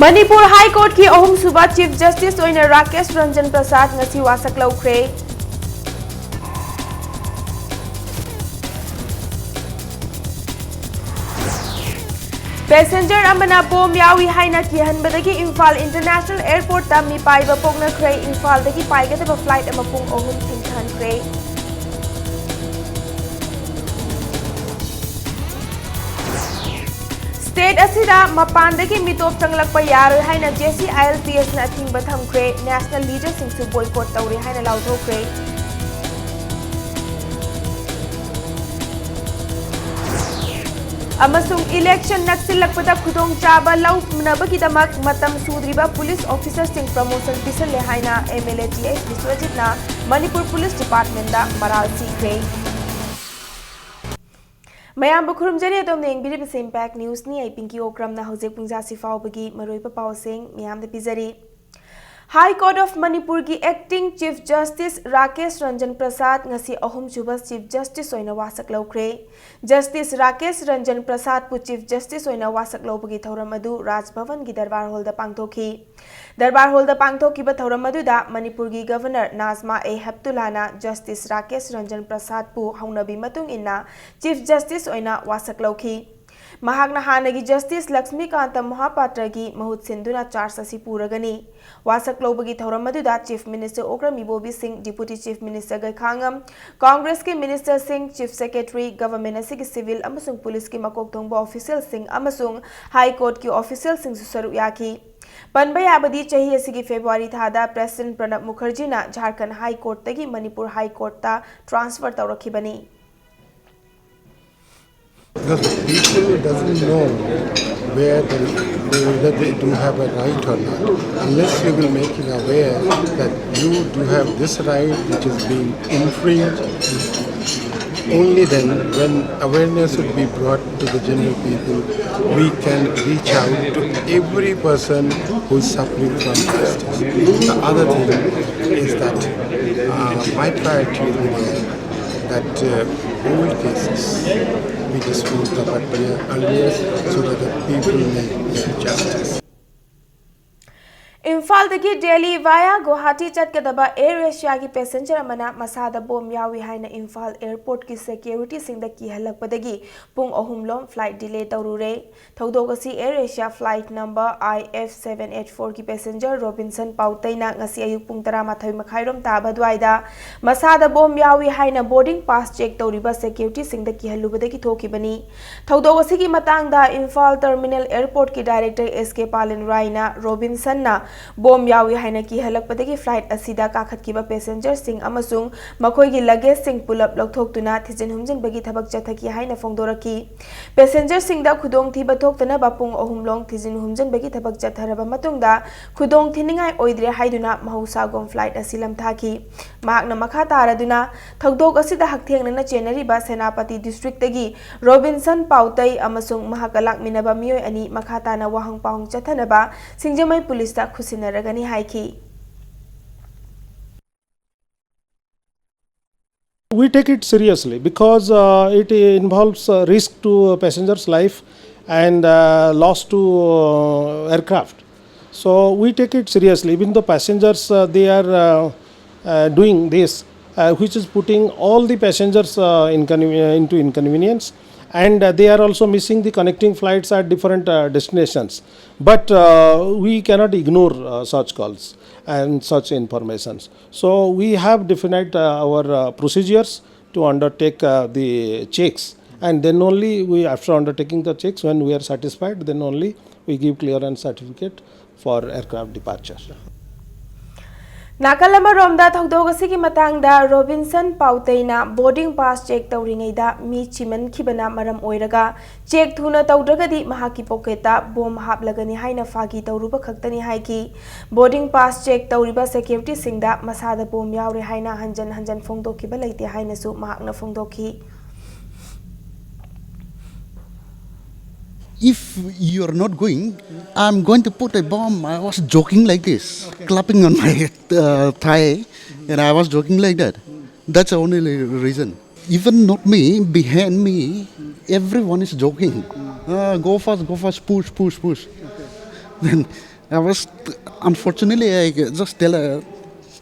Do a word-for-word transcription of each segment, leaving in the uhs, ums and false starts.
ꯃꯅꯤꯄꯨꯔ ꯍꯥꯏ ꯀꯣꯔꯠꯀꯤ ꯑꯍꯨꯝꯁꯨꯕ chief justice ꯑꯣꯏꯅ ꯔꯥꯀꯦꯁ ꯔꯟꯖꯟ ꯄ꯭ꯔꯁꯥꯗ ꯉꯁꯤ ꯋꯥꯁꯛ ꯂꯧꯈ꯭ꯔꯦ꯫ ꯄꯦꯁꯦꯟꯖꯔ ꯑꯃꯅ ꯕꯣꯝ ꯌꯥꯎꯏ ꯍꯥꯏꯅ ꯀꯤꯍꯟꯕꯗꯒꯤ ꯏꯝꯐꯥꯜ ꯏꯟꯇꯔꯅꯦꯁꯅꯦꯜ ꯑꯦꯌꯔꯄꯣꯔꯠꯇ ꯃꯤꯄꯥꯏꯕ ꯄꯣꯛꯅꯈ꯭ꯔꯦ꯫ ꯏꯝꯐꯥꯜꯗꯒꯤ ꯄꯥꯏꯒꯗꯕ ꯐ꯭ꯂꯥꯏꯠ ꯑꯃ ꯄꯨꯡ ꯑꯍꯨꯝ ꯊꯦꯡꯊꯍꯟꯈ꯭ꯔꯦ꯫ ꯁ꯭ꯇꯦꯠ ꯑꯁꯤꯗ ꯃꯄꯥꯟꯗꯒꯤ ꯃꯤꯇꯣꯞ ꯆꯪꯂꯛꯄ ꯌꯥꯔꯣꯏ ꯍꯥꯏꯅ J C I L P ꯑꯦꯁꯅ ꯑꯊꯤꯡꯕ ꯊꯝꯈ꯭ꯔꯦ꯫ ꯅꯦꯁꯅꯦꯜ ꯂꯤꯗꯔꯁꯤꯡꯁꯨ ꯕꯣꯏꯀꯣꯠ ꯇꯧꯔꯦ ꯍꯥꯏꯅ ꯂꯥꯎꯊꯣꯛꯈ꯭ꯔꯦ꯫ ꯑꯃꯁꯨꯡ ꯏꯂꯦꯛꯁꯟ ꯅꯛꯁꯤꯜꯂꯛꯄꯗ ꯈꯨꯗꯣꯡꯆꯥꯕ ꯂꯧꯅꯕꯒꯤꯗꯃꯛ ꯃꯇꯝ ꯁꯨꯗ꯭ꯔꯤꯕ ꯄꯨꯂꯤꯁ ꯑꯣꯐꯤꯁꯔꯁꯤꯡ ꯄ꯭ꯔꯃꯣꯁꯟ ꯄꯤꯁꯜꯂꯦ ꯍꯥꯏꯅ M L A T H ꯕꯤꯁ꯭ꯋꯖꯤꯠꯅ ꯃꯅꯤꯄꯨꯔ ꯄꯨꯂꯤꯁ ꯗꯤꯄꯥꯔꯠꯃꯦꯟꯗ ꯃꯔꯥꯜ ꯁꯤꯈ꯭ꯔꯦ꯫ ꯃꯌꯥꯝꯕꯨ ꯈꯨꯔꯨꯝꯖꯔꯤ꯫ ꯑꯗꯣꯝꯅ ꯌꯦꯡꯕꯤꯔꯤꯕꯁꯤ ꯏꯝꯄꯦꯛ ꯅ꯭ꯌꯨꯁꯅꯤ꯫ ꯑꯩ ꯄꯤꯡꯀꯤ ꯑꯣꯀ꯭ꯔꯝꯅ ꯍꯧꯖꯤꯛ ꯄꯨꯡꯖꯥꯁꯤ ꯐꯥꯎꯕꯒꯤ ꯃꯔꯨꯑꯣꯏꯕ ꯄꯥꯎꯁꯤꯡ ꯃꯤꯌꯥꯝꯗ ꯄꯤꯖꯔꯤ꯫ ꯍꯥꯏ ꯀꯣꯔꯠ ꯑꯣꯐ ꯃꯅꯤꯄꯨꯔꯒꯤ acting chief justice Rakesh Ranjan Prasad ꯉꯁꯤ ꯑꯍꯨꯝꯁꯨꯕ ꯆꯤꯐ ꯖꯁꯇꯤꯁ ꯑꯣꯏꯅ ꯋꯥꯁꯛ ꯂꯧꯈ꯭ꯔꯦ꯫ ꯖꯁꯇꯤꯁ ꯔꯥꯀꯦꯁ ꯔꯟꯖꯟ ꯄ꯭ꯔꯁꯥꯗꯄꯨ ꯆꯤꯐ ꯖꯁꯇꯤꯁ ꯑꯣꯏꯅ ꯋꯥꯁꯛ ꯂꯧꯕꯒꯤ ꯊꯧꯔꯝ ꯑꯗꯨ ꯔꯥꯖ ꯚꯕꯟꯒꯤ ꯗꯔꯕꯥꯔ ꯍꯣꯜꯗ ꯄꯥꯡꯊꯣꯛꯈꯤ꯫ ꯗꯔꯕꯥꯔ ꯍꯣꯜꯗ ꯄꯥꯡꯊꯣꯛꯈꯤꯕ ꯊꯧꯔꯝ ꯑꯗꯨꯗ ꯃꯅꯤꯄꯨꯔꯒꯤ ꯒꯚꯔꯅꯔ ꯅꯥꯖꯃꯥ ꯑꯦ ꯍꯦꯞꯇꯨꯂꯥꯅ ꯖꯁꯇꯤꯁ ꯔꯥꯀꯦꯁ ꯔꯟꯖꯟ ꯄ꯭ꯔꯁꯥꯗꯄꯨ ꯍꯧꯅꯕꯤ ꯃꯇꯨꯡ ꯏꯟꯅ ꯆꯤꯐ ꯖꯁꯇꯤꯁ ꯑꯣꯏꯅ ꯋꯥꯁꯛ ꯂꯧꯈꯤ꯫ ꯃꯍꯥꯛꯅ ꯍꯥꯟꯅꯒꯤ ꯖꯁꯇꯤꯁ ꯂꯛꯁꯃꯤꯀꯥꯟꯇ ꯃꯣꯍꯥꯄꯥꯇ꯭ꯔꯒꯤ ꯃꯍꯨꯠ ꯁꯤꯟꯗꯨꯅ ꯆꯥꯔꯖ ꯑꯁꯤ ꯄꯨꯔꯒꯅꯤ꯫ ꯋꯥꯁꯛ ꯂꯧꯕꯒꯤ ꯊꯧꯔꯝ ꯑꯗꯨꯗ chief minister Okram Ibobi Singh, deputy chief minister Gaikhangam, ꯀꯣꯡꯒ꯭ꯔꯦꯁꯀꯤ ꯃꯤꯅꯤꯁꯇꯔꯁꯤꯡ, ꯆꯤꯐ ꯁꯦꯀ꯭ꯔꯦꯇꯔꯤ, ꯒꯚꯔꯟꯃꯦꯟꯠ ꯑꯁꯤꯒꯤ ꯁꯤꯚꯤꯜ ꯑꯃꯁꯨꯡ ꯄꯨꯂꯤꯁꯀꯤ ꯃꯀꯣꯛ ꯊꯣꯡꯕ ꯑꯣꯐꯤꯁꯤꯌꯦꯜꯁꯤꯡ ꯑꯃꯁꯨꯡ ꯍꯥꯏ ꯀꯣꯔꯠꯀꯤ ꯑꯣꯐꯤꯁꯤꯌꯦꯜꯁꯤꯡꯁꯨ ꯁꯔꯨꯛ ꯌꯥꯈꯤ꯫ ꯄꯟꯕ ꯌꯥꯕꯗꯤ, ꯆꯍꯤ ꯑꯁꯤꯒꯤ ꯐꯦꯕ꯭ꯔꯨꯋꯥꯔꯤ ꯊꯥꯗ ꯄ꯭ꯔꯦꯁꯤꯗꯦꯟꯠ ꯄ꯭ꯔꯅꯕ ꯃꯨꯈꯔꯖꯤꯅ ꯖꯥꯔꯈꯟꯗ ꯍꯥꯏ ꯀꯣꯔꯠꯇꯒꯤ ꯃꯅꯤꯄꯨꯔ ꯍꯥꯏ ꯀꯣꯔꯠꯇ ꯇ꯭ꯔꯥꯟꯁꯐꯔ ꯇꯧꯔꯛꯈꯤꯕꯅꯤ꯫ Because the people doesn't know where the, whether they do have a right or not. Unless you will make it aware that you do have this right which is being infringed, only then when awareness would be brought to the general people, we can reach out to every person who is suffering from justice. The other thing is that uh, my priority will be there that uh, all cases be disposed of at the earliest so that the people may get justice. ꯏꯝꯐꯥꯜꯗꯒꯤ Delhi via Guwahati ꯆꯠꯀꯗꯕ air ꯑꯦꯁꯤꯌꯥꯒꯤ passenger ꯑꯃꯅ ꯃꯁꯥꯗ bomb ꯌꯥꯎꯏ ꯍꯥꯏꯅ ꯏꯝꯐꯥꯜ ꯑꯦꯌꯔꯄꯣꯔꯠꯀꯤ ꯁꯦꯀ꯭ꯌꯨꯔꯤꯇꯤꯁꯤꯡꯗ ꯀꯤꯍꯜꯂꯛꯄꯗꯒꯤ ꯄꯨꯡ ꯑꯍꯨꯝꯂꯣꯝ flight ꯗꯤꯂꯦ ꯇꯧꯔꯨꯔꯦ꯫ ꯊꯧꯗꯣꯛ ꯑꯁꯤ air Asia flight number I F seven eight four ꯒꯤ ꯄꯦꯁꯦꯟꯖꯔ ꯔꯣꯕꯤꯟꯁꯟ ꯄꯥꯎꯇꯩꯅ ꯉꯁꯤ ꯑꯌꯨꯛ ꯄꯨꯡ ꯇꯔꯥꯃꯥꯊꯣꯏ ꯃꯈꯥꯏꯔꯣꯝ ꯇꯥꯕ ꯑꯗꯨꯋꯥꯏꯗ ꯃꯁꯥꯗ ꯕꯣꯝ ꯌꯥꯎꯏ ꯍꯥꯏꯅ ꯕꯣꯔꯗꯤꯡ ꯄꯥꯁ ꯆꯦꯛ ꯇꯧꯔꯤꯕ ꯁꯦꯀ꯭ꯌꯨꯔꯤꯇꯤꯁꯤꯡꯗ ꯀꯤꯍꯜꯂꯨꯕꯗꯒꯤ ꯊꯣꯛꯈꯤꯕꯅꯤ꯫ ꯊꯧꯗꯣꯛ ꯑꯁꯤꯒꯤ ꯃꯇꯥꯡꯗ ꯏꯝꯐꯥꯜ ꯇꯔꯃꯤꯅꯦꯜ ꯑꯦꯌꯔꯄꯣꯔꯠꯀꯤ ꯗꯥꯏꯔꯦꯛꯇꯔ S K ꯄꯥꯂꯦꯟ ꯔꯥꯏꯅ ꯔꯣꯕꯤꯟꯁꯟꯅ ꯕꯣꯝ ꯌꯥꯎꯏ ꯍꯥꯏꯅ ꯀꯤꯍꯜꯂꯛꯄꯗꯒꯤ ꯐ꯭ꯂꯥꯏꯠ ꯑꯁꯤꯗ ꯀꯥꯈꯠꯈꯤꯕ ꯄꯦꯁꯦꯟꯖꯔꯁꯤꯡ ꯑꯃꯁꯨꯡ ꯃꯈꯣꯏꯒꯤ ꯂꯒꯦꯖꯁꯤꯡ ꯄꯨꯂꯞ ꯂꯧꯊꯣꯛꯇꯨꯅ ꯊꯤꯖꯤꯟ ꯍꯨꯝꯖꯤꯟꯕꯒꯤ ꯊꯕꯛ ꯆꯠꯊꯈꯤ ꯍꯥꯏꯅ ꯐꯣꯡꯗꯣꯔꯛꯈꯤ꯫ ꯄꯦꯁꯦꯟꯖꯔꯁꯤꯡꯗ ꯈꯨꯗꯣꯡꯊꯤꯕ ꯊꯣꯛꯇꯅꯕ ꯄꯨꯡ ꯑꯍꯨꯝꯂꯣꯝ ꯊꯤꯖꯤꯟ ꯍꯨꯝꯖꯤꯟꯕꯒꯤ ꯊꯕꯛ ꯆꯠꯊꯔꯕ ꯃꯇꯨꯡꯗ ꯈꯨꯗꯣꯡ ꯊꯤꯅꯤꯡꯉꯥꯏ ꯑꯣꯏꯗ꯭ꯔꯦ ꯍꯥꯏꯗꯨꯅ ꯃꯍꯧꯁꯥꯒꯨꯝ ꯐ꯭ꯂꯥꯏꯠ ꯑꯁꯤ ꯂꯝꯊꯥꯈꯤ꯫ ꯃꯍꯥꯛꯅ ꯃꯈꯥ ꯇꯥꯔꯗꯨꯅ ꯊꯧꯗꯣꯛ ꯑꯁꯤꯗ ꯍꯛꯊꯦꯡꯅꯅ ꯆꯦꯟꯅꯔꯤꯕ ꯁꯦꯅꯥꯄꯇꯤ ꯗꯤꯁꯇ꯭ꯔꯤꯛꯇꯒꯤ ꯔꯣꯕꯤꯟꯁꯟ ꯄꯥꯎꯇꯩ ꯑꯃꯁꯨꯡ ꯃꯍꯥꯛꯀ ꯂꯥꯛꯃꯤꯟꯅꯕ ꯃꯤꯑꯣꯏ ꯑꯅꯤ ꯃꯈꯥ ꯇꯥꯅ ꯋꯥꯍꯪ ꯄꯥꯎꯍꯪ ꯆꯠꯊꯅꯕ ꯁꯤꯡꯖꯃꯩ ꯄꯨꯂꯤꯁꯇ ꯈꯨꯠꯁꯤꯟꯅꯔꯒꯅꯤ ꯍꯥꯏꯈꯤ꯫ We take it seriously because uh, it involves a risk to a passenger's life and uh, loss to uh, aircraft. So we take it seriously, even though passengers uh, they are uh, uh, doing this, uh, which is putting all the passengers uh, inconven- into inconvenience, and uh, they are also missing the connecting flights at different uh, destinations. But uh, we cannot ignore uh, such calls and such informations. So we have defined uh, our uh, procedures to undertake uh, the checks, and then only we, after undertaking the checks, when we are satisfied, then only we give clearance certificate for aircraft departure. ꯅꯥꯀꯜ ꯑꯃꯔꯣꯝꯗ ꯊꯧꯗꯣꯛ ꯑꯁꯤꯒꯤ ꯃꯇꯥꯡꯗ Robinson ꯄꯥꯎꯇꯩꯅ boarding pass check ꯇꯧꯔꯤꯉꯩꯗ ꯃꯤ ꯆꯤꯃꯟꯈꯤꯕꯅ ꯃꯔꯝ ꯑꯣꯏꯔꯒ check ꯊꯨꯅ ꯇꯧꯗ꯭ꯔꯒꯗꯤ ꯃꯍꯥꯛꯀꯤ ꯄꯣꯀꯦꯠꯇ ꯕꯣꯝ ꯍꯥꯞꯂꯒꯅꯤ ꯍꯥꯏꯅ ꯐꯥꯒꯤ ꯇꯧꯔꯨꯕ ꯈꯛꯇꯅꯤ ꯍꯥꯏꯈꯤ꯫ ꯕꯣꯔꯗꯤꯡ ꯄꯥꯁ ꯆꯦꯛ ꯇꯧꯔꯤꯕ ꯁꯦꯀ꯭ꯌꯨꯔꯤꯇꯤꯁꯤꯡꯗ ꯃꯁꯥꯗ ꯕꯣꯝ ꯌꯥꯎꯔꯦ ꯍꯥꯏꯅ ꯍꯟꯖꯟ ꯍꯟꯖꯟ ꯐꯣꯡꯗꯣꯛꯈꯤꯕ ꯂꯩꯇꯦ ꯍꯥꯏꯅꯁꯨ ꯃꯍꯥꯛꯅ ꯐꯣꯡꯗꯣꯛꯈꯤ꯫ If you are not going, I'm going to put a bomb. I was joking like this, clapping on my uh, thigh, and I was joking like that. That's the only reason. Even not me, behind me, everyone is joking. Ah, go fast, go fast, push, push, push. Then I was, unfortunately, I just tell her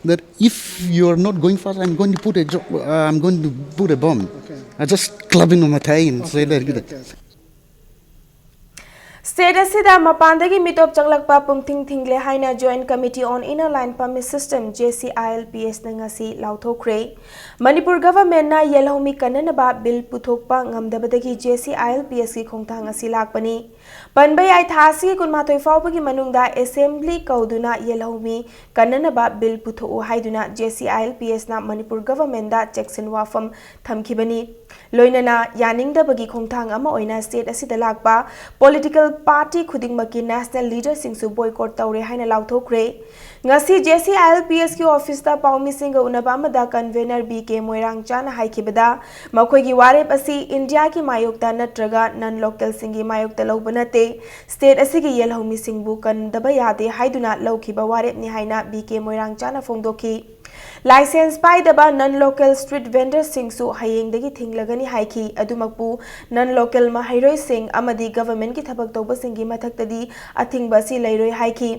that if you are not going fast, I'm going to put a jo- uh, I'm going to put a bomb. I just club him on my thigh and say that. State ꯑꯁꯤꯗ ꯃꯄꯥꯟꯗꯒꯤ ꯃꯤꯇꯣꯞ ꯆꯪꯂꯛꯄ ꯄꯨꯝꯊꯤꯡ ꯊꯤꯡꯂꯦ ꯍꯥꯏꯅ Joint Committee on Inner Line Permit System, J C I L P S ꯅ ꯉꯁꯤ ꯂꯥꯎꯊꯣꯛꯈ꯭ꯔꯦ꯫ Manipur government ꯅ ꯌꯦꯜꯍꯧꯃꯤ ꯀꯟꯅꯅꯕ bill ꯄꯨꯊꯣꯛꯄ ꯉꯝꯗꯕꯗꯒꯤ J C I L P S ꯀꯤ ꯈꯣꯡꯊꯥꯡ ꯑꯁꯤ ꯂꯥꯛꯄꯅꯤ꯫ ꯄꯟꯕ ꯌꯥꯏ, ꯊꯥ ꯑꯁꯤꯒꯤ ꯀꯨꯟꯃꯥꯊꯣꯏ ꯐꯥꯎꯕꯒꯤ ꯃꯅꯨꯡꯗ assembly ꯀꯧꯗꯨꯅ ꯌꯦꯜꯍꯧꯃꯤ ꯀꯟꯅꯅꯕ bill ꯄꯨꯊꯣꯛꯎ ꯍꯥꯏꯗꯨꯅ J C I L P S ꯅ ꯃꯅꯤꯄꯨꯔ government ꯗ ꯆꯦꯛꯁꯤꯟ ꯋꯥꯐꯝ ꯊꯝꯈꯤꯕꯅꯤ꯫ ꯂꯣꯏꯅꯅ ꯌꯥꯅꯤꯡꯗꯕꯒꯤ ꯈꯣꯡꯊꯥꯡ ꯑꯃ ꯑꯣꯏꯅ state ꯑꯁꯤꯗ ꯂꯥꯛꯄ political party ꯈꯨꯗꯤꯡꯃꯛꯀꯤ national leader ꯁꯤꯡꯁꯨ boycott ꯇꯧꯔꯦ ꯍꯥꯏꯅ ꯂꯥꯎꯊꯣꯛꯈ꯭ꯔꯦ꯫ ꯉꯁꯤ J C I L P S ꯀꯤ office ꯇ ꯄꯥꯎꯃꯤꯁꯤꯡꯒ ꯎꯅꯕ ꯑꯃꯗ convener B K ꯃꯣꯏꯔꯥꯡꯆꯥꯅ ꯍꯥꯏꯈꯤꯕꯗ, ꯃꯈꯣꯏꯒꯤ ꯋꯥꯔꯦꯞ ꯑꯁꯤ India ꯒꯤ ꯃꯥꯌꯣꯛꯇ ꯅꯠꯇ꯭ꯔꯒ non local ꯁꯤꯡꯒꯤ ꯃꯥꯌꯣꯛꯇ ꯂꯧꯕ ꯅꯠꯇꯦ꯫ State ꯑꯁꯤꯒꯤ ꯌꯦꯜꯍꯧꯃꯤꯁꯤꯡꯕꯨ ꯀꯟꯗꯕ ꯌꯥꯗꯦ ꯍꯥꯏꯗꯨꯅ ꯂꯧꯈꯤꯕ ꯋꯥꯔꯦꯞꯅꯤ ꯍꯥꯏꯅ B K ꯃꯣꯏꯔꯥꯡꯆꯥꯅ ꯐꯣꯡꯗꯣꯛꯈꯤ꯫ License ꯄꯥꯏꯗꯕ non local street vendor ꯁꯤꯡꯁꯨ ꯍꯌꯦꯡꯗꯒꯤ ꯊꯤꯡꯂꯒꯅꯤ ꯍꯥꯏꯈꯤ꯫ ꯑꯗꯨꯃꯛꯄꯨ non local ꯃꯍꯩꯔꯣꯏꯁꯤꯡ ꯑꯃꯗꯤ government ꯀꯤ ꯊꯕꯛ ꯇꯧꯕꯁꯤꯡꯒꯤ ꯃꯊꯛꯇꯗꯤ ꯑꯊꯤꯡꯕ ꯑꯁꯤ ꯂꯩꯔꯣꯏ ꯍꯥꯏꯈꯤ꯫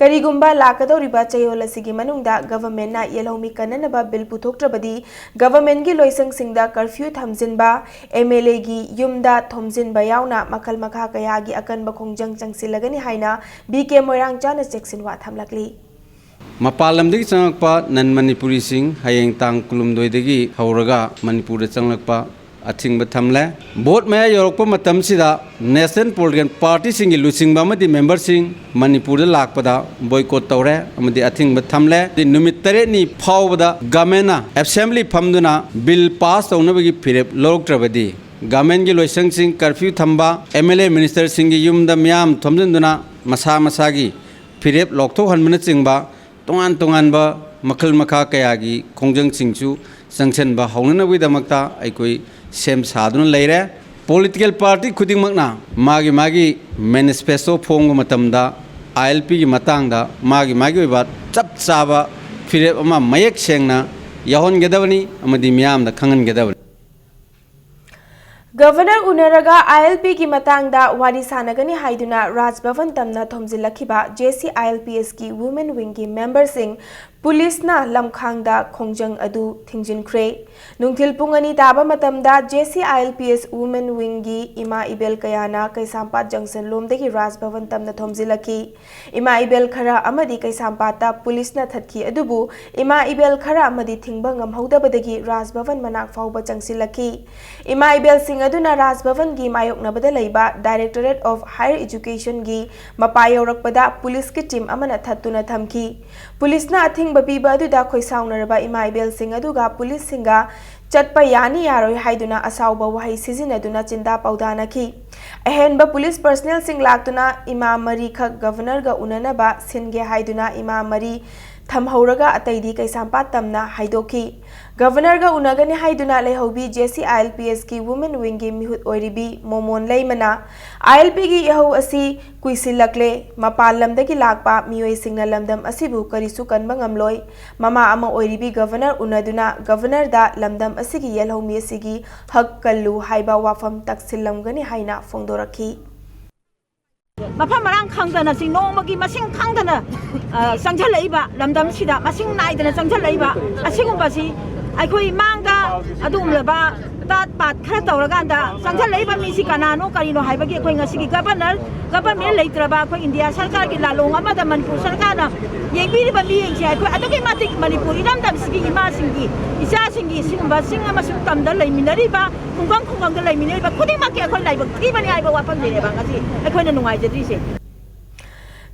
ꯀꯔꯤꯒꯨꯝꯕ ꯂꯥꯛꯀꯗꯧꯔꯤꯕ ꯆꯌꯣꯜ ꯑꯁꯤꯒꯤ ꯃꯅꯨꯡꯗ government ꯅ ꯌꯦꯜꯍꯧꯃꯤ ꯀꯟꯅꯅꯕ bill ꯄꯨꯊꯣꯛꯇ꯭ꯔꯕꯗꯤ government ꯀꯤ ꯂꯣꯏꯁꯪꯁꯤꯡꯗ curfew ꯊꯝꯖꯤꯟꯕ, M L A ꯒꯤ ꯌꯨꯝꯗ ꯊꯣꯝꯖꯤꯟꯕ ꯌꯥꯎꯅ ꯃꯈꯜ ꯃꯈꯥ ꯀꯌꯥꯒꯤ ꯑꯀꯟꯕ ꯈꯣꯡꯖꯪ ꯆꯪꯁꯤꯜꯂꯒꯅꯤ ꯍꯥꯏꯅ B K ꯃꯣꯏꯔꯥꯡꯆꯥꯅ ꯆꯦꯛꯁꯤꯟꯋꯥ ꯊꯝꯂꯛꯂꯤ꯫ ꯃꯄꯥꯟ ꯂꯝꯗꯒꯤ ꯆꯪꯂꯛꯄ non ꯃꯅꯤꯄꯨꯔꯤꯁꯤꯡ ꯍꯌꯦꯡ ꯇꯥꯡ ꯀꯨꯟꯍꯨꯝꯗꯣꯏꯗꯒꯤ ꯍꯧꯔꯒ ꯃꯅꯤꯄꯨꯔꯗ ꯆꯪꯂꯛꯄ ꯑꯊꯤꯡꯕ ꯊꯝꯂꯦ꯫ Vote ꯃꯌꯥ ꯌꯧꯔꯛꯄ ꯃꯇꯝꯁꯤꯗ national political party ꯁꯤꯡꯒꯤ ꯂꯨꯆꯤꯡꯕ ꯑꯃꯗꯤ member ꯁꯤꯡ ꯃꯅꯤꯄꯨꯔꯗ ꯂꯥꯛꯄꯗ boycott ꯇꯧꯔꯦ ꯑꯃꯗꯤ ꯑꯊꯤꯡꯕ ꯊꯝꯂꯦ꯫ ꯅꯨꯃꯤꯠ ꯇꯔꯦꯠꯅꯤ ꯐꯥꯎꯕꯗ government ꯅ assembly ꯐꯝꯗꯨꯅ bill pass ꯇꯧꯅꯕꯒꯤ ꯐꯤꯔꯦꯞ ꯂꯧꯔꯛꯇ꯭ꯔꯕꯗꯤ government ꯀꯤ ꯂꯣꯏꯁꯪꯁꯤꯡ curfew ꯊꯝꯕ, M L A minister ꯁꯤꯡꯒꯤ ꯌꯨꯝꯗ ꯃꯤꯌꯥꯝ ꯊꯣꯝꯖꯤꯟꯗꯨꯅ ꯃꯁꯥ ꯃꯁꯥꯒꯤ ꯐꯤꯔꯦꯞ ꯂꯧꯊꯣꯛꯍꯟꯕꯅꯆꯤꯡꯕ ꯇꯣꯉꯥꯟ ꯇꯣꯉꯥꯟꯕ ꯃꯈꯜ ꯃꯈꯥ ꯀꯌꯥꯒꯤ ꯈꯣꯡꯖꯪꯁꯤꯡꯁꯨ ꯆꯪꯁꯤꯟꯕ ꯍꯧꯅꯅꯕꯒꯤꯗꯃꯛꯇ ꯑꯩꯈꯣꯏ ꯁꯦꯝ ꯁꯥꯗꯨꯅ ꯂꯩꯔꯦ꯫ Political party ꯈꯨꯗꯤꯡꯃꯛꯅ ꯃꯥꯒꯤ ꯃꯥꯒꯤ manifesto ꯐꯣꯡꯕ ꯃꯇꯝꯗ I L P ꯒꯤ ꯃꯇꯥꯡꯗ ꯃꯥꯒꯤ ꯃꯥꯒꯤ ꯑꯣꯏꯕ ꯆꯞ ꯆꯥꯕ ꯐꯤꯔꯦꯞ ꯑꯃ ꯃꯌꯦꯛ ꯁꯦꯡꯅ ꯌꯥꯎꯍꯟꯒꯗꯕꯅꯤ ꯑꯃꯗꯤ ꯃꯤꯌꯥꯝꯗ ꯈꯪꯍꯟꯒꯗꯕꯅꯤ꯫ ꯒꯚꯔꯅꯔ ꯎꯅꯔꯒ ꯑꯥꯏ ꯑꯦꯜ ꯄꯤꯒꯤ ꯃꯇꯥꯡꯗ ꯋꯥꯔꯤ ꯁꯥꯟꯅꯒꯅꯤ ꯍꯥꯏꯗꯨꯅ ꯔꯥꯖ ꯚꯕꯟ ꯇꯝꯅ ꯊꯣꯝꯖꯤꯜꯂꯛꯈꯤꯕ J C I L P ꯑꯦꯁꯀꯤ women ꯋꯤꯡꯒꯤ ꯃꯦꯝꯕꯔꯁꯤꯡ ꯄꯨꯂꯤꯁꯅ ꯂꯝꯈꯥꯡꯗ ꯈꯣꯡꯖꯪ ꯑꯗꯨ ꯊꯤꯡꯖꯤꯟꯈ꯭ꯔꯦ꯫ ꯅꯨꯡꯊꯤꯜ ꯄꯨꯡ ꯑꯅꯤ ꯇꯥꯕ ꯃꯇꯝꯗ J C I L P S women ꯋꯤꯡꯒꯤ ꯏꯃꯥ ꯏꯕꯦꯜ ꯀꯌꯥꯅ ꯀꯩꯁꯥꯝꯄꯥꯠ ꯖꯪꯁꯟ ꯂꯣꯝꯗꯒꯤ ꯔꯥꯖ ꯚꯕꯟ ꯇꯝꯅ ꯊꯣꯝꯖꯤꯜꯂꯛꯈꯤ꯫ ꯏꯃꯥ ꯏꯕꯦꯜ ꯈꯔ ꯑꯃꯗꯤ ꯀꯩꯁꯥꯝꯄꯥꯠꯇ ꯄꯨꯂꯤꯁꯅ ꯊꯠꯈꯤ, ꯑꯗꯨꯕꯨ ꯏꯃꯥ ꯏꯕꯦꯜ ꯈꯔ ꯑꯃꯗꯤ ꯊꯤꯡꯕ ꯉꯝꯍꯧꯗꯕꯗꯒꯤ ꯔꯥꯖ ꯚꯕꯟ ꯃꯅꯥꯛ ꯐꯥꯎꯕ ꯆꯪꯁꯤꯜꯂꯛꯈꯤ꯫ ꯏꯃꯥ ꯏꯕꯦꯜꯁꯤꯡ ꯑꯗꯨꯅ ꯔꯥꯖ ꯚꯕꯟꯒꯤ ꯃꯥꯌꯣꯛꯅꯕꯗ ꯂꯩꯕ Directorate of Higher Educationꯒꯤ ꯃꯄꯥ ꯌꯧꯔꯛꯄꯗ ꯄꯨꯂꯤꯁꯀꯤ ꯇꯤꯝ ꯑꯃꯅ ꯊꯠꯇꯨꯅ ꯊꯝꯈꯤ꯫ ꯄꯨꯂꯤꯁꯅ ꯑꯊꯤꯡꯕ ꯄꯤꯕ ꯑꯗꯨꯗ ꯈꯣꯏꯁꯥꯎꯅꯔꯕ ꯏꯃꯥ ꯏꯕꯦꯜꯁꯤꯡ ꯑꯗꯨꯒ ꯄꯨꯂꯤꯁꯁꯤꯡꯒ ꯆꯠꯄ ꯌꯥꯅꯤ ꯌꯥꯔꯣꯏ ꯍꯥꯏꯗꯨꯅ ꯑꯁꯥꯎꯕ ꯋꯥꯍꯩ ꯁꯤꯖꯤꯟꯅꯗꯨꯅ ꯆꯤꯟꯗꯥ ꯄꯥꯎꯗꯥꯅꯈꯤ꯫ ꯑꯍꯦꯟꯕ ꯄꯨꯂꯤꯁ ꯄꯔꯁꯅꯦꯜꯁꯤꯡ ꯂꯥꯛꯇꯨꯅ ꯏꯃꯥ ꯃꯔꯤꯈꯛ ꯒꯚꯔꯅꯔꯒ ꯎꯅꯅꯕ ꯁꯤꯟꯒꯦ ꯍꯥꯏꯗꯨꯅ ꯏꯃꯥ ꯃꯔꯤ ꯊꯝꯍꯧꯔꯒ ꯑꯇꯩꯗꯤ ꯀꯩꯁꯥꯝꯄꯥꯠ ꯇꯝꯅ ꯍꯥꯏꯗꯣꯛꯈꯤ꯫ ꯒꯚꯔꯅꯔꯒ ꯎꯅꯒꯅꯤ ꯍꯥꯏꯗꯨꯅ ꯂꯩꯍꯧꯕꯤ J C I L P ꯑꯦꯁꯀꯤ women ꯋꯤꯡꯒꯤ ꯃꯤꯍꯨꯠ ꯑꯣꯏꯔꯤꯕꯤ ꯃꯣꯃꯣꯟ ꯂꯩꯃꯅ, "ꯑꯥꯏ ꯑꯦꯜ ꯄꯤꯒꯤ ꯏꯍꯧ ꯑꯁꯤ ꯀꯨꯏꯁꯤꯜꯂꯛꯂꯦ꯫ ꯃꯄꯥꯟ ꯂꯝꯗꯒꯤ ꯂꯥꯛꯄ ꯃꯤꯑꯣꯏꯁꯤꯡꯅ ꯂꯝꯗꯝ ꯑꯁꯤꯕꯨ ꯀꯔꯤꯁꯨ ꯀꯟꯕ ꯉꯝꯂꯣꯏ꯫ ꯃꯃꯥ ꯑꯃ ꯑꯣꯏꯔꯤꯕꯤ ꯒꯚꯔꯅꯔ ꯎꯅꯗꯨꯅ ꯒꯚꯔꯅꯔꯗ ꯂꯝꯗꯝ ꯑꯁꯤꯒꯤ ꯌꯦꯜꯍꯧꯃꯤ ꯑꯁꯤꯒꯤ ꯍꯛ ꯀꯜꯂꯨ ꯍꯥꯏꯕ ꯋꯥꯐꯝ ꯇꯛꯁꯤꯜꯂꯝꯒꯅꯤ" ꯍꯥꯏꯅ ꯐꯣꯡꯗꯣꯔꯛꯈꯤ꯫ ꯃꯐꯝ ꯃꯔꯥꯡ ꯈꯪꯗꯅ, ꯁꯤ ꯅꯣꯡꯃꯒꯤ ꯃꯁꯤꯡ ꯈꯪꯗꯅ, ꯑ, ꯆꯪꯁꯤꯜꯂꯛꯏꯕ, ꯂꯝꯗꯝꯁꯤꯗ ꯃꯁꯤꯡ ꯅꯥꯏꯗꯅ ꯆꯪꯁꯤꯜꯂꯛꯏꯕ ꯑꯁꯤꯒꯨꯝꯕꯁꯤ ꯑꯩꯈꯣꯏ ꯃꯥꯡꯗ ꯑꯗꯨꯒꯨꯝꯂꯕ ꯇꯥꯠ ꯄꯥꯠ ꯈꯔ ꯇꯧꯔꯀꯥꯟꯗ ꯆꯪꯁꯤꯜꯂꯛꯏꯕ ꯃꯤꯁꯤ ꯀꯅꯥꯅꯣ, ꯀꯔꯤꯅꯣ ꯍꯥꯏꯕꯒꯤ ꯑꯩꯈꯣꯏ ꯉꯁꯤꯒꯤ ꯒꯚꯔꯅꯔ, ꯒꯚꯔꯅꯃꯦꯟ ꯂꯩꯇ꯭ꯔꯕ ꯑꯩꯈꯣꯏ ꯏꯟꯗꯤꯌꯥ ꯁꯔꯀꯥꯔꯒꯤ ꯂꯥꯂꯣꯡ ꯑꯃꯗ ꯃꯅꯤꯄꯨꯔ ꯁꯔꯀꯥꯔꯅ ꯌꯦꯡꯕꯤꯔꯤꯕ ꯃꯤꯠꯌꯦꯡꯁꯦ ꯑꯩꯈꯣꯏ ꯑꯗꯨꯛꯀꯤ ꯃꯇꯤꯛ ꯃꯅꯤꯄꯨꯔ ꯏꯔꯝꯗꯝꯁꯤꯒꯤ ꯏꯃꯥꯁꯤꯡꯒꯤ, ꯏꯆꯥꯁꯤꯡꯒꯤ ꯁꯤꯒꯨꯝꯕ ꯆꯤꯡ ꯑꯃꯁꯨꯡ ꯇꯝꯗ ꯂꯩꯃꯤꯟꯅꯔꯤꯕ, ꯈꯨꯡꯒꯪ ꯈꯨꯡꯒꯪꯗ ꯂꯩꯃꯤꯟꯅꯔꯤꯕ ꯈꯨꯗꯤꯡꯃꯛꯀꯤ ꯑꯩꯈꯣꯏ ꯂꯥꯏꯕꯛ ꯊꯤꯕꯅꯤ ꯍꯥꯏꯕ ꯋꯥꯐꯝꯁꯤꯅꯦꯕ ꯉꯁꯤ ꯑꯩꯈꯣꯏꯅ ꯅꯨꯡꯉꯥꯏꯖꯗ꯭ꯔꯤꯁꯦ꯫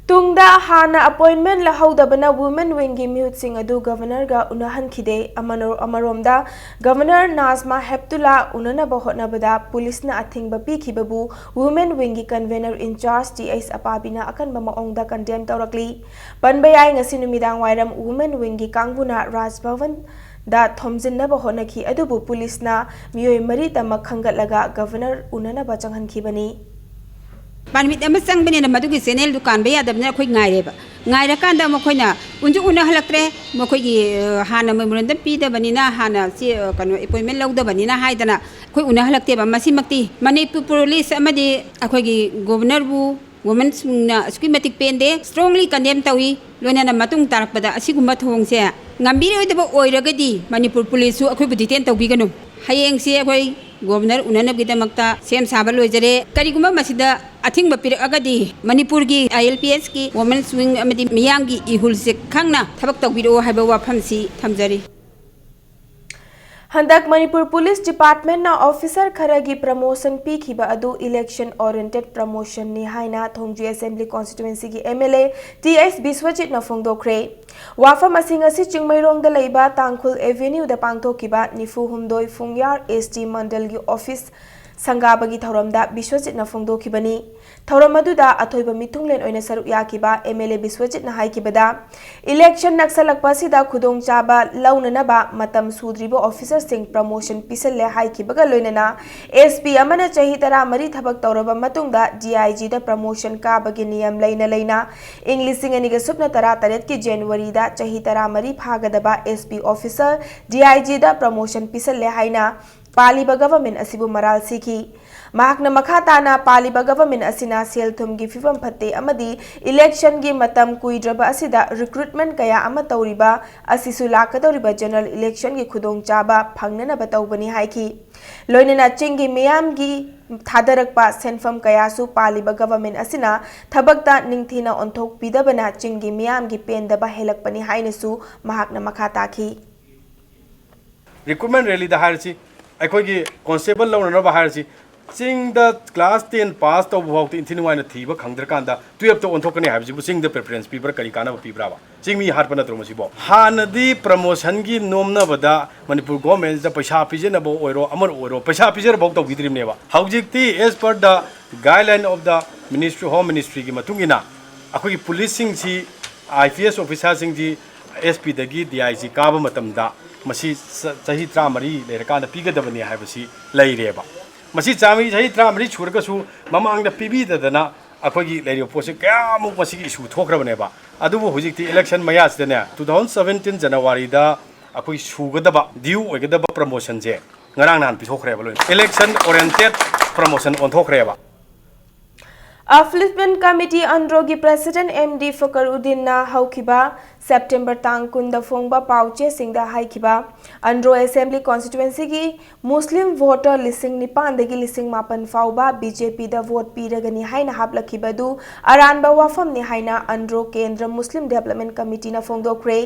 ꯇꯨꯡꯗ ꯍꯥꯟꯅ ꯑꯦꯄꯣꯏꯟꯃꯦꯟ ꯂꯧꯍꯧꯗꯕꯅ ꯋꯨꯃꯦꯟ ꯋꯤꯡꯒꯤ ꯃꯤꯍꯨꯠꯁꯤꯡ ꯑꯗꯨ ꯒꯚꯔꯅꯔꯒ ꯎꯅꯍꯟꯈꯤꯗꯦ꯫ ꯑꯃꯅꯣ-, ꯑꯃꯔꯣꯝꯗ ꯒꯚꯔꯅꯔ ꯅꯥꯖꯃꯥ ꯍꯦꯞꯇꯨꯂꯥ ꯎꯅꯅꯕ ꯍꯣꯠꯅꯕꯗ ꯄꯨꯂꯤꯁꯅ ꯑꯊꯤꯡꯕ ꯄꯤꯈꯤꯕꯕꯨ ꯋꯨꯃꯦꯟ ꯋꯤꯡꯒꯤ ꯀꯟꯚꯦꯅꯔ ꯏꯟꯆꯥꯔꯖ ꯇꯤ ꯑꯩꯆ ꯑꯄꯥꯕꯤꯅ ꯑꯀꯟꯕ ꯃꯑꯣꯡꯗ ꯀꯟꯗꯦꯝ ꯇꯧꯔꯛꯂꯤ꯫ ꯄꯟꯕ ꯌꯥꯏ, ꯉꯁꯤ ꯅꯨꯃꯤꯗꯥꯡ ꯋꯥꯏꯔꯝ ꯋꯨꯃꯦꯟ ꯋꯤꯡꯒꯤ ꯀꯥꯡꯕꯨꯅ ꯔꯥꯖ ꯚꯕꯟꯗ ꯊꯣꯝꯖꯤꯟꯅꯕ ꯍꯣꯠꯅꯈꯤ, ꯑꯗꯨꯕꯨ ꯄꯨꯂꯤꯁꯅ ꯃꯤꯑꯣꯏ ꯃꯔꯤ ꯇꯃꯛ ꯈꯟꯒꯠꯂꯒ ꯒꯚꯔꯅꯔ ꯎꯅꯅꯕ ꯆꯪꯍꯟꯈꯤꯕꯅꯤ꯫ ꯄꯥꯔꯃꯤꯠ ꯑꯃ ꯆꯪꯕꯅꯤꯅ ꯃꯗꯨꯒꯤ ꯆꯦꯅꯦꯜꯗꯨ ꯀꯥꯟꯕ ꯌꯥꯗꯕꯅꯤꯅ ꯑꯩꯈꯣꯏ ꯉꯥꯏꯔꯦꯕ꯫ ꯉꯥꯏꯔꯀꯥꯟꯗ ꯃꯈꯣꯏꯅ ꯎꯟꯁꯨ ꯎꯅꯍꯜꯂꯛꯇ꯭ꯔꯦ꯫ ꯃꯈꯣꯏꯒꯤ, ꯑ, ꯍꯥꯟꯅ ꯃꯦꯃꯣꯔꯦꯟꯗꯝ ꯄꯤꯗꯕꯅꯤꯅ, ꯍꯥꯟꯅ ꯆꯦ, ꯑ, ꯀꯩꯅꯣ, ꯑꯦꯄꯣꯏꯟꯃꯦꯟ ꯂꯧꯗꯕꯅꯤꯅ ꯍꯥꯏꯗꯅ ꯑꯩꯈꯣꯏ ꯎꯅꯍꯜꯂꯛꯇꯦꯕ꯫ ꯃꯁꯤꯃꯛꯇꯤ ꯃꯅꯤꯄꯨꯔ ꯄꯨꯂꯤꯁ ꯑꯃꯗꯤ ꯑꯩꯈꯣꯏꯒꯤ ꯒꯣꯕꯔꯅꯔꯕꯨ ꯋꯨꯃꯦꯟꯁ ꯋꯤꯡꯅ ꯑꯁꯨꯛꯀꯤ ꯃꯇꯤꯛ ꯄꯦꯟꯗꯦ, ꯁ꯭ꯇꯔꯣꯡꯂꯤ ꯀꯟꯗꯦꯝ ꯇꯧꯏ꯫ ꯂꯣꯏꯅꯅ ꯃꯇꯨꯡ ꯇꯥꯔꯛꯄꯗ ꯑꯁꯤꯒꯨꯝꯕ ꯊꯧꯑꯣꯡꯁꯦ ꯉꯝꯕꯤꯔꯣꯏꯗꯕ ꯑꯣꯏꯔꯒꯗꯤ ꯃꯅꯤꯄꯨꯔ ꯄꯨꯂꯤꯁꯁꯨ ꯑꯩꯈꯣꯏꯕꯨ ꯗꯤꯇꯦꯟ ꯇꯧꯕꯤꯒꯅꯨ꯫ ꯍꯌꯦꯡꯁꯦ ꯑꯩꯈꯣꯏ ꯒꯣꯕꯔꯅꯔ ꯎꯅꯅꯕꯒꯤꯗꯃꯛꯇ ꯁꯦꯝ ꯁꯥꯕ ꯂꯣꯏꯖꯔꯦ꯫ ꯀꯔꯤꯒꯨꯝꯕ ꯃꯁꯤꯗ ꯑꯊꯤꯡꯕ ꯄꯤꯔꯛꯑꯒꯗꯤ ꯃꯅꯤꯄꯨꯔꯒꯤ ꯑꯥꯏ ꯑꯦꯜ ꯄꯤ ꯑꯦꯁꯀꯤ ꯋꯨꯃꯦꯟꯁ ꯋꯤꯡ ꯑꯃꯗꯤ ꯃꯤꯌꯥꯝꯒꯤ ꯏꯍꯨꯜꯁꯦ ꯈꯪꯅ ꯊꯕꯛ ꯇꯧꯕꯤꯔꯛꯑꯣ ꯍꯥꯏꯕ ꯋꯥꯐꯝꯁꯤ ꯊꯝꯖꯔꯤ꯫ ꯍꯟꯗꯛ ꯃꯅꯤꯄꯨꯔ ꯄꯨꯂꯤꯁ ꯗꯤꯄꯥꯔꯠꯃꯦꯟꯠꯅ ꯑꯣꯐꯤꯁꯔ ꯈꯔꯒꯤ ꯄ꯭ꯔꯃꯣꯁꯟ ꯄꯤꯈꯤꯕ ꯑꯗꯨ ꯏꯂꯦꯛꯁꯟ ꯑꯣꯔꯤꯌꯦꯟꯇꯦꯗ ꯄ꯭ꯔꯃꯣꯁꯟꯅꯤ ꯍꯥꯏꯅ ꯊꯣꯡꯖꯨ ꯑꯦꯁꯦꯝꯕ꯭ꯂꯤ ꯀꯣꯟꯁꯇꯤꯇ꯭ꯋꯦꯟꯁꯤꯒꯤ M L A T S ꯕꯤꯁ꯭ꯋꯖꯤꯠꯅ ꯐꯣꯡꯗꯣꯛꯈ꯭ꯔꯦ꯫ ꯋꯥꯐꯝ ꯑꯁꯤ ꯉꯁꯤ ꯆꯤꯡꯃꯩꯔꯣꯡꯗ ꯂꯩꯕ ꯇꯥꯡꯈꯨꯜ ꯑꯦꯚꯦꯅ꯭ꯌꯨꯗ ꯄꯥꯡꯊꯣꯛꯈꯤꯕ ꯅꯤꯐꯨ ꯍꯨꯝꯗꯣꯏ ꯐꯨꯡꯌꯥꯔ ꯑꯦꯁ ꯇꯤ ꯃꯟꯗꯜꯒꯤ ꯑꯣꯐꯤꯁ ꯁꯪꯒꯥꯕꯒꯤ ꯊꯧꯔꯝꯗ ꯕꯤꯁ꯭ꯋꯖꯤꯠꯅ ꯐꯣꯡꯗꯣꯛꯈꯤꯕꯅꯤ꯫ ꯊꯧꯔꯝ ꯑꯗꯨꯗ ꯑꯊꯣꯏꯕ ꯃꯤꯊꯨꯡꯂꯦꯟ ꯑꯣꯏꯅ ꯁꯔꯨꯛ ꯌꯥꯈꯤꯕ ꯑꯦꯝ ꯑꯦꯜ ꯑꯦ ꯕꯤꯁ꯭ꯋꯖꯤꯠꯅ ꯍꯥꯏꯈꯤꯕꯗ, ꯏꯂꯦꯛꯁꯟ ꯅꯛꯁꯜꯂꯛꯄ ꯑꯁꯤꯗ ꯈꯨꯗꯣꯡꯆꯥꯕ ꯂꯧꯅꯅꯕ ꯃꯇꯝ ꯁꯨꯗ꯭ꯔꯤꯕ ꯑꯣꯐꯤꯁꯔꯁꯤꯡ ꯄ꯭ꯔꯃꯣꯁꯟ ꯄꯤꯁꯜꯂꯦ ꯍꯥꯏꯈꯤꯕꯒ ꯂꯣꯏꯅꯅ ꯑꯦꯁ ꯄꯤ ꯑꯃꯅ ꯆꯍꯤ ꯇꯔꯥꯃꯔꯤ ꯊꯕꯛ ꯇꯧꯔꯕ ꯃꯇꯨꯡꯗ ꯗꯤ ꯑꯥꯏ ꯖꯤꯗ ꯄ꯭ꯔꯃꯣꯁꯟ ꯀꯥꯕꯒꯤ ꯅꯤꯌꯝ ꯂꯩꯅ ꯂꯩꯅ ꯏꯪ ꯂꯤꯁꯤꯡ ꯑꯅꯤꯒ ꯁꯨꯞꯅ ꯇꯔꯥꯇꯔꯦꯠꯀꯤ ꯖꯅꯋꯥꯔꯤꯗ ꯆꯍꯤ ꯇꯔꯥꯃꯔꯤ ꯐꯥꯒꯗꯕ S P officer D I ꯖꯤꯗ ꯄ꯭ꯔꯃꯣꯁꯟ ꯄꯤꯁꯜꯂꯦ ꯍꯥꯏꯅ ꯄꯥꯜꯂꯤꯕ ꯒꯚꯔꯟꯃꯦꯟꯠ ꯑꯁꯤꯕꯨ ꯃꯔꯥꯜ ꯁꯤꯈꯤ꯫ ꯃꯍꯥꯛꯅ ꯃꯈꯥ ꯇꯥꯅ ꯄꯥꯜꯂꯤꯕ ꯒꯚꯔꯟꯃꯦꯟꯠ ꯑꯁꯤꯅ ꯁꯦꯜ ꯊꯨꯝꯒꯤ ꯐꯤꯕꯝ ꯐꯠꯇꯦ ꯑꯃꯗꯤ ꯏꯂꯦꯛꯁꯟꯒꯤ ꯃꯇꯝ ꯀꯨꯏꯗ꯭ꯔꯕ ꯑꯁꯤꯗ ꯔꯤꯀ꯭ꯔꯨꯠꯃꯦꯟꯠ ꯀꯌꯥ ꯑꯃ ꯇꯧꯔꯤꯕ ꯑꯁꯤꯁꯨ ꯂꯥꯛꯀꯗꯧꯔꯤꯕ ꯖꯦꯅꯔꯦꯜ ꯏꯂꯦꯛꯁꯟꯒꯤ ꯈꯨꯗꯣꯡꯆꯥꯕ ꯐꯪꯅꯅꯕ ꯇꯧꯕꯅꯤ ꯍꯥꯏꯈꯤ꯫ ꯂꯣꯏꯅꯅ ꯆꯤꯡꯒꯤ ꯃꯤꯌꯥꯝꯒꯤ ꯊꯥꯗꯔꯛꯄ ꯁꯦꯟꯐꯝ ꯀꯌꯥꯁꯨ ꯄꯥꯜꯂꯤꯕ ꯒꯚꯔꯟꯃꯦꯟꯠ ꯑꯁꯤꯅ ꯊꯕꯛꯇ ꯅꯤꯡꯊꯤꯅ ꯑꯣꯟꯊꯣꯛꯄꯤꯗꯕꯅ ꯆꯤꯡꯒꯤ ꯃꯤꯌꯥꯝꯒꯤ ꯄꯦꯟꯗꯕ ꯍꯦꯜꯂꯛꯄꯅꯤ ꯍꯥꯏꯅꯁꯨ ꯃꯍꯥꯛꯅ ꯃꯈꯥ ꯇꯥꯈꯤ꯫ ꯔꯤꯀ꯭ꯔꯨꯠꯃꯦꯟꯠ ꯔꯦꯂꯤꯗ ꯍꯥꯏꯔꯁꯤ, ꯑꯩꯈꯣꯏꯒꯤ ꯀꯣꯟꯁꯇꯦꯕꯜ ꯂꯧꯅꯅꯕ ꯍꯥꯏꯔꯁꯤ, ꯆꯤꯡꯗ ꯀ꯭ꯂꯥꯁ ꯇꯦꯟ ꯄꯥꯁ ꯇꯧꯕ ꯐꯥꯎꯗ ꯏꯟꯊꯤ ꯅꯨꯡꯉꯥꯏꯅ ꯊꯤꯕ ꯈꯪꯗ꯭ꯔꯀꯥꯟꯗ ꯇꯨꯌꯦꯜꯞꯇ ꯑꯣꯟꯊꯣꯛꯀꯅꯤ ꯍꯥꯏꯕꯁꯤꯕꯨ ꯆꯤꯡꯗ ꯄ꯭ꯔꯤꯐꯔꯦꯟꯁ ꯄꯤꯕ꯭ꯔꯥ, ꯀꯔꯤ ꯀꯥꯟꯅꯕ ꯄꯤꯕ꯭ꯔꯥꯕ? ꯆꯤꯡꯃꯤ ꯍꯥꯠꯄ ꯅꯠꯇ꯭ꯔꯣ ꯃꯁꯤꯕꯣ? ꯍꯥꯟꯅꯗꯤ ꯄ꯭ꯔꯃꯣꯁꯟꯒꯤ ꯅꯣꯝꯅꯕꯗ ꯃꯅꯤꯄꯨꯔ ꯒꯣꯔꯃꯦꯟꯁꯤꯗ ꯄꯩꯁꯥ ꯄꯤꯖꯅꯕ ꯑꯣꯏꯔꯣ, ꯑꯃꯅ ꯑꯣꯏꯔꯣ, ꯄꯩꯁꯥ ꯄꯤꯖꯅꯕꯐꯥꯎ ꯇꯧꯕꯤꯗ꯭ꯔꯤꯕꯅꯦꯕ꯫ ꯍꯧꯖꯤꯛꯇꯤ as per the guideline of the Ministry, Home Ministryꯒꯤ ꯃꯇꯨꯡ ꯏꯟꯅ ꯑꯩꯈꯣꯏꯒꯤ ꯄꯨꯂꯤꯁꯁꯤꯡꯁꯤ, I P S ꯑꯣꯐꯤꯁꯥꯔꯁꯤꯡꯁꯤ S ꯄꯤꯗꯒꯤ D I G ꯀꯥꯕ ꯃꯇꯝꯗ ꯃꯁꯤ ꯆ-, ꯆꯍꯤ ꯇꯔꯥꯃꯔꯤ ꯂꯩꯔꯀꯥꯟꯗ ꯄꯤꯒꯗꯕꯅꯤ ꯍꯥꯏꯕꯁꯤ ꯂꯩꯔꯦꯕ꯫ ꯃꯁꯤ ꯆꯥꯃꯤ ꯆꯍꯤ ꯇꯔꯥꯃꯔꯤ ꯁꯨꯔꯒꯁꯨ ꯃꯃꯥꯡꯗ ꯄꯤꯕꯤꯗꯗꯅ ꯑꯩꯈꯣꯏꯒꯤ ꯂꯩꯔꯤꯕ ꯄꯣꯠꯁꯤ ꯀꯌꯥꯃꯨꯛ ꯃꯁꯤꯒꯤ issue ꯊꯣꯛꯈ꯭ꯔꯕꯅꯦꯕ꯫ ꯑꯗꯨꯕꯨ ꯍꯧꯖꯤꯛꯇꯤ election ꯃꯌꯥꯁꯤꯗꯅꯦ, two thousand seventeen January ꯗ ꯑꯩꯈꯣꯏ ꯁꯨꯒꯗꯕ, due ꯑꯣꯏꯒꯗꯕ promotion ꯁꯦ ꯉꯔꯥꯡ ꯅꯍꯥꯟ ꯄꯤꯊꯣꯛꯈ꯭ꯔꯦꯕ ꯂꯣꯏꯅ꯫ Election oriented promotion ꯑꯣꯟꯊꯣꯛꯈ꯭ꯔꯦꯕ꯫ Upliftment Committee, UNDRO ꯒꯤ President M D ꯐꯀꯔ ꯎꯗꯤꯟꯅ ꯍꯧꯈꯤꯕ September ꯇꯥꯡ ꯀꯨꯟꯗ ꯐꯣꯡꯕ ꯄꯥꯎꯆꯦꯁꯤꯡꯗ ꯍꯥꯏꯈꯤꯕ, UNDRO Assembly Constituency ꯒꯤ Muslim voter ꯂꯤꯁꯤꯡ ꯅꯤꯄꯥꯟꯗꯒꯤ ꯂꯤꯁꯤꯡ ꯃꯥꯄꯟ ꯐꯥꯎꯕ B J P ꯗ vote ꯄꯤꯔꯒꯅꯤ ꯍꯥꯏꯅ ꯍꯥꯞꯂꯛꯈꯤꯕ ꯑꯗꯨ ꯑꯔꯥꯟꯕ ꯋꯥꯐꯝꯅꯤ ꯍꯥꯏꯅ UNDRO ꯀꯦꯟꯗ꯭ꯔ Muslim Development Committee ꯅ ꯐꯣꯡꯗꯣꯛꯈ꯭ꯔꯦ꯫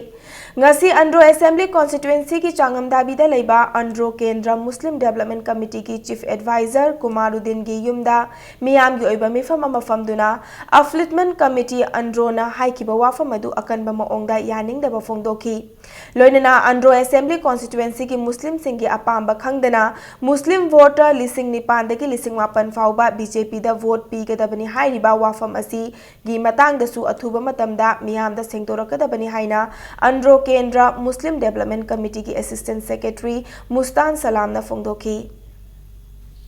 ꯉꯁꯤ UNDRO Assembly Constituency ꯒꯤ ꯆꯥꯉꯝꯗꯥꯕꯤꯗ ꯂꯩꯕ UNDRO ꯀꯦꯟꯗ꯭ꯔ Muslim Development Committee ꯒꯤ Chief Advisor ꯀꯨꯃꯥꯔꯨꯗꯤꯟꯒꯤ ꯌꯨꯝꯗ ꯃꯤꯌꯥꯝꯒꯤ ꯑꯣꯏꯕ ꯃꯤꯐꯝ ꯑꯃ ꯐꯝꯗꯨꯅ Upliftment Committee, UNDRO ꯅ ꯍꯥꯏꯈꯤꯕ ꯋꯥꯐꯝ ꯑꯗꯨ ꯑꯀꯟꯕ ꯃꯑꯣꯡꯗ ꯌꯥꯅꯤꯡꯗꯕ ꯐꯣꯡꯗꯣꯛꯈꯤ꯫ ꯂꯣꯏꯅꯅ UNDRO Assembly Constituency ꯒꯤ Muslim ꯁꯤꯡꯒꯤ ꯑꯄꯥꯝꯕ ꯈꯪꯗꯅ Muslim voter ꯂꯤꯁꯤꯡ ꯅꯤꯄꯥꯟꯗꯒꯤ ꯂꯤꯁꯤꯡ ꯃꯥꯄꯟ ꯐꯥꯎꯕ B J P ꯗ vote ꯄꯤꯒꯗꯕꯅꯤ ꯍꯥꯏꯔꯤꯕ ꯋꯥꯐꯝ ꯑꯁꯤꯒꯤ ꯃꯇꯥꯡꯗꯁꯨ ꯑꯊꯨꯕ ꯃꯇꯝꯗ ꯃꯤꯌꯥꯝꯗ ꯁꯦꯡꯗꯣꯔꯛꯀꯗꯕꯅꯤ ꯍꯥꯏꯅ UNDRO ꯀꯦꯟꯗ꯭ꯔ Muslim Development Committee ꯒꯤ Assistant Secretary ꯃꯨꯁꯇꯥꯟ ꯁꯂꯥꯝꯅ ꯐꯣꯡꯗꯣꯛꯈꯤ꯫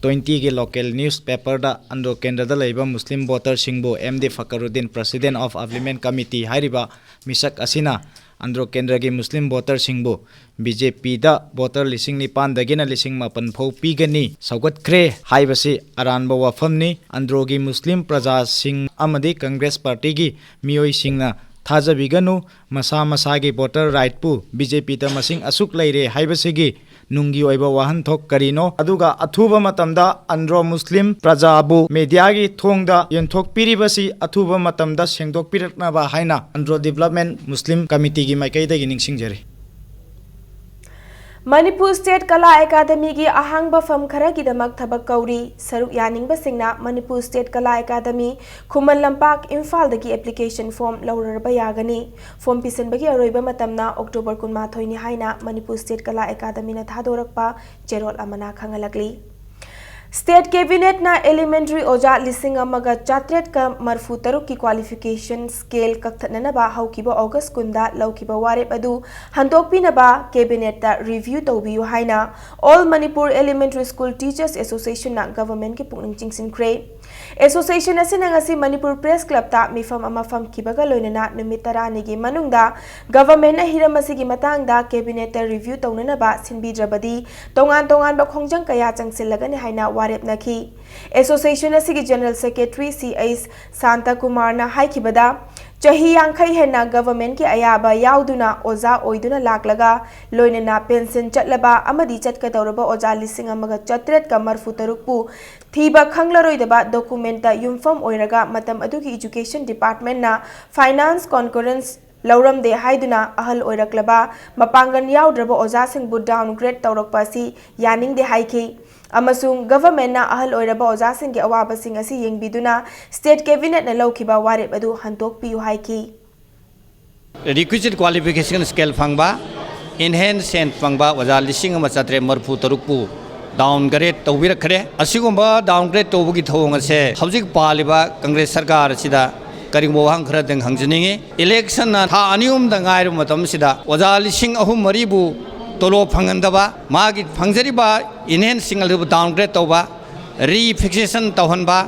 Twenty ꯒꯤ local newspaper ꯗ UNDRO ꯀꯦꯟꯗ꯭ꯔꯗ ꯂꯩꯕ Muslim voter ꯁꯤꯡꯕꯨ M D ꯐꯀꯔꯨꯗꯤꯟ, President of Upliftment Committee ꯍꯥꯏꯔꯤꯕ ꯃꯤꯁꯛ ꯑꯁꯤꯅ UNDRO ꯀꯦꯟꯗ꯭ꯔꯒꯤ Muslim voter ꯁꯤꯡꯕꯨ B J P ꯗ voter ꯂꯤꯁꯤꯡ ꯅꯤꯄꯥꯟꯗꯒꯤꯅ ꯂꯤꯁꯤꯡ ꯃꯥꯄꯟ ꯐꯥꯎ ꯄꯤꯒꯅꯤ, ꯁꯧꯒꯠꯈ꯭ꯔꯦ ꯍꯥꯏꯕꯁꯤ ꯑꯔꯥꯟꯕ ꯋꯥꯐꯝꯅꯤ꯫ UNDRO ꯒꯤ Muslim ꯄ꯭ꯔꯖꯥꯁꯤꯡ ꯑꯃꯗꯤ Congress Party ꯒꯤ ꯃꯤꯑꯣꯏꯁꯤꯡꯅ ꯊꯥꯖꯕꯤꯒꯅꯨ꯫ ꯃꯁꯥ ꯃꯁꯥꯒꯤ voter right ꯄꯨ B J P ꯗ ꯃꯁꯤꯡ ꯑꯁꯨꯛ ꯂꯩꯔꯦ ꯍꯥꯏꯕꯁꯤꯒꯤ ꯅꯨꯡꯒꯤ ꯑꯣꯏꯕ ꯋꯥꯍꯟꯊꯣꯛ ꯀꯔꯤꯅꯣ? ꯑꯗꯨꯒ ꯑꯊꯨꯕ ꯃꯇꯝꯗ UNDRO Muslim ꯄ꯭ꯔꯖꯥꯕꯨ media ꯒꯤ ꯊꯣꯡꯗ ꯌꯦꯟꯊꯣꯛꯄꯤꯔꯤꯕꯁꯤ ꯑꯊꯨꯕ ꯃꯇꯝꯗ ꯁꯦꯡꯗꯣꯛꯄꯤꯔꯛꯅꯕ ꯍꯥꯏꯅ UNDRO Development Muslim Committee ꯒꯤ ꯃꯥꯏꯀꯩꯗꯒꯤ ꯅꯤꯡꯁꯤꯡꯖꯔꯤ꯫ ꯃꯅꯤꯄꯨꯔ State ꯀꯂꯥ ꯑꯦꯀꯥꯗꯃꯤꯒꯤ ꯑꯍꯥꯡꯕ ꯐꯝ ꯈꯔꯒꯤꯗꯃꯛ ꯊꯕꯛ ꯀꯧꯔꯤ꯫ ꯁꯔꯨꯛ ꯌꯥꯅꯤꯡꯕꯁꯤꯡꯅ ꯃꯅꯤꯄꯨꯔ State ꯀꯂꯥ ꯑꯦꯀꯥꯗꯃꯤ, ꯈꯨꯃꯟ ꯂꯝꯄꯥꯛ, ꯏꯝꯐꯥꯜꯗꯒꯤ application form ꯂꯧꯔꯔꯕ ꯌꯥꯒꯅꯤ꯫ Form ꯄꯤꯁꯤꯟꯕꯒꯤ ꯑꯔꯣꯏꯕ ꯃꯇꯝꯅ October ꯀꯨꯟꯃꯥꯊꯣꯏꯅꯤ ꯍꯥꯏꯅ ꯃꯅꯤꯄꯨꯔ State ꯀꯂꯥ ꯑꯦꯀꯥꯗꯃꯤꯅ ꯊꯥꯗꯣꯔꯛꯄ ꯆꯦꯔꯣꯜ ꯑꯃꯅ ꯈꯪꯍꯜꯂꯛꯂꯤ꯫ State Cabinet ꯅ elementary ꯑꯣꯖꯥ ꯂꯤꯁꯤꯡ ꯑꯃꯒ ꯆꯥꯇ꯭ꯔꯦꯠꯀ ꯃꯔꯐꯨ ꯇꯔꯨꯛꯀꯤ qualification scale ꯀꯛꯊꯠꯅꯅꯕ ꯍꯧꯈꯤꯕ August ꯀꯨꯟꯗ ꯂꯧꯈꯤꯕ ꯋꯥꯔꯦꯞ ꯑꯗꯨ ꯍꯟꯗꯣꯛꯄꯤꯅꯕ Cabinet ꯇ review ꯇꯧꯕꯤꯌꯨ ꯍꯥꯏꯅ All Manipur Elementary School Teachers Association ꯅ government ꯀꯤ ꯄꯨꯛꯅꯤꯡ ꯆꯤꯡꯁꯤꯟꯈ꯭ꯔꯦ꯫ Association ꯑꯁꯤꯅ ꯉꯁꯤ Manipur Press Club ꯇ ꯃꯤꯐꯝ ꯑꯃ ꯐꯝꯈꯤꯕꯒ ꯂꯣꯏꯅꯅ ꯅꯨꯃꯤꯠ ꯇꯔꯥꯅꯤꯒꯤ ꯃꯅꯨꯡꯗ government ꯅ ꯍꯤꯔꯝ ꯑꯁꯤꯒꯤ ꯃꯇꯥꯡꯗ Cabinet ꯇ review ꯇꯧꯅꯅꯕ ꯁꯤꯟꯕꯤꯗ꯭ꯔꯕꯗꯤ ꯇꯣꯉꯥꯟ ꯇꯣꯉꯥꯟꯕ ꯈꯣꯡꯖꯪ ꯀꯌꯥ ꯆꯪꯁꯤꯜꯂꯒꯅꯤ ꯍꯥꯏꯅ ꯋꯥꯔꯦꯞꯅꯈꯤ꯫ Association ꯑꯁꯤꯒꯤ General Secretary ꯁꯤ ꯑꯩꯆ ꯁꯥꯟꯇ ꯀꯨꯃꯥꯔꯅ ꯍꯥꯏꯈꯤꯕꯗ, ꯆꯍꯤ ꯌꯥꯡꯈꯩ ꯍꯦꯟꯅ government ꯀꯤ ꯑꯌꯥꯕ ꯌꯥꯎꯗꯨꯅ ꯑꯣꯖꯥ ꯑꯣꯏꯗꯨꯅ ꯂꯥꯛꯂꯒ, ꯂꯣꯏꯅꯅ pension ꯆꯠꯂꯕ ꯑꯃꯗꯤ ꯆꯠꯀꯗꯧꯔꯕ ꯑꯣꯖꯥ ꯂꯤꯁꯤꯡ ꯑꯃꯒ ꯆꯥꯇ꯭ꯔꯦꯠꯀ ꯃꯔꯐꯨ ꯇꯔꯨꯛꯄꯨ ꯊꯤꯕ ꯈꯪꯂꯔꯣꯏꯗꯕ document ꯇ ꯌꯨꯝꯐꯝ ꯑꯣꯏꯔꯒ ꯃꯇꯝ ꯑꯗꯨꯒꯤ Education Department ꯅ finance concurrence ꯂꯧꯔꯝꯗꯦ ꯍꯥꯏꯗꯨꯅ ꯑꯍꯜ ꯑꯣꯏꯔꯛꯂꯕ ꯃꯄꯥꯡꯒꯜ ꯌꯥꯎꯗ꯭ꯔꯕ ꯑꯣꯖꯥꯁꯤꯡꯕꯨ downgrade ꯇꯧꯔꯛꯄ ꯑꯁꯤ ꯌꯥꯅꯤꯡꯗꯦ ꯍꯥꯏꯈꯤ꯫ ꯑꯃꯁꯨꯡ government ꯅ ꯑꯍꯜ ꯑꯣꯏꯔꯕ ꯑꯣꯖꯥꯁꯤꯡꯒꯤ ꯑꯋꯥꯕꯁꯤꯡ ꯑꯁꯤ ꯌꯦꯡꯕꯤꯗꯨꯅ State Cabinet ꯅ ꯂꯧꯈꯤꯕ ꯋꯥꯔꯦꯞ ꯑꯗꯨ ꯍꯟꯗꯣꯛꯄꯤꯌꯨ ꯍꯥꯏꯈꯤ꯫ Requisite qualification scale ꯐꯪꯕ, in hand ꯁꯦꯟ ꯐꯪꯕ ꯑꯣꯖꯥ ꯂꯤꯁꯤꯡ ꯑꯃ ꯆꯥꯇ꯭ꯔꯦꯠ ꯃꯔꯐꯨ ꯇꯔꯨꯛꯄꯨ downgrade ꯇꯧꯕꯤꯔꯛꯈ꯭ꯔꯦ꯫ ꯑꯁꯤꯒꯨꯝꯕ downgrade ꯇꯧꯕꯒꯤ ꯊꯧꯑꯣꯡ ꯑꯁꯦ ꯍꯧꯖꯤꯛ ꯄꯥꯜꯂꯤꯕ Congress ꯁꯔꯀꯥꯔ ꯑꯁꯤꯗ ꯀꯔꯤꯒꯨꯝꯕ ꯋꯥꯍꯪ ꯈꯔꯗꯪ ꯍꯪꯖꯅꯤꯡꯉꯤ꯫ Election ꯅ ꯊꯥ ꯑꯅꯤ ꯑꯍꯨꯝꯗ ꯉꯥꯏꯔꯕ ꯃꯇꯝꯁꯤꯗ ꯑꯣꯖꯥ ꯂꯤꯁꯤꯡ ꯑꯍꯨꯝ ꯃꯔꯤꯕꯨ ꯇꯣꯂꯣꯞ ꯐꯪꯍꯟꯗꯕ, ꯃꯥꯒꯤ ꯐꯪꯖꯔꯤꯕ in hand ꯁꯤꯡ ꯑꯗꯨꯕꯨ downgrade ꯇꯧꯕ, refixation ꯇꯧꯍꯟꯕ,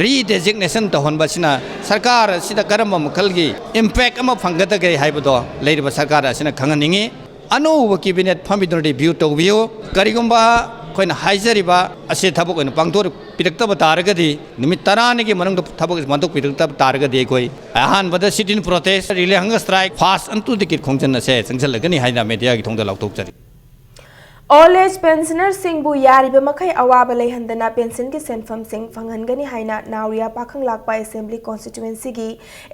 redesignation ꯇꯧꯍꯟꯕ ꯑꯁꯤꯅ ꯁꯔꯀꯥꯔ ꯑꯁꯤꯗ ꯀꯔꯝꯕ ꯃꯈꯜꯒꯤ impact ꯑꯃ ꯐꯪꯒꯗꯒꯦ ꯍꯥꯏꯕꯗꯣ ꯂꯩꯔꯤꯕ ꯁꯔꯀꯥꯔ ꯑꯁꯤꯅ ꯈꯪꯍꯟꯅꯤꯡꯉꯤ꯫ ꯑꯅꯧꯕ Cabinet ꯐꯝꯃꯤꯗꯨꯅ review ꯇꯧꯕꯤꯌꯨ꯫ ꯀꯔꯤꯒꯨꯝꯕ ꯑꯩꯈꯣꯏꯅ ꯍꯥꯏꯖꯔꯤꯕ ꯑꯁꯤ ꯊꯕꯛ ꯑꯣꯏꯅ ꯄꯥꯡꯊꯣꯛꯄꯤꯔꯛꯇꯕ ꯇꯥꯔꯒꯗꯤ, ꯅꯨꯃꯤꯠ ꯇꯔꯥꯅꯤꯒꯤ ꯃꯅꯨꯡꯗ ꯊꯕꯛ ꯑꯁꯤ ꯄꯥꯡꯊꯣꯛꯄꯤꯔꯛꯇꯕ ꯇꯥꯔꯒꯗꯤ ꯑꯩꯈꯣꯏ ꯑꯍꯥꯟꯕꯗ sit in protest, relay hunger strike, fast and to the kill ꯈꯣꯡꯖꯪ ꯑꯁꯦ ꯆꯪꯁꯤꯜꯂꯒꯅꯤ ꯍꯥꯏꯅ media ꯒꯤ ꯊꯣꯡꯗ ꯂꯥꯎꯊꯣꯛꯆꯔꯤ꯫ Old age pensioner ꯁꯤꯡꯕꯨ ꯌꯥꯔꯤꯕ ꯃꯈꯩ ꯑꯋꯥꯕ ꯂꯩꯍꯟꯗꯅ pension ꯒꯤ ꯁꯦꯟꯐꯝꯁꯤꯡ ꯐꯪꯍꯟꯒꯅꯤ ꯍꯥꯏꯅ ꯅꯥꯎꯔꯤꯌꯥ ꯄꯥꯈꯪꯂꯥꯛꯄ Assembly Constituency ꯒꯤ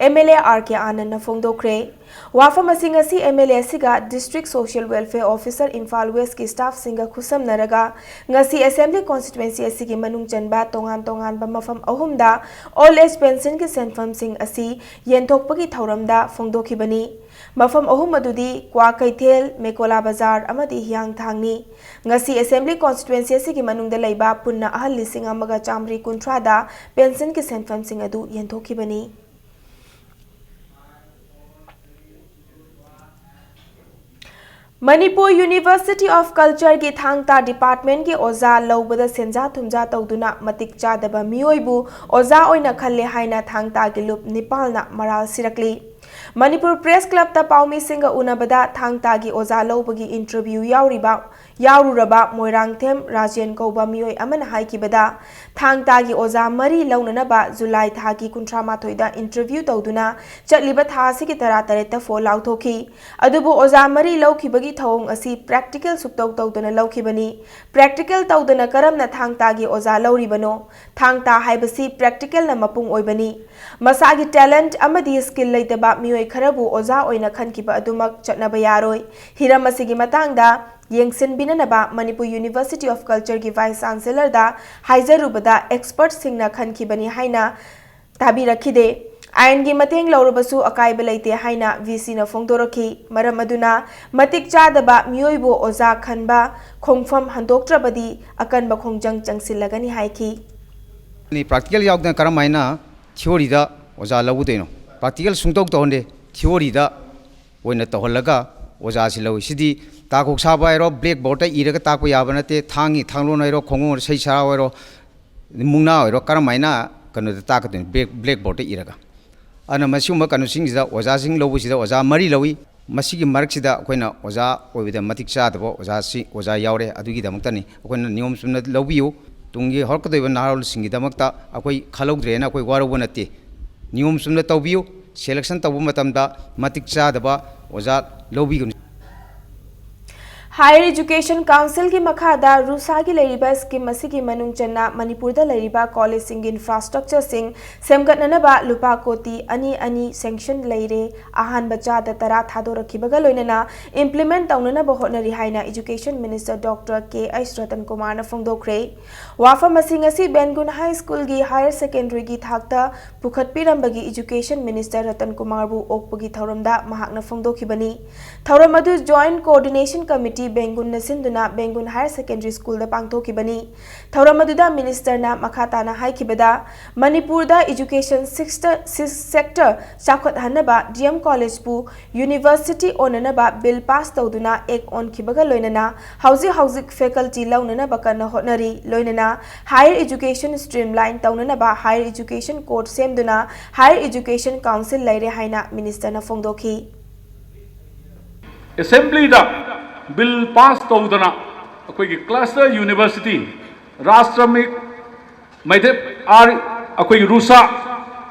M L A R K Anand ꯅ ꯐꯣꯡꯗꯣꯛꯈ꯭ꯔꯦ꯫ ꯋꯥꯐꯝ ꯑꯁꯤ ꯉꯁꯤ M L A ꯑꯁꯤꯒ District Social Welfare Officer Imphal West ꯀꯤ staff ꯁꯤꯡꯒ ꯈꯨꯠꯁꯝꯅꯔꯒ ꯉꯁꯤ Assembly Constituency ꯑꯁꯤꯒꯤ ꯃꯅꯨꯡ ꯆꯟꯕ ꯇꯣꯉꯥꯟ ꯇꯣꯉꯥꯟꯕ ꯃꯐꯝ ꯑꯍꯨꯝꯗ old age pension ꯒꯤ ꯁꯦꯟꯐꯝꯁꯤꯡ ꯑꯁꯤ ꯌꯦꯟꯊꯣꯛꯄꯒꯤ ꯊꯧꯔꯝꯗ ꯐꯣꯡꯗꯣꯛꯈꯤꯕꯅꯤ꯫ ꯃꯐꯝ ꯑꯍꯨꯝ ꯑꯗꯨꯗꯤ ꯀ꯭ꯋꯥꯀꯩꯊꯦꯜ, ꯃꯦꯀꯣꯂꯥ ꯕꯖꯥꯔ ꯑꯃꯗꯤ ꯍꯤꯌꯥꯡꯊꯥꯡꯅꯤ꯫ ꯉꯁꯤ ꯑꯦꯁꯦꯝꯕ꯭ꯂꯤ ꯀꯣꯟꯁꯇꯤꯇ꯭ꯋꯦꯟꯁꯤ ꯑꯁꯤꯒꯤ ꯃꯅꯨꯡꯗ ꯂꯩꯕ ꯄꯨꯟꯅ ꯑꯍꯜ ꯂꯤꯁꯤꯡ ꯑꯃꯒ ꯆꯥꯃꯔꯤ ꯀꯨꯟꯊ꯭ꯔꯥꯗ ꯄꯦꯟꯁꯟꯒꯤ ꯁꯦꯟꯐꯝꯁꯤꯡ ꯑꯗꯨ ꯌꯦꯟꯊꯣꯛꯈꯤꯕꯅꯤ꯫ ꯃꯅꯤꯄꯨꯔ ꯌꯨꯅꯤꯚꯔꯁꯤꯇꯤ ꯑꯣꯐ ꯀꯜꯆꯔꯒꯤ ꯊꯥꯡ ꯇꯥ ꯗꯤꯄꯥꯔꯠꯃꯦꯟꯒꯤ ꯑꯣꯖꯥ ꯂꯧꯕꯗ ꯁꯦꯟꯖꯥ ꯊꯨꯝꯖꯥ ꯇꯧꯗꯨꯅ ꯃꯇꯤꯛ ꯆꯥꯗꯕ ꯃꯤꯑꯣꯏꯕꯨ ꯑꯣꯖꯥ ꯑꯣꯏꯅ ꯈꯜꯂꯦ ꯍꯥꯏꯅ ꯊꯥꯡ ꯇꯥꯒꯤ ꯂꯨꯞ ꯅꯤꯄꯥꯜꯅ ꯃꯔꯥꯜ ꯁꯤꯔꯛꯂꯤ꯫ ꯃꯅꯤꯄꯨꯔ ꯄ꯭ꯔꯦꯁ ꯀ꯭ꯂꯕꯇ ꯄꯥꯎꯃꯤꯁꯤꯡꯒ ꯎꯅꯕꯗ ꯊꯥꯡ ꯇꯥꯒꯤ ꯑꯣꯖꯥ ꯂꯧꯕꯒꯤ ꯏꯟꯇꯔꯚ꯭ꯌꯨ ꯌꯥꯎꯔꯤꯕ, ꯌꯥꯎꯔꯨꯔꯕ ꯃꯣꯏꯔꯥꯡꯊꯦꯝ ꯔꯥꯖꯦꯟ ꯀꯧꯕ ꯃꯤꯑꯣꯏ ꯑꯃꯅ ꯍꯥꯏꯈꯤꯕꯗ, ꯊꯥꯡ ꯇꯥꯒꯤ ꯑꯣꯖꯥ ꯃꯔꯤ ꯂꯧꯅꯅꯕ ꯖꯨꯂꯥꯏ ꯊꯥꯒꯤ ꯀꯨꯟꯊ꯭ꯔꯥ ꯃꯥꯊꯣꯏꯗ ꯏꯟꯇꯔꯚ꯭ꯌꯨ ꯇꯧꯗꯨꯅ ꯆꯠꯂꯤꯕ ꯊꯥ ꯑꯁꯤꯒꯤ ꯇꯔꯥ ꯇꯔꯦꯠꯇ ꯐꯣꯜ ꯂꯥꯎꯊꯣꯛꯈꯤ꯫ ꯑꯗꯨꯕꯨ ꯑꯣꯖꯥ ꯃꯔꯤ ꯂꯧꯈꯤꯕꯒꯤ ꯊꯧꯑꯣꯡ ꯑꯁꯤ ꯄ꯭ꯔꯦꯛꯇꯤꯀꯦꯜ ꯁꯨꯛꯇꯧ ꯇꯧꯗꯅ ꯂꯧꯈꯤꯕꯅꯤ꯫ ꯄ꯭ꯔꯦꯛꯇꯤꯀꯦꯜ ꯇꯧꯗꯅ ꯀꯔꯝꯅ ꯊꯥꯡ ꯇꯥꯒꯤ ꯑꯣꯖꯥ ꯂꯧꯔꯤꯕꯅꯣ? ꯊꯥꯡ ꯇꯥ ꯍꯥꯏꯕꯁꯤ ꯄ꯭ꯔꯦꯛꯇꯤꯀꯦꯜꯅ ꯃꯄꯨꯡ ꯑꯣꯏꯕꯅꯤ꯫ ꯃꯁꯥꯒꯤ ꯇꯦꯂꯦꯟꯠ ꯑꯃꯗꯤ ꯁ꯭ꯀꯤꯜ ꯂꯩꯇꯕ ꯃꯤꯑꯣꯏ ꯈꯔꯕꯨ ꯑꯣꯖꯥ ꯑꯣꯏꯅ ꯈꯟꯈꯤꯕ ꯑꯗꯨꯃꯛ ꯆꯠꯅꯕ ꯌꯥꯔꯣꯏ꯫ ꯍꯤꯔꯝ ꯑꯁꯤꯒꯤ ꯃꯇꯥꯡꯗ ꯌꯦꯡꯁꯤꯟꯕꯤꯅꯅꯕ ꯃꯅꯤꯄꯨꯔ ꯌꯨꯅꯤꯚꯔꯁꯤꯇꯤ ꯑꯣꯐ ꯀꯜꯆꯔꯒꯤ ꯚꯥꯏꯁ ꯆꯥꯟꯁꯦꯂꯔꯗ ꯍꯥꯏꯖꯔꯨꯕꯗ ꯑꯦꯛꯁꯄꯔꯠꯁꯤꯡꯅ ꯈꯟꯈꯤꯕꯅꯤ ꯍꯥꯏꯅ ꯇꯥꯕꯤꯔꯛꯈꯤꯗꯦ꯫ ꯑꯥꯏꯟꯒꯤ ꯃꯇꯦꯡ ꯂꯧꯔꯕꯁꯨ ꯑꯀꯥꯏꯕ ꯂꯩꯇꯦ ꯍꯥꯏꯅ ꯚꯤ ꯁꯤꯅ ꯐꯣꯡꯗꯣꯔꯛꯈꯤ꯫ ꯃꯔꯝ ꯑꯗꯨꯅ ꯃꯇꯤꯛ ꯆꯥꯗꯕ ꯃꯤꯑꯣꯏꯕꯨ ꯑꯣꯖꯥ ꯈꯟꯕ ꯈꯣꯡꯐꯝ ꯍꯟꯗꯣꯛꯇ꯭ꯔꯕꯗꯤ ꯑꯀꯟꯕ ꯈꯣꯡꯖꯪ ꯆꯪꯁꯤꯜꯂꯒꯅꯤ ꯍꯥꯏꯈꯤ꯫ ꯄ꯭ꯔꯥꯛꯇꯤꯀꯦꯜ ꯌꯥꯎꯗꯅ ꯀꯔꯝ ꯍꯥꯏꯅ ꯊꯤꯑꯣꯔꯤꯗ ꯑꯣꯖꯥ ꯂꯧꯒꯗꯣꯏꯅꯣ? ꯄ꯭ꯔꯥꯛꯇꯤꯀꯦꯜ ꯁꯨꯡꯇꯧ ꯇꯧꯍꯟꯗꯦ, ꯊꯤꯑꯣꯔꯤꯗ ꯑꯣꯏꯅ ꯇꯧꯍꯜꯂꯒ ꯑꯣꯖꯥꯁꯤ ꯂꯧꯏ꯫ ꯁꯤꯗꯤ ꯇꯥꯈꯣꯛ ꯁꯥꯕ ꯍꯥꯏꯔꯣ, ꯕ꯭ꯂꯦꯛ ꯕꯣꯔꯗꯇ ꯏꯔꯒ ꯇꯥꯛꯄ ꯌꯥꯕ ꯅꯠꯇꯦ꯫ ꯊꯥꯡꯒꯤ ꯊꯥꯡꯂꯣꯟ ꯍꯥꯏꯔꯣ, ꯈꯣꯡꯎꯞ, ꯁꯩ ꯁꯔꯥ ꯑꯣꯏꯔꯣ, ꯃꯨꯛꯅꯥ ꯑꯣꯏꯔꯣ, ꯀꯔꯝ ꯍꯥꯏꯅ ꯀꯩꯅꯣꯗ ꯇꯥꯛꯀꯗꯣꯏꯅꯣ? ꯕ꯭ꯂꯦꯛ ꯕ꯭ꯂꯦꯛ ꯕꯣꯔꯗꯇ ꯏꯔꯒ꯫ ꯑꯗꯨꯅ ꯃꯁꯤꯒꯨꯝꯕ ꯀꯩꯅꯣꯁꯤꯡꯁꯤꯗ, ꯑꯣꯖꯥꯁꯤꯡ ꯂꯧꯕꯁꯤꯗ ꯑꯣꯖꯥ ꯃꯔꯤ ꯂꯧꯏ꯫ ꯃꯁꯤꯒꯤ ꯃꯔꯛꯁꯤꯗ ꯑꯩꯈꯣꯏꯅ ꯑꯣꯖꯥ ꯑꯣꯏꯕꯗ ꯃꯇꯤꯛ ꯆꯥꯗꯕ ꯑꯣꯖꯥꯁꯤ, ꯑꯣꯖꯥ ꯌꯥꯎꯔꯦ꯫ ꯑꯗꯨꯒꯤꯗꯃꯛꯇꯅꯤ ꯑꯩꯈꯣꯏꯅ ꯅꯤꯌꯣꯝ ꯆꯨꯝꯅ ꯂꯧꯕꯤꯌꯨ꯫ ꯇꯨꯡꯒꯤ ꯍꯧꯔꯛꯀꯗꯧꯔꯤꯕ ꯅꯍꯥꯔꯣꯜꯁꯤꯡꯒꯤꯗꯃꯛꯇ ꯑꯩꯈꯣꯏ ꯈꯜꯍꯧꯗ꯭ꯔꯦꯅ ꯑꯩꯈꯣꯏ ꯋꯥꯔꯧꯕ ꯅꯠꯇꯦ꯫ ꯅꯤꯌꯣꯝ ꯆꯨꯝꯅ ꯇꯧꯕꯤꯌꯨ꯫ ꯁꯦꯂꯦꯛꯁꯟ ꯇꯧꯕ ꯃꯇꯝꯗ ꯃꯇꯤꯛ ꯆꯥꯗꯕ ꯑꯣꯖꯥ ꯂꯧꯕꯤꯒꯅꯨ꯫ Higher Education Councilꯒꯤ ꯃꯈꯥꯗ ꯔꯨꯁꯥꯒꯤ ꯂꯩꯔꯤꯕ scheme ꯑꯁꯤꯒꯤ ꯃꯅꯨꯡ ꯆꯟꯅ ꯃꯅꯤꯄꯨꯔꯗ ꯂꯩꯔꯤꯕ collegeꯁꯤꯡꯒꯤ infrastructureꯁꯤꯡ ꯁꯦꯝꯒꯠꯅꯅꯕ ꯂꯨꯄꯥ ꯀꯣꯇꯤ ꯑꯅꯤ ꯑꯅꯤ sanction ꯂꯩꯔꯦ꯫ ꯑꯍꯥꯟꯕ ꯆꯥꯗ ꯇꯔꯥ ꯊꯥꯗꯣꯔꯛꯈꯤꯕꯒ ꯂꯣꯏꯅꯅ implement ꯇꯧꯅꯅꯕ ꯍꯣꯠꯅꯔꯤ ꯍꯥꯏꯅ Education Minister Doctor ꯀꯦ ꯑꯩꯆ ꯔꯇꯟ ꯀꯨꯃꯥꯔꯅ ꯐꯣꯡꯗꯣꯛꯈ꯭ꯔꯦ꯫ ꯋꯥꯐꯝ ꯑꯁꯤ ꯉꯁꯤ ꯕꯦꯟꯒꯨꯟ High Schoolꯒꯤ higher secondaryꯒꯤ ꯊꯥꯛꯇ ꯄꯨꯈꯠꯄꯤꯔꯝꯕꯒꯤ Education Minister ꯔꯇꯟ ꯀꯨꯃꯥꯔꯕꯨ ꯑꯣꯛꯄꯒꯤ ꯊꯧꯔꯝꯗ ꯃꯍꯥꯛꯅ ꯐꯣꯡꯗꯣꯛꯈꯤꯕꯅꯤ꯫ ꯊꯧꯔꯝ ꯑꯗꯨ Joint Coordination Committee ꯕꯦꯡꯒꯨꯟꯅ ꯁꯤꯟꯗꯨꯅ ꯕꯦꯡꯒꯨꯟ Higher Secondary Schoolꯗ ꯄꯥꯡꯊꯣꯛꯈꯤꯕꯅꯤ꯫ ꯊꯧꯔꯝ ꯑꯗꯨꯗ ministerꯅ ꯃꯈꯥ ꯇꯥꯅ ꯍꯥꯏꯈꯤꯕꯗ, ꯃꯅꯤꯄꯨꯔꯗ education sixth sector ꯆꯥꯎꯈꯠꯍꯟꯅꯕ D M Collegeꯄꯨ university ꯑꯣꯟꯅꯅꯕ bill pass ꯇꯧꯗꯨꯅ act ꯑꯣꯟꯈꯤꯕꯒ ꯂꯣꯏꯅꯅ ꯍꯧꯖꯤꯛ ꯍꯧꯖꯤꯛ faculty ꯂꯧꯅꯅꯕ ꯀꯟꯅ ꯍꯣꯠꯅꯔꯤ꯫ ꯂꯣꯏꯅꯅ Higher Education streamline ꯇꯧꯅꯅꯕ Higher Education Code ꯁꯦꯝꯗꯨꯅ Higher Education Council ꯂꯩꯔꯦ ꯍꯥꯏꯅ ministerꯅ ꯐꯣꯡꯗꯣꯛꯈꯤ꯫ Assemblyꯗ bill pass ꯇꯧꯗꯅ ꯑꯩꯈꯣꯏꯒꯤ cluster university, Rashtra Mik Madhya R ꯑꯩꯈꯣꯏꯒꯤ ꯔꯨꯁꯥ,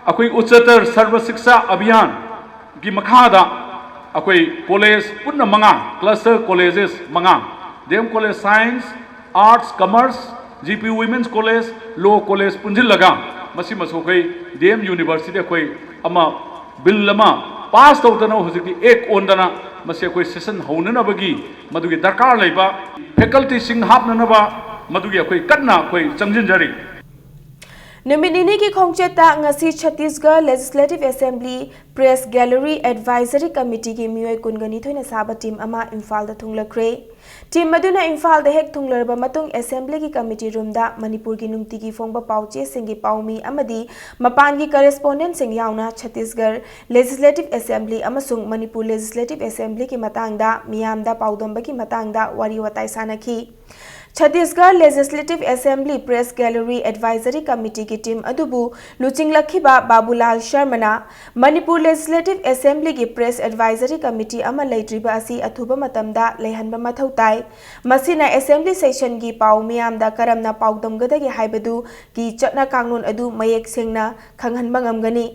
ꯑꯩꯈꯣꯏ ꯎꯆꯆꯇꯔ ꯁꯔꯕ ꯁꯤꯛꯁꯥ ꯑꯚꯤꯌꯥꯟꯒꯤ ꯃꯈꯥꯗ ꯑꯩꯈꯣꯏ college ꯄꯨꯟꯅ ꯃꯉꯥ, cluster colleges ꯃꯉꯥ, D M College Science, Arts, Commerce, G P Women's College, Law College ꯄꯨꯟꯁꯤꯜꯂꯒ ꯃꯁꯤꯃꯁꯨ ꯑꯩꯈꯣꯏ D M Universityꯗ ꯑꯩꯈꯣꯏ ꯑꯃ bill ꯑꯃ pass ꯇꯧꯗꯅ ꯍꯧꯖꯤꯛꯇꯤ act ꯑꯣꯟꯗꯅ ꯃꯁꯤ ꯑꯩꯈꯣꯏ session ꯍꯧꯅꯅꯕꯒꯤ ꯃꯗꯨꯒꯤ ꯗꯔꯀꯥꯔ ꯂꯩꯕ facultyꯁꯤꯡ ꯍꯥꯞꯅꯅꯕ ꯃꯗꯨꯒꯤ ꯑꯩꯈꯣꯏ ꯀꯟꯅ ꯑꯩꯈꯣꯏ ꯆꯪꯁꯤꯟꯖꯔꯤ꯫ ꯅꯨꯃꯤꯠ ꯅꯤꯅꯤꯒꯤ ꯈꯣꯡꯆꯠꯇ ꯉꯁꯤ Chhattisgarh Legislative Assembly Press Gallery Advisory Committeeꯒꯤ ꯃꯤꯑꯣꯏ ꯀꯨꯟꯒ ꯅꯤꯊꯣꯏꯅ ꯁꯥꯕ team ꯑꯃ ꯏꯝꯐꯥꯜꯗ ꯊꯨꯡꯂꯈ꯭ꯔꯦ꯫ Team ꯑꯗꯨꯅ ꯏꯝꯐꯥꯜꯗ ꯍꯦꯛ ꯊꯨꯡꯂꯔꯕ ꯃꯇꯨꯡ Assemblyꯒꯤ committee roomꯗ ꯃꯅꯤꯄꯨꯔꯒꯤ ꯅꯨꯡꯇꯤꯒꯤ ꯐꯣꯡꯕ ꯄꯥꯎꯆꯦꯁꯤꯡꯒꯤ ꯄꯥꯎꯃꯤ ꯑꯃꯗꯤ ꯃꯄꯥꯟꯒꯤ correspondentꯁꯤꯡ ꯌꯥꯎꯅ ꯆꯠꯇꯤꯁꯒꯔ Legislative Assembly ꯑꯃꯁꯨꯡ ꯃꯅꯤꯄꯨꯔ Legislative Assemblyꯒꯤ ꯃꯇꯥꯡꯗ ꯃꯤꯌꯥꯝꯗ ꯄꯥꯎꯗꯝꯕꯒꯤ ꯃꯇꯥꯡꯗ ꯋꯥꯔꯤ ꯋꯥꯇꯥꯏ ꯁꯥꯅꯈꯤ꯫ Chhattisgarh Legislative Assembly Press Gallery Advisory Committeeꯒꯤ team ꯑꯗꯨꯕꯨ ꯂꯨꯆꯤꯡꯂꯛꯈꯤꯕ ꯕꯥꯕꯨꯂꯥꯜ ꯁꯔꯃꯅ Manipur Legislative Assemblyꯒꯤ Press Advisory Committee ꯑꯃ ꯂꯩꯇ꯭ꯔꯤꯕ ꯑꯁꯤ ꯑꯊꯨꯕ ꯃꯇꯝꯗ ꯂꯩꯍꯟꯕ ꯃꯊꯧ ꯇꯥꯏ꯫ ꯃꯁꯤꯅ Assembly sessionꯒꯤ ꯄꯥꯎ ꯃꯤꯌꯥꯝꯗ ꯀꯔꯝꯅ ꯄꯥꯎꯗꯝꯒꯗꯒꯦ ꯍꯥꯏꯕꯗꯨꯒꯤ ꯆꯠꯅ ꯀꯥꯡꯂꯣꯟ ꯑꯗꯨ ꯃꯌꯦꯛ ꯁꯦꯡꯅ ꯈꯪꯍꯟꯕ ꯉꯝꯒꯅꯤ꯫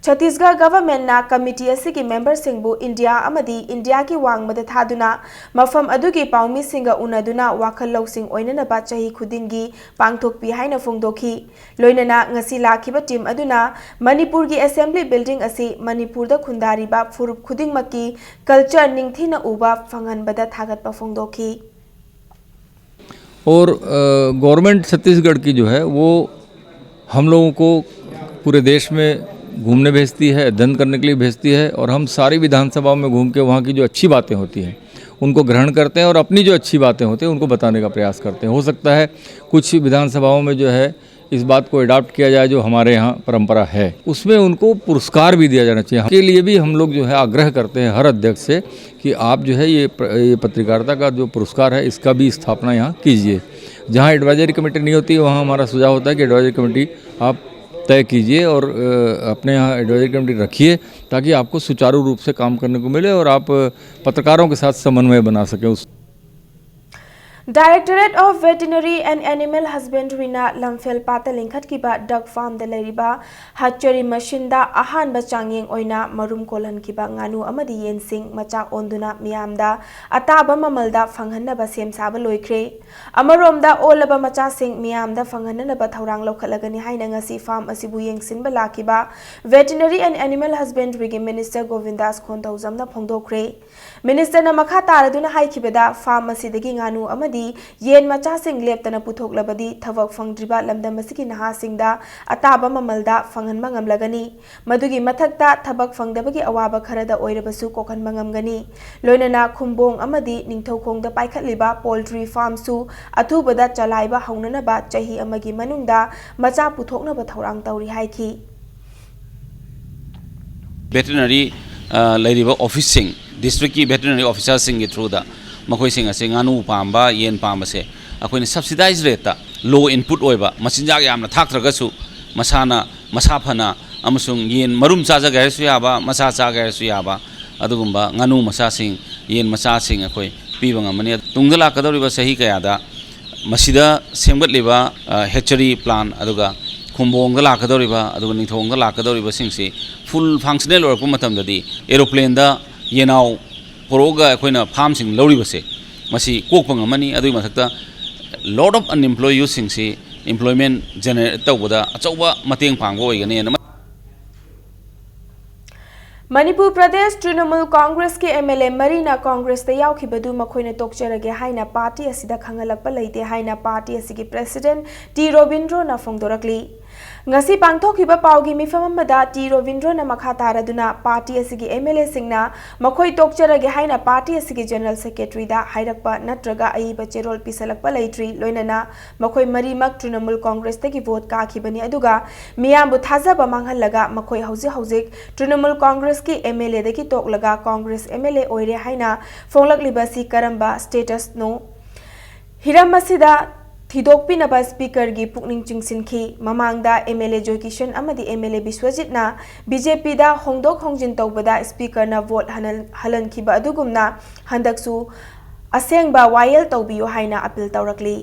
ꯆꯇꯤꯁꯒꯔ ꯒꯚꯔꯟꯃꯦꯟꯠꯅ ꯀꯃꯤꯇꯤ ꯑꯁꯤꯒꯤ ꯃꯦꯝꯕꯔꯁꯤꯡꯕꯨ ꯏꯟꯗꯤꯌꯥ ꯑꯃꯗꯤ ꯏꯟꯗꯤꯌꯥꯒꯤ ꯋꯥꯡꯃꯗ ꯊꯥꯗꯨꯅ ꯃꯐꯝ ꯑꯗꯨꯒꯤ ꯄꯥꯎꯃꯤꯁꯤꯡꯒ ꯎꯅꯗꯨꯅ ꯋꯥꯈꯜ ꯂꯧꯁꯤꯡ ꯑꯣꯏꯅꯅꯕ ꯆꯍꯤ ꯈꯨꯗꯤꯡꯒꯤ ꯄꯥꯡꯊꯣꯛꯄꯤ ꯍꯥꯏꯅ ꯐꯣꯡꯗꯣꯛꯈꯤ꯫ ꯂꯣꯏꯅꯅ ꯉꯁꯤ ꯂꯥꯛꯈꯤꯕ ꯇꯤꯝ ꯑꯗꯨꯅ ꯃꯅꯤꯄꯨꯔꯒꯤ ꯑꯦꯁꯦꯝꯕ꯭ꯂꯤ ꯕꯤꯜꯗꯤꯡ ꯑꯁꯤ ꯃꯅꯤꯄꯨꯔꯗ ꯈꯨꯟꯗꯥꯔꯤꯕ ꯐꯨꯔꯨꯞ ꯈꯨꯗꯤꯡꯃꯛꯀꯤ ꯀꯜꯆꯔ ꯅꯤꯡꯊꯤꯅ ꯎꯕ ꯐꯪꯍꯟꯕꯗ ꯊꯥꯒꯠꯄ ꯐꯣꯡꯗꯣꯛꯈꯤ꯫ और गवर्नमेंट छत्तीसगढ़ की जो है वो हम लोगों को पूरे देश में घूमने भेजती है, अध्ययन करने के लिए भेजती है और हम सारी विधानसभाओं में घूम के वहाँ की जो अच्छी बातें होती हैं उनको ग्रहण करते हैं और अपनी जो अच्छी बातें होती हैं उनको बताने का प्रयास करते हैं। हो सकता है कुछ विधानसभाओं में जो है इस बात को अडॉप्ट किया जाए जो हमारे यहाँ परंपरा है, उसमें उनको पुरस्कार भी दिया जाना चाहिए। के लिए भी हम लोग जो है आग्रह करते हैं हर अध्यक्ष से कि आप जो है ये प्र- ये पत्रकारिता का जो पुरस्कार है इसका भी स्थापना यहाँ कीजिए। जहाँ एडवाइजरी कमेटी नहीं होती वहाँ हमारा सुझाव होता है कि एडवाइजरी कमेटी आप तय कीजिए और अ, अपने यहाँ एडवाइजरी कमेटी रखिए ताकि आपको सुचारू रूप से काम करने को मिले और आप पत्रकारों के साथ समन्वय बना सकें उस Directorate of Veterinary and Animal Husbandryꯅ ꯂꯝꯐꯦꯜ ꯄꯥꯠꯇ ꯂꯤꯡꯈꯠꯈꯤꯕ duck farmꯗ ꯂꯩꯔꯤꯕ hatchery machineꯗ ꯑꯍꯥꯟꯕ ꯆꯥꯡꯌꯦꯡ ꯑꯣꯏꯅ ꯃꯔꯨꯝ ꯀꯣꯜꯍꯟꯈꯤꯕ ꯉꯥꯅꯨ ꯑꯃꯗꯤ ꯌꯦꯟꯁꯤꯡ ꯃꯆꯥ ꯑꯣꯟꯗꯨꯅ ꯃꯤꯌꯥꯝꯗ ꯑꯇꯥꯕ ꯃꯃꯜꯗ ꯐꯪꯍꯟꯅꯕ ꯁꯦꯝ ꯁꯥꯕ ꯂꯣꯏꯈ꯭ꯔꯦ꯫ ꯑꯃꯔꯣꯝꯗ ꯑꯣꯜꯂꯕ ꯃꯆꯥꯁꯤꯡ ꯃꯤꯌꯥꯝꯗ ꯐꯪꯍꯟꯅꯅꯕ ꯊꯧꯔꯥꯡ ꯂꯧꯈꯠꯂꯒꯅꯤ ꯍꯥꯏꯅ ꯉꯁꯤ farm ꯑꯁꯤꯕꯨ ꯌꯦꯡꯁꯤꯟꯕ ꯂꯥꯛꯈꯤꯕ Veterinary and Animal Husbandryꯒꯤ minister ꯒꯣꯕꯤꯟꯗꯥꯁ ꯈꯣꯟꯊꯧꯖꯝꯅ ꯐꯣꯡꯗꯣꯛꯈ꯭ꯔꯦ꯫ Ministerꯅ ꯃꯈꯥ ꯇꯥꯔꯗꯨꯅ ꯍꯥꯏꯈꯤꯕꯗ farm ꯑꯁꯤꯗꯒꯤ ꯉꯥꯅꯨ ꯑꯃꯗꯤ ꯌꯦꯟ ꯃꯆꯥꯁꯤꯡ ꯂꯦꯞꯇꯅ ꯄꯨꯊꯣꯛꯂꯕꯗꯤ ꯊꯕꯛ ꯐꯪꯗ꯭ꯔꯤꯕ ꯂꯝꯗꯝ ꯑꯁꯤꯒꯤ ꯅꯍꯥꯁꯤꯡꯗ ꯑꯇꯥꯕ ꯃꯃꯜꯗ ꯐꯪꯍꯟꯕ ꯉꯝꯂꯒꯅꯤ꯫ ꯃꯗꯨꯒꯤ ꯃꯊꯛꯇ ꯊꯕꯛ ꯐꯪꯗꯕꯒꯤ ꯑꯋꯥꯕ ꯈꯔꯗ ꯑꯣꯏꯔꯕꯁꯨ ꯀꯣꯛꯍꯟꯕ ꯉꯝꯒꯅꯤ꯫ ꯂꯣꯏꯅꯅ ꯈꯨꯝꯕꯣꯡ ꯑꯃꯗꯤ ꯅꯤꯡꯊꯧꯈꯣꯡꯗ ꯄꯥꯏꯈꯠꯂꯤꯕ poultry farmꯁꯨ ꯑꯊꯨꯕꯗ ꯆꯂꯥꯏꯕ ꯍꯧꯅꯅꯕ ꯆꯍꯤ ꯑꯃꯒꯤ ꯃꯅꯨꯡꯗ ꯃꯆꯥ ꯄꯨꯊꯣꯛꯅꯕ ꯊꯧꯔꯥꯡ ꯇꯧꯔꯤ ꯍꯥꯏꯈꯤ꯫ Veterinary ꯂꯩꯔꯤꯕ officeꯁꯤꯡ, districtꯀꯤ veterinary officerꯁꯤꯡꯒꯤ throughꯗ ꯃꯈꯣꯏꯁꯤꯡ ꯑꯁꯤ ꯉꯥꯅꯨ ꯄꯥꯝꯕ, ꯌꯦꯟ ꯄꯥꯝꯕꯁꯦ ꯑꯩꯈꯣꯏꯅ subsidized rateꯇ, low input ꯑꯣꯏꯕ, ꯃꯆꯤꯟꯖꯥꯛ ꯌꯥꯝꯅ ꯊꯥꯛꯇ꯭ꯔꯒꯁꯨ ꯃꯁꯥꯅ ꯃꯁꯥ ꯐꯅ ꯑꯃꯁꯨꯡ ꯌꯦꯟ ꯃꯔꯨꯝ ꯆꯥꯖꯒꯦ ꯍꯥꯏꯔꯁꯨ ꯌꯥꯕ, ꯃꯆꯥ ꯆꯥꯒꯦ ꯍꯥꯏꯔꯁꯨ ꯌꯥꯕ, ꯑꯗꯨꯒꯨꯝꯕ ꯉꯥꯅꯨ ꯃꯆꯥꯁꯤꯡ, ꯌꯦꯟ ꯃꯆꯥꯁꯤꯡ ꯑꯩꯈꯣꯏ ꯄꯤꯕ ꯉꯝꯃꯅꯤ꯫ ꯇꯨꯡꯗ ꯂꯥꯛꯀꯗꯧꯔꯤꯕ ꯆꯍꯤ ꯀꯌꯥꯗ ꯃꯁꯤꯗ ꯁꯦꯝꯒꯠꯂꯤꯕ hatchery plant ꯑꯗꯨꯒ ꯈꯨꯝꯕꯣꯡꯗ ꯂꯥꯛꯀꯗꯧꯔꯤꯕ ꯑꯗꯨꯒ ꯅꯤꯡꯊꯧꯈꯣꯡꯗ ꯂꯥꯛꯀꯗꯧꯔꯤꯕꯁꯤꯡꯁꯤ ꯐꯨꯜ ꯐꯪꯁꯅꯦꯜ ꯑꯣꯏꯔꯛꯄ ꯃꯇꯝꯗꯗꯤ ꯑꯦꯔꯣꯄ꯭ꯂꯦꯟꯗ ꯌꯦꯅꯥꯎ ꯄꯨꯔꯛꯑꯒ ꯑꯩꯈꯣꯏꯅ ꯐꯥꯝꯁꯤꯡ ꯂꯧꯔꯤꯕꯁꯦ, ꯃꯁꯤ ꯀꯣꯛꯄ ꯉꯝꯃꯅꯤ꯫ ꯑꯗꯨꯒꯤ ꯃꯊꯛꯇ lot of unemployed youthꯁꯤꯡꯁꯤ employment generate ꯇꯧꯕꯗ ꯑꯆꯧꯕ ꯃꯇꯦꯡ ꯄꯥꯡꯕ ꯑꯣꯏꯒꯅꯤꯅ꯫ ꯃꯅꯤꯄꯨꯔ ꯄ꯭ꯔꯗꯦꯁ ꯇ꯭ꯔꯤꯅꯃꯨꯜ ꯀꯣꯡꯒ꯭ꯔꯦꯁꯀꯤ ꯑꯦꯝ ꯑꯦꯜ ꯑꯦ ꯃꯔꯤꯅ ꯀꯣꯡꯒ꯭ꯔꯦꯁꯇ ꯌꯥꯎꯈꯤꯕꯗꯨ ꯃꯈꯣꯏꯅ ꯇꯣꯛꯆꯔꯒꯦ ꯍꯥꯏꯅ ꯄꯥꯔꯇꯤ ꯑꯁꯤꯗ ꯈꯪꯍꯜꯂꯛꯄ ꯂꯩꯇꯦ ꯍꯥꯏꯅ ꯄꯥꯔꯇꯤ ꯑꯁꯤꯒꯤ ꯄ꯭ꯔꯦꯁꯤꯗꯦꯟꯠ ꯇꯤ ꯔꯣꯕꯤꯟꯗ꯭ꯔꯣꯅ ꯐꯣꯡꯗꯣꯔꯛꯂꯤ꯫ ꯉꯁꯤ ꯄꯥꯡꯊꯣꯛꯈꯤꯕ ꯄꯥꯎꯒꯤ ꯃꯤꯐꯝ ꯑꯃꯗ ꯇꯤ ꯔꯣꯕꯤꯟꯗ꯭ꯔꯣꯅ ꯃꯈꯥ ꯇꯥꯔꯗꯨꯅ ꯄꯥꯔꯇꯤ ꯑꯁꯤꯒꯤ ꯑꯦꯝ ꯑꯦꯜ ꯑꯦꯁꯤꯡꯅ ꯃꯈꯣꯏ ꯇꯣꯛꯆꯔꯒꯦ ꯍꯥꯏꯅ ꯄꯥꯔꯇꯤ ꯑꯁꯤꯒꯤ ꯖꯦꯅꯔꯦꯜ ꯁꯦꯀ꯭ꯔꯦꯇꯔꯤꯗ ꯍꯥꯏꯔꯛꯄ ꯅꯠꯇ꯭ꯔꯒ ꯑꯏꯕ ꯆꯦꯔꯣꯜ ꯄꯤꯁꯜꯂꯛꯄ ꯂꯩꯇ꯭ꯔꯤ, ꯂꯣꯏꯅꯅ ꯃꯈꯣꯏ ꯃꯔꯤꯃꯛ ꯇ꯭ꯔꯤꯅꯃꯨꯜ ꯀꯣꯡꯒ꯭ꯔꯦꯁꯇꯒꯤ ꯚꯣꯠ ꯀꯥꯈꯤꯕꯅꯤ, ꯑꯗꯨꯒ ꯃꯤꯌꯥꯝꯕꯨ ꯊꯥꯖꯕ ꯃꯥꯡꯍꯜꯂꯒ ꯃꯈꯣꯏ ꯍꯧꯖꯤꯛ ꯍꯧꯖꯤꯛ ꯇ꯭ꯔꯤꯅꯃꯨꯜ ꯀꯣꯡꯒ꯭ꯔꯦꯁꯀꯤ ꯑꯦꯝ ꯑꯦꯜ ꯑꯦꯗꯒꯤ ꯇꯣꯛꯂꯒ ꯀꯣꯡꯒ꯭ꯔꯦꯁ ꯑꯦꯝ ꯑꯦꯜ ꯑꯦ ꯑꯣꯏꯔꯦ ꯍꯥꯏꯅ ꯐꯣꯡꯂꯛꯂꯤꯕ ꯑꯁꯤ ꯀꯔꯝꯕ ꯁ꯭ꯇꯦꯇꯁꯅꯣ? ꯍꯤꯔꯝ ꯑꯁꯤꯗ ꯊꯤꯗꯣꯛꯄꯤꯅꯕ ꯁ꯭ꯄꯤꯀꯔꯒꯤ ꯄꯨꯛꯅꯤꯡ ꯆꯤꯡꯁꯤꯟꯈꯤ꯫ ꯃꯃꯥꯡꯗ ꯑꯦꯝ ꯑꯦꯜ ꯑꯦ ꯖꯣꯏꯀꯤꯁꯟ ꯑꯃꯗꯤ ꯑꯦꯝ ꯑꯦꯜ ꯑꯦ ꯕꯤꯁ꯭ꯋꯖꯤꯠꯅ ꯕꯤ ꯖꯦ ꯄꯤꯗ ꯍꯣꯡꯗꯣꯛ ꯍꯣꯡꯖꯤꯟ ꯇꯧꯕꯗ ꯁ꯭ꯄꯤꯀꯔꯅ ꯚꯣꯠ ꯍꯟꯍꯜ-, ꯍꯜꯍꯟꯈꯤꯕ ꯑꯗꯨꯒꯨꯝꯅ ꯍꯟꯗꯛꯁꯨ ꯑꯁꯦꯡꯕ ꯋꯥꯌꯦꯜ ꯇꯧꯕꯤꯌꯨ ꯍꯥꯏꯅ ꯑꯄꯤꯜ ꯇꯧꯔꯛꯂꯤ꯫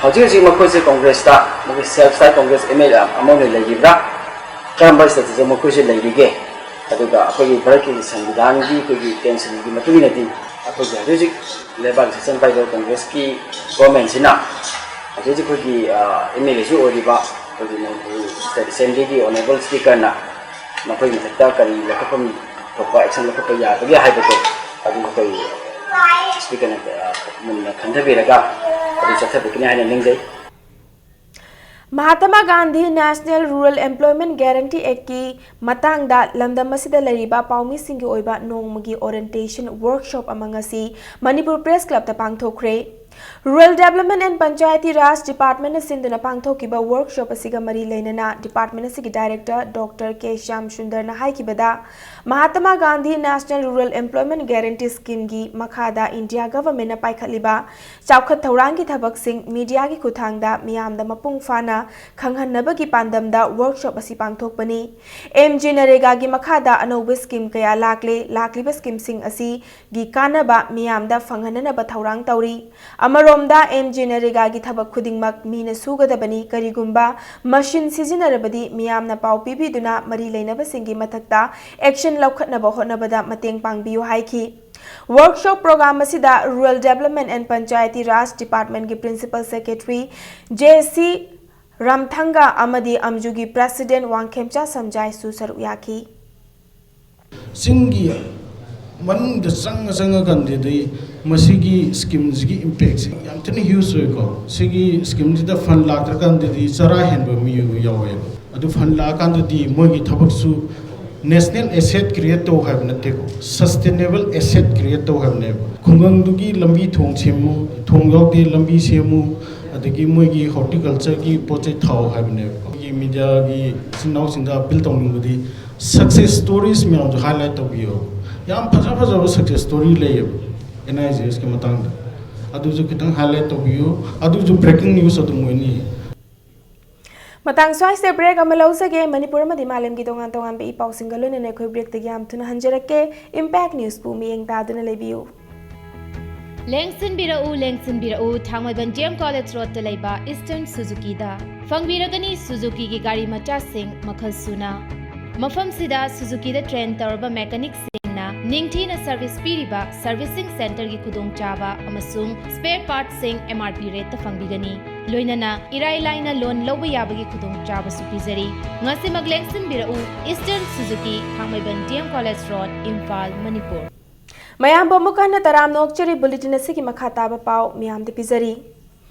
ꯍꯧꯖꯤꯛ ꯍꯧꯖꯤꯛ ꯃꯈꯣꯏꯁꯦ ꯀꯣꯡꯒ꯭ꯔꯦꯁꯇ, ꯃꯈꯣꯏ self style Congress M L ꯑꯦ ꯑꯃ ꯑꯣꯏꯅ ꯂꯩꯔꯤꯕ꯭ꯔꯥ? ꯀꯔꯝꯕ ꯁ꯭ꯇꯦꯇꯁꯇ ꯃꯈꯣꯏꯁꯦ ꯂꯩꯔꯤꯒꯦ? ꯑꯗꯨꯒ ꯑꯩꯈꯣꯏꯒꯤ ꯚꯥꯔꯠꯀꯤ ꯁꯪꯕꯤꯙꯥꯟꯒꯤ ꯑꯩꯈꯣꯏꯒꯤ ꯇꯦꯟꯁꯟꯒꯤ ꯃꯇꯨꯡ ꯏꯟꯅꯗꯤ ꯑꯩꯈꯣꯏꯒꯤ ꯍꯧꯖꯤꯛ ꯍꯧꯖꯤꯛ ꯂꯩꯕꯥꯛ ꯁꯥꯁꯟ ꯄꯥꯏꯕ ꯀꯣꯡꯒ꯭ꯔꯦꯁꯀꯤ ꯒꯣꯔꯃꯦꯟꯁꯤꯅ ꯍꯧꯖꯤꯛ ꯍꯧꯖꯤꯛ ꯑꯩꯈꯣꯏꯒꯤ, ꯑ, ꯑꯦꯝ ꯑꯦꯜ ꯑꯦꯁꯨ ꯑꯣꯏꯔꯤꯕ ꯑꯩꯈꯣꯏꯒꯤ ꯃꯅꯤꯄꯨꯔ ꯁ꯭ꯇꯦꯠ ꯑꯦꯁꯦꯝꯕ꯭ꯂꯤꯒꯤ ꯑꯣꯅꯔꯦꯕꯜ ꯁ꯭ꯄꯤꯀꯔꯅ ꯃꯈꯣꯏꯒꯤ ꯃꯊꯛꯇ ꯀꯔꯤ ꯂꯧꯈꯠꯐꯝ ꯊꯣꯛꯄ ꯑꯦꯛꯁꯟ ꯂꯧꯈꯠꯄ ꯌꯥꯕꯒꯦ ꯍꯥꯏꯕꯗꯣ ꯑꯗꯨ ꯑꯩꯈꯣꯏ ꯁ꯭ꯄꯤꯀꯔꯅ, ꯑ, ꯃꯨꯟꯅ ꯈꯟꯊꯕꯤꯔꯒ ꯑꯗꯨ ꯆꯠꯊꯕꯤꯒꯅꯤ ꯍꯥꯏꯅ ꯅꯤꯡꯖꯩ꯫ Mahatma Gandhi national rural ꯑꯦꯝꯄ꯭ꯂꯣꯏꯃꯦꯟꯠ guarantee ꯑꯦꯛꯀꯤ ꯃꯇꯥꯡꯗ ꯂꯝꯗꯝ ꯑꯁꯤꯗ ꯂꯩꯔꯤꯕ ꯄꯥꯎꯃꯤꯁꯤꯡꯒꯤ ꯑꯣꯏꯕ ꯅꯣꯡꯃꯒꯤ ꯑꯣꯔꯤꯌꯦꯟꯇꯦꯁꯟ ꯋꯔꯛꯁꯣꯞ ꯑꯃ ꯉꯁꯤ Manipur press ꯀ꯭ꯂꯕꯇ ꯄꯥꯡꯊꯣꯛꯈ꯭ꯔꯦ꯫ Rural development and panchayati ꯔꯥꯖ ꯗꯤꯄꯥꯔꯠꯃꯦꯟꯠꯅ ꯁꯤꯟꯗꯨꯅ ꯄꯥꯡꯊꯣꯛꯈꯤꯕ ꯋꯔꯛꯁꯣꯞ ꯑꯁꯤꯒ ꯃꯔꯤ ꯂꯩꯅꯅ ꯗꯤꯄꯥꯔꯠꯃꯦꯟꯠ ꯑꯁꯤꯒꯤ ꯗꯥꯏꯔꯦꯛꯇꯔ ꯗꯣꯛꯇꯔ ꯀꯦ Shyam ꯁꯨꯟꯗꯔꯅ ꯍꯥꯏꯈꯤꯕꯗ, Mahatma Gandhi national rural ꯑꯦꯝꯄ꯭ꯂꯣꯏꯃꯦꯟꯠ guarantee ꯁ꯭ꯀꯤꯝꯒꯤ ꯃꯈꯥꯗ ꯏꯟꯗꯤꯌꯥ ꯒꯚꯔꯟꯃꯦꯟꯠꯅ ꯄꯥꯏꯈꯠꯂꯤꯕ ꯆꯥꯎꯈꯠ ꯊꯧꯔꯥꯡꯒꯤ ꯊꯕꯛꯁꯤꯡ ꯃꯤꯗꯤꯌꯥꯒꯤ ꯈꯨꯠꯊꯥꯡꯗ ꯃꯤꯌꯥꯝꯗ ꯃꯄꯨꯡ ꯐꯥꯅ ꯈꯪꯍꯟꯅꯕꯒꯤ ꯄꯥꯟꯗꯝꯗ ꯋꯔꯛꯁꯣꯞ ꯑꯁꯤ ꯄꯥꯡꯊꯣꯛꯄꯅꯤ꯫ ꯑꯦꯝ ꯖꯤ ꯅꯔꯦꯒꯥꯒꯤ ꯃꯈꯥꯗ ꯑꯅꯧꯕ ꯁ꯭ꯀꯤꯝ ꯀꯌꯥ ꯂꯥꯛꯂꯦ, ꯂꯥꯛꯂꯤꯕ ꯁ꯭ꯀꯤꯝꯁꯤꯡ ꯑꯁꯤꯒꯤ ꯀꯥꯟꯅꯕ ꯃꯤꯌꯥꯝꯗ ꯐꯪꯍꯟꯅꯅꯕ ꯊꯧꯔꯥꯡ ꯇꯧꯔꯤ꯫ ꯑꯃꯔꯣꯝꯗ, ꯑꯦꯝ ꯖꯤ ꯅꯔꯦꯒꯥꯒꯤ ꯊꯕꯛ ꯈꯨꯗꯤꯡꯃꯛ ꯃꯤꯅ ꯁꯨꯒꯗꯕꯅꯤ, ꯀꯔꯤꯒꯨꯝꯕ ꯃꯁꯤꯟ ꯁꯤꯖꯤꯟꯅꯔꯕꯗꯤ ꯃꯤꯌꯥꯝꯅ ꯄꯥꯎ ꯄꯤꯕꯤꯗꯨꯅ ꯃꯔꯤ ꯂꯩꯅꯕꯁꯤꯡꯒꯤ ꯃꯊꯛꯇ action ꯂꯧꯈꯠꯅꯕ ꯍꯣꯠꯅꯕꯗ ꯃꯇꯦꯡ ꯄꯥꯡꯕꯤꯌꯨ ꯍꯥꯏꯈꯤ꯫ Workshop program ꯑꯁꯤꯗ Rural Development and Panchayati Raj Department ꯀꯤ Principal Secretary ꯖꯦ ꯁꯤ ꯔꯥꯝꯊꯪꯒ ꯑꯃꯗꯤ ꯑꯝꯖꯨꯒꯤ President ꯋꯥꯡꯈꯦꯝꯆꯥ ꯁꯝꯖꯥꯏꯁꯨ ꯁꯔꯨꯛ ꯌꯥꯈꯤ꯫ ꯆꯤꯡꯒꯤ ꯃꯅꯨꯡꯗ ꯆꯪꯉ ꯆꯪꯉꯀꯥꯟꯗꯗꯤ ꯃꯁꯤꯒꯤ scheme ꯁꯤꯒꯤ impact ꯁꯤ ꯌꯥꯝ ꯊꯤꯅ huge ꯑꯣꯏꯀꯣ꯫ ꯁꯤꯒꯤ scheme ꯁꯤꯗ fund ꯂꯥꯛꯇ꯭ꯔꯀꯥꯟꯗꯗꯤ ꯆꯔꯥ ꯍꯦꯟꯕ ꯃꯤ ꯌꯥꯎꯋꯦꯕ꯫ ꯑꯗꯨ fund ꯂꯥꯛꯑꯀꯥꯟꯗꯗꯤ ꯃꯣꯏꯒꯤ ꯊꯕꯛꯁꯨ national asset create ꯇꯧ ꯍꯥꯏꯕ ꯅꯠꯇꯦꯀꯣ, sustainable asset create ꯇꯧ ꯍꯥꯏꯕꯅꯦꯕ꯫ ꯈꯨꯡꯒꯪꯗꯨꯒꯤ ꯂꯝꯕꯤ ꯊꯣꯡ ꯁꯦꯝꯃꯨ, ꯊꯣꯡ ꯌꯥꯎꯗꯦ ꯂꯝꯕꯤ ꯁꯦꯝꯃꯨ, ꯑꯗꯒꯤ ꯃꯣꯏꯒꯤ horticulture ꯒꯤ ꯄꯣꯠ ꯆꯩ ꯊꯥꯎ ꯍꯥꯏꯕꯅꯦꯕ꯫ ꯑꯩꯈꯣꯏꯒꯤ media ꯒꯤ ꯏꯆꯤꯟ ꯏꯅꯥꯎꯁꯤꯡꯗ appeal ꯇꯧꯅꯤꯡꯕꯗꯤ success stories ꯃꯌꯥꯝꯗꯣ highlight ꯇꯧꯕꯤꯌꯣ꯫ ꯌꯥꯝ ꯐꯖ ꯐꯖꯕ success story ꯂꯩꯌꯦꯕ N I G S ꯀꯤ ꯃꯇꯥꯡꯗ꯫ ꯑꯗꯨꯁꯨ ꯈꯤꯇꯪ highlight ꯇꯧꯕꯤꯌꯨ꯫ ꯑꯗꯨꯁꯨ breaking news ꯑꯗꯨꯝ ꯑꯣꯏꯅꯤ꯫ ꯃꯇꯥꯡ ꯁ꯭ꯋꯥꯏꯁꯤꯗ break ꯑꯃ ꯂꯧꯖꯒꯦ꯫ ꯃꯅꯤꯄꯨꯔ ꯑꯃꯗꯤ ꯃꯥꯂꯦꯝꯒꯤ ꯇꯣꯉꯥꯟ ꯇꯣꯉꯥꯟꯕ ꯏ ꯄꯥꯎꯁꯤꯡꯒ ꯂꯣꯏꯅꯅ ꯑꯩꯈꯣꯏ break ꯇꯒꯤ ꯌꯥꯝ ꯊꯨꯅ ꯍꯟꯖꯔꯛꯀꯦ꯫ Impact News ꯄꯨ ꯃꯤꯠꯌꯦꯡ ꯇꯥꯗꯨꯅ ꯂꯩꯕꯤꯌꯨ꯫ ꯂꯦꯡꯁꯤꯟꯕꯤꯔꯛꯎ, ꯂꯦꯡꯁꯤꯟꯕꯤꯔꯛꯎ, ꯊꯥꯡꯃꯩꯕꯟ D M College Road ꯇ ꯂꯩꯕ Eastern Suzuki ꯗ꯫ ꯐꯪꯕꯤꯔꯒꯅꯤ Suzuki ꯒꯤ ꯒꯥꯔꯤ ꯃꯆꯥꯁꯤꯡ ꯃꯈꯜ ꯁꯨꯅ꯫ ꯃꯐꯝꯁꯤꯗ Suzuki ꯗ train ꯇꯧꯔꯕ mechanic ꯁꯤꯡꯅ ꯅꯤꯡꯊꯤꯅ service ꯄꯤꯔꯤꯕ servicing center ꯒꯤ ꯈꯨꯗꯣꯡꯆꯥꯕ ꯑꯃꯁꯨꯡ spare parts ꯁꯤꯡ M R P rate ꯇ ꯐꯪꯕꯤꯒꯅꯤ꯫ ꯂꯣꯏꯅꯅ ꯏꯔꯥꯏ ꯂꯥꯏꯅ loan ꯂꯧꯕ ꯌꯥꯕꯒꯤ ꯈꯨꯗꯣꯡꯆꯥꯕꯁꯨ ꯄꯤꯖꯔꯤ꯫ ꯉꯁꯤꯃꯛ ꯂꯦꯡꯁꯤꯟꯕꯤꯔꯛꯎ, Eastern Suzuki, ꯊꯥꯡꯃꯩꯕꯟ D M College Road, Imphal, Manipur. ꯃꯌꯥꯝꯕꯨ ꯑꯃꯨꯛ ꯍꯟꯅ ꯇꯔꯥꯝꯅ ꯑꯣꯛꯆꯔꯤ꯫ Bulletin ꯑꯁꯤꯒꯤ ꯃꯈꯥ ꯇꯥꯕ ꯄꯥꯎ ꯃꯤꯌꯥꯝꯗ ꯄꯤꯖꯔꯤ꯫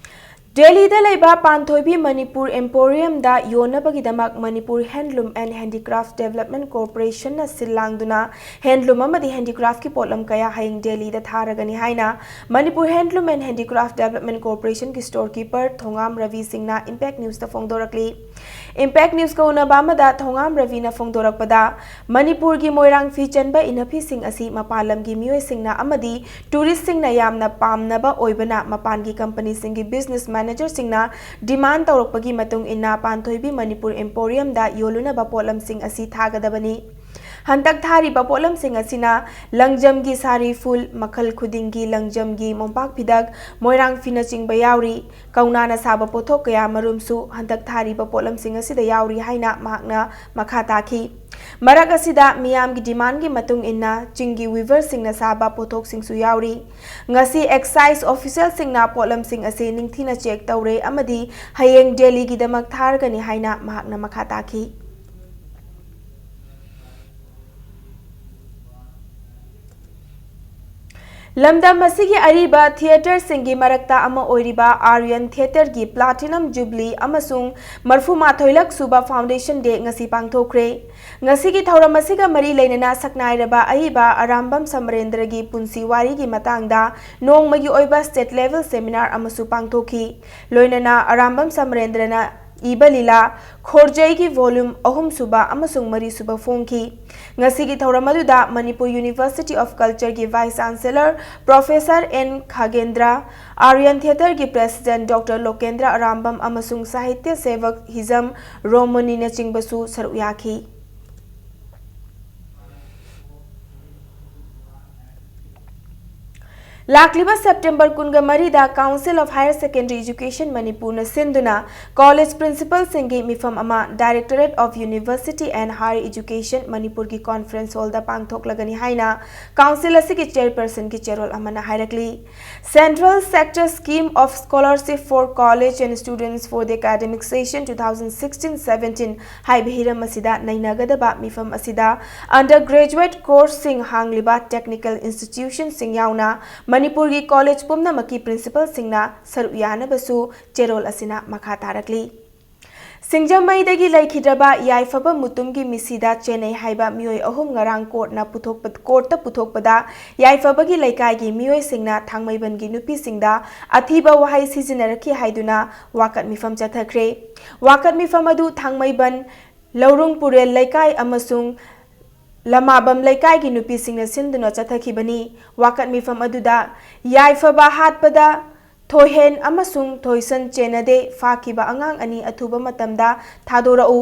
ꯗꯦꯜꯂꯤꯗ ꯂꯩꯕ ꯄꯥꯟꯊꯣꯏꯕꯤ Manipur Emporium the ꯌꯣꯟꯅꯕꯒꯤꯗꯃꯛ Manipur Handloom and Handicraft Development Corporation ꯅ ꯁꯤꯜ ꯂꯥꯡꯗꯨꯅ handloom ꯑꯃꯗꯤ handicraft ꯀꯤ ꯄꯣꯠꯂꯝ ꯀꯌꯥ ꯍꯌꯦꯡ ꯗꯦꯜꯂꯤꯗ ꯊꯥꯔꯒꯅꯤ ꯍꯥꯏꯅ Manipur Handloom and Handicraft Development Corporation ꯒꯤ storekeeper ꯊꯣꯉꯥꯝ ꯔꯕꯤ ꯁꯤꯡꯅ Impact News ꯇ ꯐꯣꯡꯗꯣꯔꯛꯂꯤ꯫ Impact News ꯀ ꯎꯅꯕ ꯑꯃꯗ ꯊꯣꯉꯥꯝ ꯔꯕꯤꯅ ꯐꯣꯡꯗꯣꯔꯛꯄꯗ, ꯃꯅꯤꯄꯨꯔꯒꯤ ꯃꯣꯏꯔꯥꯡ ꯐꯤ ꯆꯟꯕ ꯏꯟꯅꯐꯤꯁꯤꯡ ꯑꯁꯤ ꯃꯄꯥꯟ ꯂꯝꯒꯤ ꯃꯤꯑꯣꯏꯁꯤꯡꯅ ꯑꯃꯗꯤ tourist ꯁꯤꯡꯅ ꯌꯥꯝꯅ ꯄꯥꯝꯅꯕ ꯑꯣꯏꯕꯅ ꯃꯄꯥꯟꯒꯤ company ꯁꯤꯡꯒꯤ business manager ꯁꯤꯡꯅ demand ꯇꯧꯔꯛꯄꯒꯤ ꯃꯇꯨꯡ ꯏꯟꯅ ꯄꯥꯟꯊꯣꯏꯕꯤ ꯃꯅꯤꯄꯨꯔ Emporium ꯗ ꯌꯣꯜꯂꯨꯅꯕ ꯄꯣꯠꯂꯝꯁꯤꯡ ꯑꯁꯤ ꯊꯥꯒꯗꯕꯅꯤ꯫ ꯍꯟꯗꯛ ꯊꯥꯔꯤꯕ ꯄꯣꯠꯂꯝꯁꯤꯡ ꯑꯁꯤꯅ ꯂꯪꯖꯝꯒꯤ ꯁꯥꯔꯤ ꯐꯨꯜ, ꯃꯈꯜ ꯈꯨꯗꯤꯡꯒꯤ ꯂꯪꯖꯝꯒꯤ ꯃꯣꯝꯄꯥꯛ ꯐꯤꯗꯛ, ꯃꯣꯏꯔꯥꯡ ꯐꯤꯅꯆꯤꯡꯕ ꯌꯥꯎꯔꯤ꯫ ꯀꯧꯅꯥꯅ ꯁꯥꯕ ꯄꯣꯠꯊꯣꯛ ꯀꯌꯥ ꯃꯔꯨꯝꯁꯨ ꯍꯟꯗꯛ ꯊꯥꯔꯤꯕ ꯄꯣꯠꯂꯝꯁꯤꯡ ꯑꯁꯤꯗ ꯌꯥꯎꯔꯤ ꯍꯥꯏꯅ ꯃꯍꯥꯛꯅ ꯃꯈꯥ ꯇꯥꯈꯤ꯫ ꯃꯔꯛ ꯑꯁꯤꯗ ꯃꯤꯌꯥꯝꯒꯤ ꯗꯤꯃꯥꯟꯒꯤ ꯃꯇꯨꯡ ꯏꯟꯅ ꯆꯤꯡꯒꯤ ꯋꯤꯚꯔꯁꯤꯡꯅ ꯁꯥꯕ ꯄꯣꯠꯊꯣꯛꯁꯤꯡꯁꯨ ꯌꯥꯎꯔꯤ꯫ ꯉꯁꯤ ꯑꯦꯛꯁꯥꯏꯖ ꯑꯣꯐꯤꯁꯤꯌꯦꯜꯁꯤꯡꯅ ꯄꯣꯠꯂꯝꯁꯤꯡ ꯑꯁꯤ ꯅꯤꯡꯊꯤꯅ ꯆꯦꯛ ꯇꯧꯔꯦ ꯑꯃꯗꯤ ꯍꯌꯦꯡ ꯗꯦꯜꯂꯤꯒꯤꯗꯃꯛ ꯊꯥꯔꯒꯅꯤ ꯍꯥꯏꯅ ꯃꯍꯥꯛꯅ ꯃꯈꯥ ꯇꯥꯈꯤ꯫ ꯂꯝꯗꯝ ꯑꯁꯤꯒꯤ ꯑꯔꯤꯕ ꯊꯤꯌꯦꯇꯔꯁꯤꯡꯒꯤ ꯃꯔꯛꯇ ꯑꯃ ꯑꯣꯏꯔꯤꯕ ꯑꯥꯔꯌꯟ ꯊꯤꯌꯦꯇꯔꯒꯤ ꯄ꯭ꯂꯥꯇꯤꯅꯝ ꯖꯨꯕꯂꯤ ꯑꯃꯁꯨꯡ ꯃꯔꯐꯨ ꯃꯥꯊꯣꯏꯂꯛ ꯁꯨꯕ ꯐꯥꯎꯟꯗꯦꯁꯟ ꯗꯦ ꯉꯁꯤ ꯄꯥꯡꯊꯣꯛꯈ꯭ꯔꯦ꯫ ꯉꯁꯤꯒꯤ ꯊꯧꯔꯝ ꯑꯁꯤꯒ ꯃꯔꯤ ꯂꯩꯅꯅ ꯁꯛꯅꯥꯏꯔꯕ ꯑꯏꯕ ꯑꯔꯥꯝꯕꯝ ꯁꯃꯔꯦꯟꯗ꯭ꯔꯒꯤ ꯄꯨꯟꯁꯤ ꯋꯥꯔꯤꯒꯤ ꯃꯇꯥꯡꯗ ꯅꯣꯡꯃꯒꯤ ꯑꯣꯏꯕ ꯁ꯭ꯇꯦꯠ ꯂꯦꯚꯦꯜ ꯁꯦꯃꯤꯅꯥꯔ ꯑꯃꯁꯨ ꯄꯥꯡꯊꯣꯛꯈꯤ꯫ ꯂꯣꯏꯅꯅ ꯑꯔꯥꯝꯕꯝ ꯁꯃꯔꯦꯟꯗ꯭ꯔꯅ ꯏꯕ ꯂꯤꯂꯥ ꯈꯣꯔꯖꯩꯒꯤ ꯚꯣꯂ꯭ꯌꯨꯝ ꯑꯍꯨꯝꯁꯨꯕ ꯑꯃꯁꯨꯡ ꯃꯔꯤꯁꯨꯕ ꯐꯣꯡꯈꯤ꯫ ꯉꯁꯤꯒꯤ ꯊꯧꯔꯝ ꯑꯗꯨꯗ ꯃꯅꯤꯄꯨꯔ ꯌꯨꯅꯤꯚꯔꯁꯤꯇꯤ ꯑꯣꯐ ꯀꯜꯆꯔꯒꯤ vice chancellor professor N Khagendra, Aryan ꯊꯤꯌꯦꯇꯔꯒꯤ ꯄ꯭ꯔꯦꯁꯤꯗꯦꯟꯠ ꯗꯣꯛꯇꯔ ꯂꯣꯀꯦꯟꯗ꯭ꯔ ꯑꯔꯥꯝꯕꯝ ꯑꯃꯁꯨꯡ ꯁꯥꯍꯤꯇ꯭ꯌ ꯁꯦꯕꯛ ꯍꯤꯖꯝ ꯔꯣꯃꯅꯤꯅꯆꯤꯡꯕꯁꯨ ꯁꯔꯨꯛ ꯌꯥꯈꯤ꯫ ꯂꯥꯛꯂꯤꯕ ꯁꯦꯞꯇꯦꯝꯕꯔ ꯀꯨꯟꯒ ꯃꯔꯤꯗ Council of Higher Secondary Education ꯃꯅꯤꯄꯨꯔꯅ ꯁꯤꯟꯗꯨꯅ ꯀꯣꯂꯦꯖ ꯄ꯭ꯔꯤꯟꯁꯤꯄꯜꯁꯤꯡꯒꯤ ꯃꯤꯐꯝ ꯑꯃ Directorate of University and Higher Education ꯃꯅꯤꯄꯨꯔꯒꯤ ꯀꯣꯟꯐꯔꯦꯟꯁ ꯍꯣꯜꯗ ꯄꯥꯡꯊꯣꯛꯂꯒꯅꯤ ꯍꯥꯏꯅ ꯀꯥꯎꯟꯁꯤꯜ ꯑꯁꯤꯒꯤ ꯆꯦꯌꯔꯄꯔꯁꯟꯒꯤ ꯆꯦꯔꯣꯜ ꯑꯃꯅ ꯍꯥꯏꯔꯛꯂꯤ꯫ Central Sector Scheme of Scholarship for College and Students for the Academic Session two thousand sixteen seventeen ꯍꯥꯏꯕ ꯍꯤꯔꯝ ꯑꯁꯤꯗ ꯅꯩꯅꯒꯗꯕ ꯃꯤꯐꯝ ꯑꯁꯤꯗ undergraduate courseꯁꯤꯡ ꯍꯥꯡꯂꯤꯕ technical institutionꯁꯤꯡ ꯌꯥꯎꯅ ꯃꯅꯤꯄꯨꯔꯒꯤ ꯀꯣꯂꯦꯖ ꯄꯨꯝꯅꯃꯛꯀꯤ ꯄ꯭ꯔꯤꯟꯁꯤꯄꯜꯁꯤꯡꯅ ꯁꯔꯨꯛ ꯌꯥꯅꯕꯁꯨ ꯆꯦꯔꯣꯜ ꯑꯁꯤꯅ ꯃꯈꯥ ꯇꯥꯔꯛꯂꯤ꯫ ꯁꯤꯡꯖꯃꯩꯗꯒꯤ ꯂꯩꯈꯤꯗ꯭ꯔꯕ ꯌꯥꯏꯐꯕ ꯃꯨꯇꯨꯝꯒꯤ ꯃꯤꯁꯤꯗ ꯆꯦꯟꯅꯩ ꯍꯥꯏꯕ ꯃꯤꯑꯣꯏ ꯑꯍꯨꯝ ꯉꯔꯥꯡ ꯀꯣꯔꯠꯅ ꯄꯨꯊꯣꯛꯄ-, ꯀꯣꯔꯠꯇ ꯄꯨꯊꯣꯛꯄꯗ ꯌꯥꯏꯐꯕꯒꯤ ꯂꯩꯀꯥꯏꯒꯤ ꯃꯤꯑꯣꯏꯁꯤꯡꯅ ꯊꯥꯡꯃꯩꯕꯟꯒꯤ ꯅꯨꯄꯤꯁꯤꯡꯗ ꯑꯊꯤꯕ ꯋꯥꯍꯩ ꯁꯤꯖꯤꯟꯅꯔꯛꯈꯤ ꯍꯥꯏꯗꯨꯅ ꯋꯥꯀꯠ ꯃꯤꯐꯝ ꯆꯠꯊꯈ꯭ꯔꯦ꯫ ꯋꯥꯀꯠ ꯃꯤꯐꯝ ꯑꯗꯨ ꯊꯥꯡꯃꯩꯕꯟ ꯂꯧꯔꯨꯡ ꯄꯨꯔꯦꯜ ꯂꯩꯀꯥꯏ ꯑꯃꯁꯨꯡ ꯂꯃꯥꯕꯝ ꯂꯩꯀꯥꯏꯒꯤ ꯅꯨꯄꯤꯁꯤꯡꯅ ꯁꯤꯟꯗꯨꯅ ꯆꯠꯊꯈꯤꯕꯅꯤ꯫ ꯋꯥꯀꯠ ꯃꯤꯐꯝ ꯑꯗꯨꯗ ꯌꯥꯏꯐꯕ ꯍꯥꯠꯄꯗ ꯊꯣꯏꯍꯦꯟ ꯑꯃꯁꯨꯡ ꯊꯣꯏꯁꯟ ꯆꯦꯟꯅꯗꯦ, ꯐꯥꯈꯤꯕ ꯑꯉꯥꯡ ꯑꯅꯤ ꯑꯊꯨꯕ ꯃꯇꯝꯗ ꯊꯥꯗꯣꯔꯛꯎ,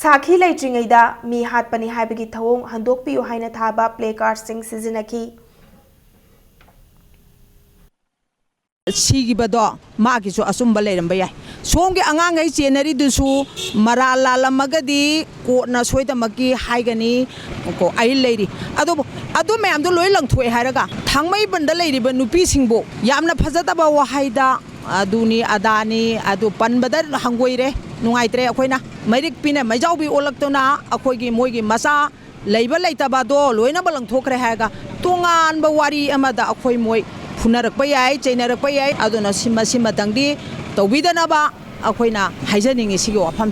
ꯁꯥꯈꯤ ꯂꯩꯇ꯭ꯔꯤꯉꯩꯗ ꯃꯤ ꯍꯥꯠꯄꯅꯤ ꯍꯥꯏꯕꯒꯤ ꯊꯧꯑꯣꯡ ꯍꯟꯗꯣꯛꯄꯤꯌꯨ ꯍꯥꯏꯅ ꯊꯥꯕ ꯄ꯭ꯂꯦ ꯀꯥꯔꯗꯁꯤꯡ ꯁꯤꯖꯤꯟꯅꯈꯤ꯫ ꯁꯤꯈꯤꯕꯗꯣ ꯃꯥꯒꯤꯁꯨ ꯑꯆꯨꯝꯕ ꯂꯩꯔꯝꯕ ꯌꯥꯏ꯫ ꯁꯣꯝꯒꯤ ꯑꯉꯥꯡꯈꯩ ꯆꯦꯟꯅꯔꯤꯗꯨꯁꯨ ꯃꯔꯥꯜ ꯂꯥꯜꯂꯝꯃꯒꯗꯤ ꯀꯣꯔꯠꯅ ꯁꯣꯏꯗꯃꯛꯀꯤ ꯍꯥꯏꯒꯅꯤ꯫ ꯀꯣ ꯑꯩ ꯂꯩꯔꯤ꯫ ꯑꯗꯨꯕꯨ ꯑꯗꯨ ꯃꯌꯥꯝꯗꯣ ꯂꯣꯏ ꯂꯪꯊꯣꯛꯑꯦ ꯍꯥꯏꯔꯒ ꯊꯥꯡꯃꯩꯕꯟꯗ ꯂꯩꯔꯤꯕ ꯅꯨꯄꯤꯁꯤꯡꯕꯨ ꯌꯥꯝꯅ ꯐꯖꯗꯕ ꯋꯥꯍꯩꯗ ꯑꯗꯨꯅꯤ ꯑꯗꯥꯅꯤ ꯑꯗꯨ ꯄꯟꯕꯗ ꯍꯪꯒꯣꯏꯔꯦ, ꯅꯨꯡꯉꯥꯏꯇ꯭ꯔꯦ꯫ ꯑꯩꯈꯣꯏꯅ ꯃꯩꯔꯤꯛ ꯄꯤꯅ ꯃꯩꯖꯥꯎꯕꯤ ꯑꯣꯜꯂꯛꯇꯨꯅ ꯑꯩꯈꯣꯏꯒꯤ ꯃꯣꯏꯒꯤ ꯃꯆꯥ ꯂꯩꯕ ꯂꯩꯇꯕꯗꯣ ꯂꯣꯏꯅꯃꯛ ꯂꯪꯊꯣꯛꯈ꯭ꯔꯦ ꯍꯥꯏꯔꯒ ꯇꯣꯉꯥꯟꯕ ꯋꯥꯔꯤ ꯑꯃꯗ ꯑꯩꯈꯣꯏ ꯃꯣꯏ ꯐꯨꯅꯔꯛꯄ ꯌꯥꯏ, ꯆꯩꯅꯔꯛꯄ ꯌꯥꯏ꯫ ꯑꯗꯨꯅ ꯁꯤꯃ ꯁꯤꯃꯇꯪꯗꯤ ꯇꯧꯕꯤꯗꯅꯕ ꯑꯩꯈꯣꯏꯅ ꯍꯥꯏꯖꯅꯤꯡꯉꯤ ꯁꯤꯒꯤ ꯋꯥꯐꯝ꯫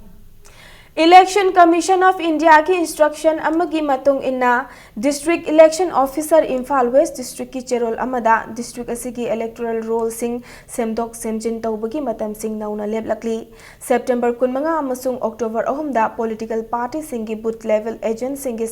Election Commission of Indiaꯒꯤ instruction ꯑꯃꯒꯤ ꯃꯇꯨꯡ ꯏꯟꯅ District Election Officer Imphal West Districtꯀꯤ ꯆꯦꯔꯣꯜ ꯑꯃꯗ district ꯑꯁꯤꯒꯤ electoral rollꯁꯤꯡ ꯁꯦꯝꯗꯣꯛ ꯁꯦꯝꯖꯤꯟ ꯇꯧꯕꯒꯤ ꯃꯇꯝꯁꯤꯡ ꯅꯧꯅ ꯂꯦꯞꯂꯛꯂꯤ꯫ September ꯀꯨꯟꯃꯉꯥ ꯑꯃꯁꯨꯡ October ꯑꯍꯨꯝꯗ political partyꯁꯤꯡꯒꯤ booth level agentꯁꯤꯡꯒꯤ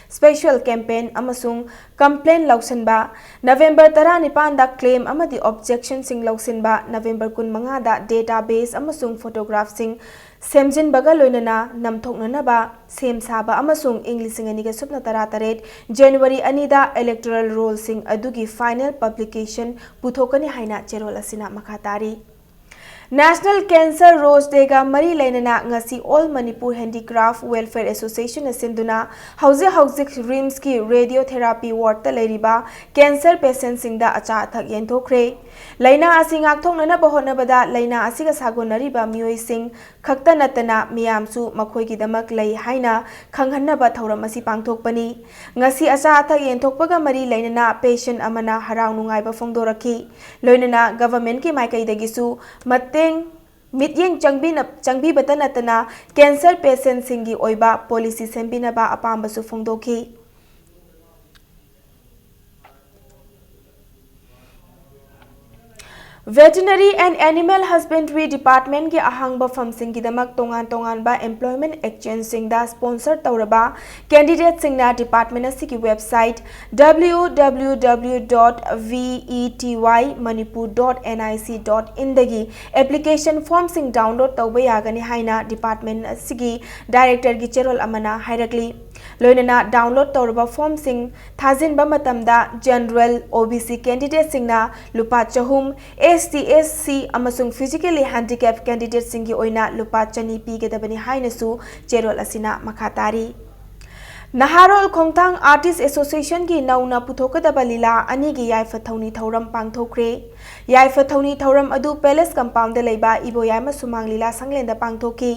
special campaign ꯑꯃꯁꯨꯡ complaint ꯂꯧꯁꯤꯟꯕ, November ꯇꯔꯥꯅꯤꯄꯥꯟꯗ claim ꯑꯃꯗꯤ objectionꯁꯤꯡ ꯂꯧꯁꯤꯟꯕ, November ꯀꯨꯟꯃꯉꯥꯗ database ꯑꯃꯁꯨꯡ photographꯁꯤꯡ ꯁꯦꯝꯖꯤꯟꯕꯒ ꯂꯣꯏꯅꯅ ꯅꯝꯊꯣꯛꯅꯅꯕ ꯁꯦꯝ ꯁꯥꯕ ꯑꯃꯁꯨꯡ ꯏꯪ ꯂꯤꯁꯤꯡ ꯑꯅꯤꯒ ꯁꯨꯞꯅ ꯇꯔꯥꯇꯔꯦꯠ January ꯑꯅꯤꯗ electoral rollꯁꯤꯡ ꯑꯗꯨꯒꯤ final publication ꯄꯨꯊꯣꯛꯀꯅꯤ ꯍꯥꯏꯅ ꯆꯦꯔꯣꯜ ꯑꯁꯤꯅ ꯃꯈꯥ ꯇꯥꯔꯤ꯫ National Cancer Rose Dayꯒ ꯃꯔꯤ ꯂꯩꯅꯅ ꯉꯁꯤ All Manipur Handicraft Welfare Associationꯅ ꯁꯤꯟꯗꯨꯅ ꯍꯧꯖꯤꯛ ꯍꯧꯖꯤꯛ RIMSꯀꯤ radiotherapy wardꯇ ꯂꯩꯔꯤꯕ cancer patientꯁꯤꯡꯗ ꯑꯆꯥ ꯑꯊꯛ ꯌꯦꯟꯊꯣꯛꯈ꯭ꯔꯦ꯫ ꯂꯥꯏꯅꯥ ꯑꯁꯤ ꯉꯥꯛꯊꯣꯛꯅꯅꯕ ꯍꯣꯠꯅꯕꯗ ꯂꯥꯏꯅꯥ ꯑꯁꯤꯒ ꯁꯥꯒꯣꯟꯅꯔꯤꯕ ꯃꯤꯑꯣꯏꯁꯤꯡ ꯈꯛꯇ ꯅꯠꯇꯅ ꯃꯤꯌꯥꯝꯁꯨ ꯃꯈꯣꯏꯒꯤꯗꯃꯛ ꯂꯩ ꯍꯥꯏꯅ ꯈꯪꯍꯟꯅꯕ ꯊꯧꯔꯝ ꯑꯁꯤ ꯄꯥꯡꯊꯣꯛꯄꯅꯤ꯫ ꯉꯁꯤ ꯑꯆꯥ ꯑꯊꯛ ꯌꯦꯟꯊꯣꯛꯄꯒ ꯃꯔꯤ ꯂꯩꯅꯅ patient ꯑꯃꯅ ꯍꯔꯥꯎ ꯅꯨꯡꯉꯥꯏꯕ ꯐꯣꯡꯗꯣꯔꯛꯈꯤ꯫ ꯂꯣꯏꯅꯅ governmentꯀꯤ ꯃꯥꯏꯀꯩꯗꯒꯤꯁꯨ ꯃꯇꯦꯡ, ꯃꯤꯠꯌꯦꯡ ꯆꯪꯕꯤꯅ-, ꯆꯪꯕꯤꯕꯇ ꯅꯠꯇꯅ cancer patientꯁꯤꯡꯒꯤ ꯑꯣꯏꯕ policy ꯁꯦꯝꯕꯤꯅꯕ ꯑꯄꯥꯝꯕꯁꯨ ꯐꯣꯡꯗꯣꯛꯈꯤ꯫ Veterinary and Animal Husbandry Department ꯀꯤ ꯑꯍꯥꯡꯕ ꯐꯝꯁꯤꯡꯒꯤꯗꯃꯛ ꯇꯣꯉꯥꯟ ꯇꯣꯉꯥꯟꯕ employment exchange ꯁꯤꯡꯗ sponsor ꯇꯧꯔꯕ candidate ꯁꯤꯡꯅ department ꯑꯁꯤꯒꯤ website W W W dot V E T Y manipur dot N I C dot in ꯗꯒꯤ application form ꯁꯤꯡ download ꯇꯧꯕ ꯌꯥꯒꯅꯤ ꯍꯥꯏꯅ department ꯑꯁꯤꯒꯤ director ꯒꯤ ꯆꯦꯔꯣꯜ ꯑꯃꯅ ꯍꯥꯏꯔꯛꯂꯤ꯫ ꯂꯣꯏꯅꯅ download ꯇꯧꯔꯕ form ꯁꯤꯡ ꯊꯥꯖꯤꯟꯕ ꯃꯇꯝꯗ general, O B C candidate ꯁꯤꯡꯅ ꯂꯨꯄꯥ ꯆꯍꯨꯝ, S T, S C ꯑꯃꯁꯨꯡ physically handicap candidate ꯁꯤꯡꯒꯤ ꯑꯣꯏꯅ ꯂꯨꯄꯥ ꯆꯅꯤ ꯄꯤꯒꯗꯕꯅꯤ ꯍꯥꯏꯅꯁꯨ ꯆꯦꯔꯣꯜ ꯑꯁꯤꯅ ꯃꯈꯥ ꯇꯥꯔꯤ꯫ ꯅꯍꯥꯔꯣꯜ ꯈꯣꯡꯊꯥꯡ Artist Association ꯒꯤ ꯅꯧꯅ ꯄꯨꯊꯣꯛꯀꯗꯕ ꯂꯤꯂꯥ ꯑꯅꯤꯒꯤ ꯌꯥꯏꯐ ꯊꯧꯅꯤ ꯊꯧꯔꯝ ꯄꯥꯡꯊꯣꯛꯈ꯭ꯔꯦ꯫ ꯌꯥꯏꯐ ꯊꯧꯅꯤ ꯊꯧꯔꯝ ꯑꯗꯨ Palace Compound ꯗ ꯂꯩꯕ ꯏꯕꯣꯌꯥꯏꯃ ꯁꯨꯃꯥꯡ ꯂꯤꯂꯥ ꯁꯪꯂꯦꯟꯗ ꯄꯥꯡꯊꯣꯛꯈꯤ꯫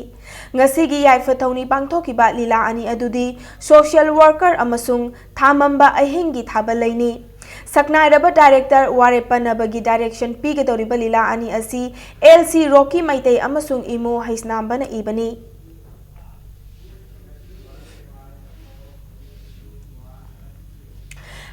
ꯉꯁꯤꯒꯤ ꯌꯥꯏꯐ ꯊꯧꯅꯤ ꯄꯥꯡꯊꯣꯛꯈꯤꯕ ꯂꯤꯂꯥ ꯑꯅꯤ ꯑꯗꯨꯗꯤ Social Worker ꯑꯃꯁꯨꯡ ꯊꯥꯃꯝꯕ ꯑꯍꯤꯡꯒꯤ ꯊꯥꯕꯜ ꯂꯩꯅꯤ꯫ ꯁꯛꯅꯥꯏꯔꯕ director ꯋꯥꯔꯦꯞ ꯄꯟꯅꯕꯒꯤ direction ꯄꯤꯒꯗꯧꯔꯤꯕ ꯂꯤꯂꯥ ꯑꯅꯤ ꯑꯁꯤ L C ꯔꯣꯀꯤ ꯃꯩꯇꯩ ꯑꯃꯁꯨꯡ ꯏꯃꯣ ꯍꯩꯁꯅꯥꯝꯕꯅ ꯏꯕꯅꯤ꯫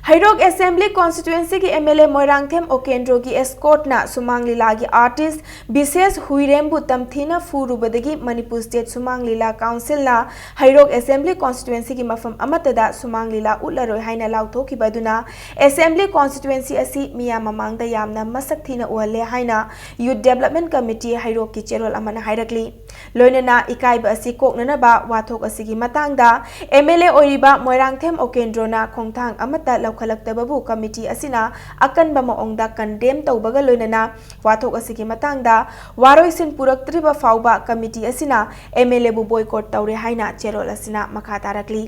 ꯍꯩꯔꯣꯛ Assembly Constituency ꯒꯤ M L A Moirangthem ꯑꯣꯀꯦꯟꯗ꯭ꯔꯣꯒꯤ escort ꯅ ꯁꯨꯃꯥꯡ ꯂꯤꯂꯥꯒꯤ artist ꯕꯤꯁꯦꯁ ꯍꯨꯏꯔꯦꯝꯕꯨ ꯇꯝꯊꯤꯅ ꯐꯨꯔꯨꯕꯗꯒꯤ ꯃꯅꯤꯄꯨꯔ State ꯁꯨꯃꯥꯡ ꯂꯤꯂꯥ Council ꯅ ꯍꯩꯔꯣꯛ Assembly Constituency ꯒꯤ ꯃꯐꯝ ꯑꯃꯠꯇꯗ ꯁꯨꯃꯥꯡ ꯂꯤꯂꯥ ꯎꯠꯂꯔꯣꯏ ꯍꯥꯏꯅ ꯂꯥꯎꯊꯣꯛꯈꯤꯕ ꯑꯗꯨꯅ Assembly Constituency ꯑꯁꯤ ꯃꯤꯌꯥꯝ ꯃꯃꯥꯡꯗ ꯌꯥꯝꯅ ꯃꯁꯛ ꯊꯤꯅ ꯎꯍꯜꯂꯦ ꯍꯥꯏꯅ Youth Development Committee ꯍꯩꯔꯣꯛꯀꯤ ꯆꯦꯔꯣꯜ ꯑꯃꯅ ꯍꯥꯏꯔꯛꯂꯤ꯫ ꯂꯣꯏꯅꯅ ꯏꯀꯥꯏꯕ ꯑꯁꯤ ꯀꯣꯛꯅꯅꯕ ꯋꯥꯊꯣꯛ ꯑꯁꯤꯒꯤ ꯃꯇꯥꯡꯗ M L A ꯑꯣꯏꯔꯤꯕ ꯃꯣꯏꯔꯥꯡꯊꯦꯝ ꯑꯣꯀꯦꯟꯗ꯭ꯔꯣꯅ ꯈꯣꯡꯊꯥꯡ ꯑꯃꯠꯇ ꯂꯧꯈꯠꯂꯛꯇꯕꯕꯨ committee ꯑꯁꯤꯅ ꯑꯀꯟꯕ ꯃꯑꯣꯡꯗ condemn ꯇꯧꯕꯒ ꯂꯣꯏꯅꯅ ꯋꯥꯊꯣꯛ ꯑꯁꯤꯒꯤ ꯃꯇꯥꯡꯗ ꯋꯥꯔꯣꯏꯁꯤꯟ ꯄꯨꯔꯛꯇ꯭ꯔꯤꯕ ꯐꯥꯎꯕ committee ꯑꯁꯤꯅ M L A ꯕꯨ boycott ꯇꯧꯔꯦ ꯍꯥꯏꯅ ꯆꯦꯔꯣꯜ ꯑꯁꯤꯅ ꯃꯈꯥ ꯇꯥꯔꯛꯂꯤ꯫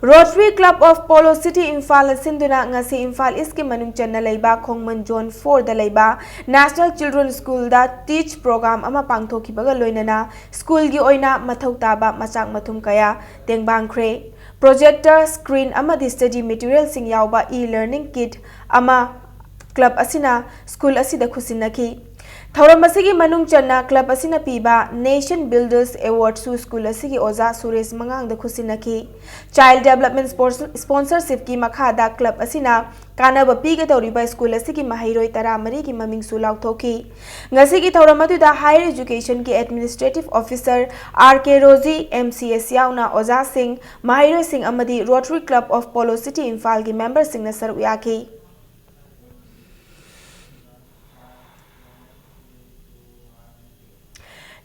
Rotary Club of Polo City Imphal ꯁꯤꯟꯗꯨꯅ ꯉꯁꯤ ꯏꯝꯐꯥꯜ East ꯀꯤ ꯃꯅꯨꯡ ꯆꯟꯅ ꯂꯩꯕ ꯈꯣꯡꯃꯟ Zone four ꯗ ꯂꯩꯕ National Children's School ꯗ teach program ꯑꯃ ꯄꯥꯡꯊꯣꯛꯈꯤꯕꯒ ꯂꯣꯏꯅꯅ school ꯒꯤ ꯑꯣꯏꯅ ꯃꯊꯧ ꯇꯥꯕ ꯃꯆꯥꯛ ꯃꯊꯨꯝ ꯀꯌꯥ ꯇꯦꯡꯕꯥꯡꯈ꯭ꯔꯦ꯫ Projector, screen ꯑꯃꯗꯤ study material ꯁꯤꯡ ꯌꯥꯎꯕ e-learning kit ꯑꯃ club ꯑꯁꯤꯅ school ꯑꯁꯤꯗ ꯈꯨꯠꯁꯤꯟꯅꯈꯤ꯫ ꯊꯧꯔꯝ ꯑꯁꯤꯒꯤ ꯃꯅꯨꯡ ꯆꯟꯅ ꯀ꯭ꯂꯕ ꯑꯁꯤꯅ ꯄꯤꯕ Nation Builders Awardꯁꯨ ꯁ꯭ꯀꯨꯜ ꯑꯁꯤꯒꯤ ꯑꯣꯖꯥ ꯁꯨꯔꯦꯁ ꯃꯉꯥꯡꯗ ꯈꯨꯠꯁꯤꯟꯅꯈꯤ꯫ Child Development Sports- Sponsorshipꯀꯤ ꯃꯈꯥꯗ ꯀ꯭ꯂꯕ ꯑꯁꯤꯅ ꯀꯥꯟꯅꯕ ꯄꯤꯒꯗꯧꯔꯤꯕ ꯁ꯭ꯀꯨꯜ ꯑꯁꯤꯒꯤ ꯃꯍꯩꯔꯣꯏ ꯇꯔꯥꯃꯔꯤꯒꯤ ꯃꯃꯤꯡꯁꯨ ꯂꯥꯎꯊꯣꯛꯈꯤ꯫ ꯉꯁꯤꯒꯤ ꯊꯧꯔꯝ ꯑꯗꯨꯗ Higher Educationꯒꯤ Administrative Officer R K Rosie, M C S ꯌꯥꯎꯅ ꯑꯣꯖꯥꯁꯤꯡ, ꯃꯍꯩꯔꯣꯏꯁꯤꯡ ꯑꯃꯗꯤ Rotary Club of Polo City ꯏꯝꯐꯥꯜꯒꯤ ꯃꯦꯝꯕꯔꯁꯤꯡꯅ ꯁꯔꯨꯛ ꯌꯥꯈꯤ꯫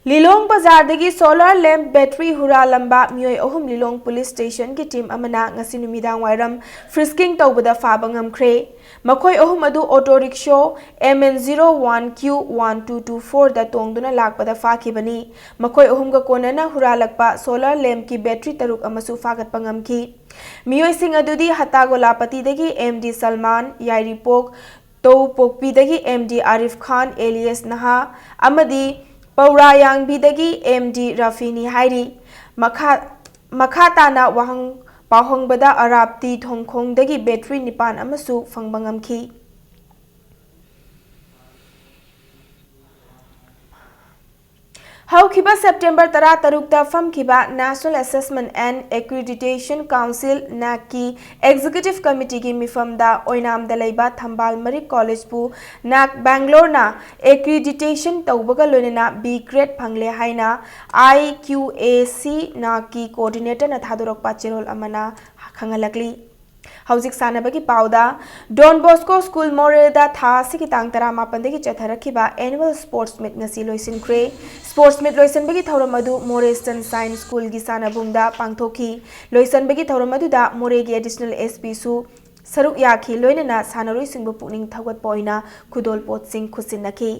ꯂꯤꯂꯣꯡ ꯕꯖꯥꯔꯗꯒꯤ solar lamp battery ꯍꯨꯔꯥꯜꯂꯝꯕ ꯃꯤꯑꯣꯏ ꯑꯍꯨꯝ ꯂꯤꯂꯣꯡ police stationꯒꯤ team ꯑꯃꯅ ꯉꯁꯤ ꯅꯨꯃꯤꯗꯥꯡ ꯋꯥꯏꯔꯝ frisking ꯇꯧꯕꯗ ꯐꯥꯕ ꯉꯝꯈ꯭ꯔꯦ꯫ ꯃꯈꯣꯏ ꯑꯍꯨꯝ ꯑꯗꯨ auto rickshaw M N zero one Q one two two fourꯗ ꯇꯣꯡꯗꯨꯅ ꯂꯥꯛꯄꯗ ꯐꯥꯈꯤꯕꯅꯤ꯫ ꯃꯈꯣꯏ ꯑꯍꯨꯝꯒ ꯀꯣꯟꯅꯅ ꯍꯨꯔꯥꯜꯂꯛꯄ solar lampꯀꯤ battery ꯇꯔꯨꯛ ꯑꯃꯁꯨ ꯐꯥꯒꯠꯄ ꯉꯝꯈꯤ꯫ ꯃꯤꯑꯣꯏꯁꯤꯡ ꯑꯗꯨꯗꯤ ꯍꯇꯥꯒꯣꯂꯥꯄꯇꯤꯗꯒꯤ M D ꯁꯜꯃꯥꯟ, ꯌꯥꯏꯔꯤꯄꯣꯛ ꯇꯧꯄꯣꯛꯄꯤꯗꯒꯤ M D ꯑꯥꯔꯤꯐ ꯈꯥꯟ alias ꯅꯍꯥ ꯑꯃꯗꯤ ꯄꯧꯔꯥꯌꯥꯡꯕꯤꯗꯒꯤ M D ꯔꯥꯐꯤꯅꯤ ꯍꯥꯏꯔꯤ꯫ ꯃꯈꯥ, ꯃꯈꯥ ꯇꯥꯅ ꯋꯥꯍꯪ ꯄꯥꯎꯍꯪꯕꯗ ꯑꯔꯥꯞꯇꯤ ꯊꯣꯡꯈꯣꯡꯗꯒꯤ battery ꯅꯤꯄꯥꯟ ꯑꯃꯁꯨ ꯐꯪꯕ ꯉꯝꯈꯤ꯫ ꯍꯧꯈꯤꯕ September ꯇꯔꯥꯇꯔꯨꯛꯇ ꯐꯝꯈꯤꯕ National Assessment and Accreditation Council, NAACꯀꯤ Executive Committeeꯒꯤ ꯃꯤꯐꯝꯗ ꯑꯣꯏꯅꯥꯝꯗ ꯂꯩꯕ ꯊꯝꯕꯥꯜ ꯃꯔꯤꯛ Collegeꯄꯨ NAAC Bangaloreꯅ accreditation ꯇꯧꯕꯒ ꯂꯣꯏꯅꯅ B grade ꯐꯪꯂꯦ ꯍꯥꯏꯅ I Q A C NAACꯀꯤ coordinatorꯅ ꯊꯥꯗꯣꯔꯛꯄ ꯆꯦꯔꯣꯜ ꯑꯃꯅ ꯈꯪꯍꯜꯂꯛꯂꯤ꯫ ꯍꯧꯖꯤꯛ ꯁꯥꯟꯅꯕꯒꯤ ꯄꯥꯎꯗ, Don Bosco School ꯃꯣꯔꯦꯗ ꯊꯥ ꯑꯁꯤꯒꯤ ꯇꯥꯡ ꯇꯔꯥꯃꯥꯄꯟꯗꯒꯤ ꯆꯠꯊꯔꯛꯈꯤꯕ annual sports meet ꯉꯁꯤ ꯂꯣꯏꯁꯤꯟꯈ꯭ꯔꯦ꯫ Sports meet ꯂꯣꯏꯁꯤꯟꯕꯒꯤ ꯊꯧꯔꯝ ꯑꯗꯨ ꯃꯣꯔꯦ Sunshine Schoolꯒꯤ ꯁꯥꯟꯅꯕꯨꯡꯗ ꯄꯥꯡꯊꯣꯛꯈꯤ꯫ ꯂꯣꯏꯁꯤꯟꯕꯒꯤ ꯊꯧꯔꯝ ꯑꯗꯨꯗ ꯃꯣꯔꯦꯒꯤ Additional S Pꯁꯨ ꯁꯔꯨꯛ ꯌꯥꯈꯤ, ꯂꯣꯏꯅꯅ ꯁꯥꯟꯅꯔꯣꯏꯁꯤꯡꯕꯨ ꯄꯨꯛꯅꯤꯡ ꯊꯧꯒꯠꯄ ꯑꯣꯏꯅ ꯈꯨꯗꯣꯜꯄꯣꯠꯁꯤꯡ ꯈꯨꯠꯁꯤꯟꯅꯈꯤ꯫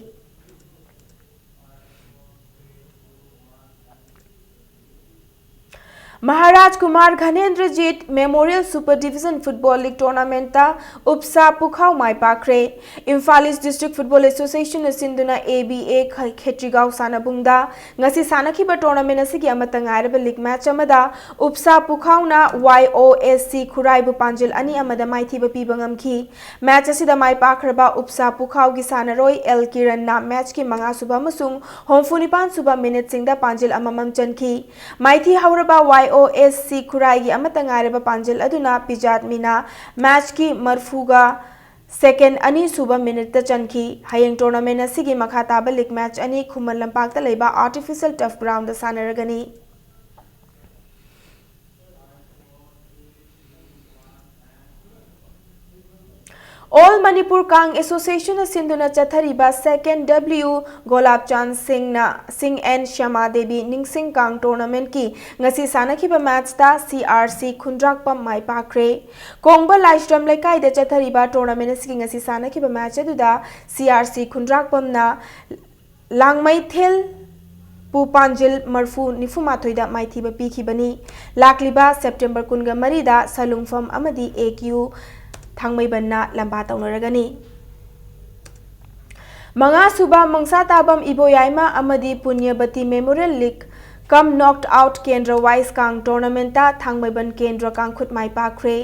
Maharaj Kumar Ghanendrajit memorial super division football league ꯇꯣꯔꯅꯥꯃꯦꯟꯠꯇ ꯎꯞꯁꯥ ꯄꯨꯈꯥꯎ ꯃꯥꯏ ꯄꯥꯛꯈ꯭ꯔꯦ꯫ ꯏꯝꯐꯥꯜ ꯏꯁ ꯗꯤꯁꯇ꯭ꯔꯤꯛ ꯐꯨꯠꯕꯣꯜ ꯑꯦꯁꯣꯁꯤꯌꯦꯁꯟꯅ ꯁꯤꯟꯗꯨꯅ ꯑꯦ ꯕꯤ ꯑꯦ ꯈꯦꯇ꯭ꯔꯤꯒꯥꯎ ꯁꯥꯟꯅꯕꯨꯡꯗ ꯉꯁꯤ ꯁꯥꯟꯅꯈꯤꯕ ꯇꯣꯔꯅꯥꯃꯦꯟꯠ ꯑꯁꯤꯒꯤ ꯑꯃꯠꯇ ꯉꯥꯏꯔꯕ ꯂꯤꯒ ꯃꯦꯆ ꯑꯃꯗ ꯎꯞꯁꯥ ꯄꯨꯈꯥꯎꯅ ꯋꯥꯏ ꯑꯣ ꯑꯦꯁ ꯁꯤ ꯈꯨꯔꯥꯏꯕꯨ ꯄꯥꯟꯖꯤꯜ ꯑꯅꯤ ꯑꯃꯗ ꯃꯥꯏꯊꯤꯕ ꯄꯤꯕ ꯉꯝꯈꯤ꯫ ꯃꯦꯆ ꯑꯁꯤꯗ ꯃꯥꯏ ꯄꯥꯛꯈ꯭ꯔꯕ ꯎꯞꯁꯥ ꯄꯨꯈꯥꯎꯒꯤ ꯁꯥꯟꯅꯔꯣꯏ ꯑꯦꯜ ꯀꯤꯔꯟꯅ ꯃꯦꯆꯀꯤ ꯃꯉꯥꯁꯨꯕ ꯑꯃꯁꯨꯡ ꯍꯨꯝꯐꯨ ꯅꯤꯄꯥꯟ ꯁꯨꯕ ꯃꯤꯅꯤꯠꯁꯤꯡꯗ ꯄꯥꯟꯖꯤꯜ ꯑꯃꯃꯝ ꯆꯟꯈꯤ꯫ ꯃꯥꯏꯊꯤ ꯍꯧꯔꯕ ꯋꯥꯏ ꯑꯣ ꯑꯦꯁ ꯁꯤ ꯈꯨꯔꯥꯏꯒꯤ ꯑꯃꯠꯇ ꯉꯥꯏꯔꯕ ꯄꯥꯟꯖꯤꯜ ꯑꯗꯨꯅ ꯄꯤꯖꯥꯠ ꯃꯤꯅꯥ ꯃꯦꯆꯀꯤ ꯃꯔꯐꯨꯒ ꯁꯦꯀꯦꯟ ꯑꯅꯤ ꯁꯨꯕ ꯃꯤꯅꯤꯠꯇ ꯆꯟꯈꯤ꯫ ꯍꯌꯦꯡ ꯇꯣꯔꯅꯥꯃꯦꯟ ꯑꯁꯤꯒꯤ ꯃꯈꯥ ꯇꯥꯕ ꯂꯤꯒ ꯃꯦꯆ ꯑꯅꯤ ꯈꯨꯃꯟ ꯂꯝꯄꯥꯛꯇ ꯂꯩꯕ ꯑꯥꯔꯇꯤꯐꯤꯁꯤꯌꯦꯜ ꯇꯔꯐ ꯒ꯭ꯔꯥꯎꯟꯗ ꯁꯥꯟꯅꯔꯒꯅꯤ꯫ ꯑꯣꯜ ꯃꯅꯤꯄꯨꯔ ꯀꯥꯡ ꯑꯦꯁꯣꯁꯤꯌꯦꯁꯟꯅ ꯁꯤꯟꯗꯨꯅ ꯆꯠꯊꯔꯤꯕ ꯁꯦꯀꯦꯟ ꯗꯕ꯭ꯂꯤꯎ ꯒꯣꯂꯥꯞ ꯆꯥꯟ ꯁꯤꯡꯅ ꯁꯤꯡ ꯑꯦꯟ ꯁ꯭ꯌꯥꯃꯥ ꯗꯦꯕꯤ ꯅꯤꯡꯁꯤꯡ ꯀꯥꯡ ꯇꯣꯔꯅꯥꯃꯦꯟꯠꯀꯤ ꯉꯁꯤ ꯁꯥꯟꯅꯈꯤꯕ ꯃꯦꯆꯇ ꯁꯤ ꯑꯥꯔ ꯁꯤ ꯈꯨꯟꯗ꯭ꯔꯥꯛꯄꯝ ꯃꯥꯏ ꯄꯥꯛꯈ꯭ꯔꯦ꯫ ꯀꯣꯡꯕ ꯂꯥꯏꯁ꯭ꯔꯝ ꯂꯩꯀꯥꯏꯗ ꯆꯠꯊꯔꯤꯕ ꯇꯣꯔꯅꯥꯃꯦꯟꯠ ꯑꯁꯤꯒꯤ ꯉꯁꯤ ꯁꯥꯟꯅꯈꯤꯕ ꯃꯦꯆ ꯑꯗꯨꯗ ꯁꯤ ꯑꯥꯔ ꯁꯤ ꯈꯨꯟꯗ꯭ꯔꯥꯛꯄꯝꯅ ꯂꯥꯡꯃꯩꯊꯦꯜ ꯄꯨ ꯄꯥꯟꯖꯤꯜ ꯃꯔꯐꯨ ꯅꯤꯐꯨ ꯃꯥꯊꯣꯏꯗ ꯃꯥꯏꯊꯤꯕ ꯄꯤꯈꯤꯕꯅꯤ꯫ ꯂꯥꯛꯂꯤꯕ ꯁꯦꯞꯇꯦꯝꯕꯔ ꯀꯨꯟꯒ ꯃꯔꯤꯗ ꯁꯂꯨꯡꯐꯝ ꯑꯃꯗꯤ ꯑꯦ ꯀ꯭ꯌꯨ ꯊꯥꯡꯃꯩꯕꯟꯅ ꯂꯝꯕꯥ ꯇꯧꯅꯔꯒꯅꯤ꯫ ꯃꯉꯥꯁꯨꯕ ꯃꯪꯁꯥꯇꯥꯕꯝ ꯏꯕꯣꯌꯥꯏꯃ ꯑꯃꯗꯤ ꯄꯨꯅ꯭ꯌꯕꯇꯤ ꯃꯦꯃꯣꯔꯤꯌꯦꯜ ꯂꯤꯒ ꯀꯝ ꯅꯣꯛ ꯑꯥꯎꯠ ꯀꯦꯟꯗ꯭ꯔ ꯋꯥꯏꯁ ꯀꯥꯡ ꯇꯣꯔꯅꯥꯃꯦꯟꯠꯇ ꯊꯥꯡꯃꯩꯕꯟ ꯀꯦꯟꯗ꯭ꯔ ꯀꯥꯡꯈꯨꯠ ꯃꯥꯏ ꯄꯥꯛꯈ꯭ꯔꯦ꯫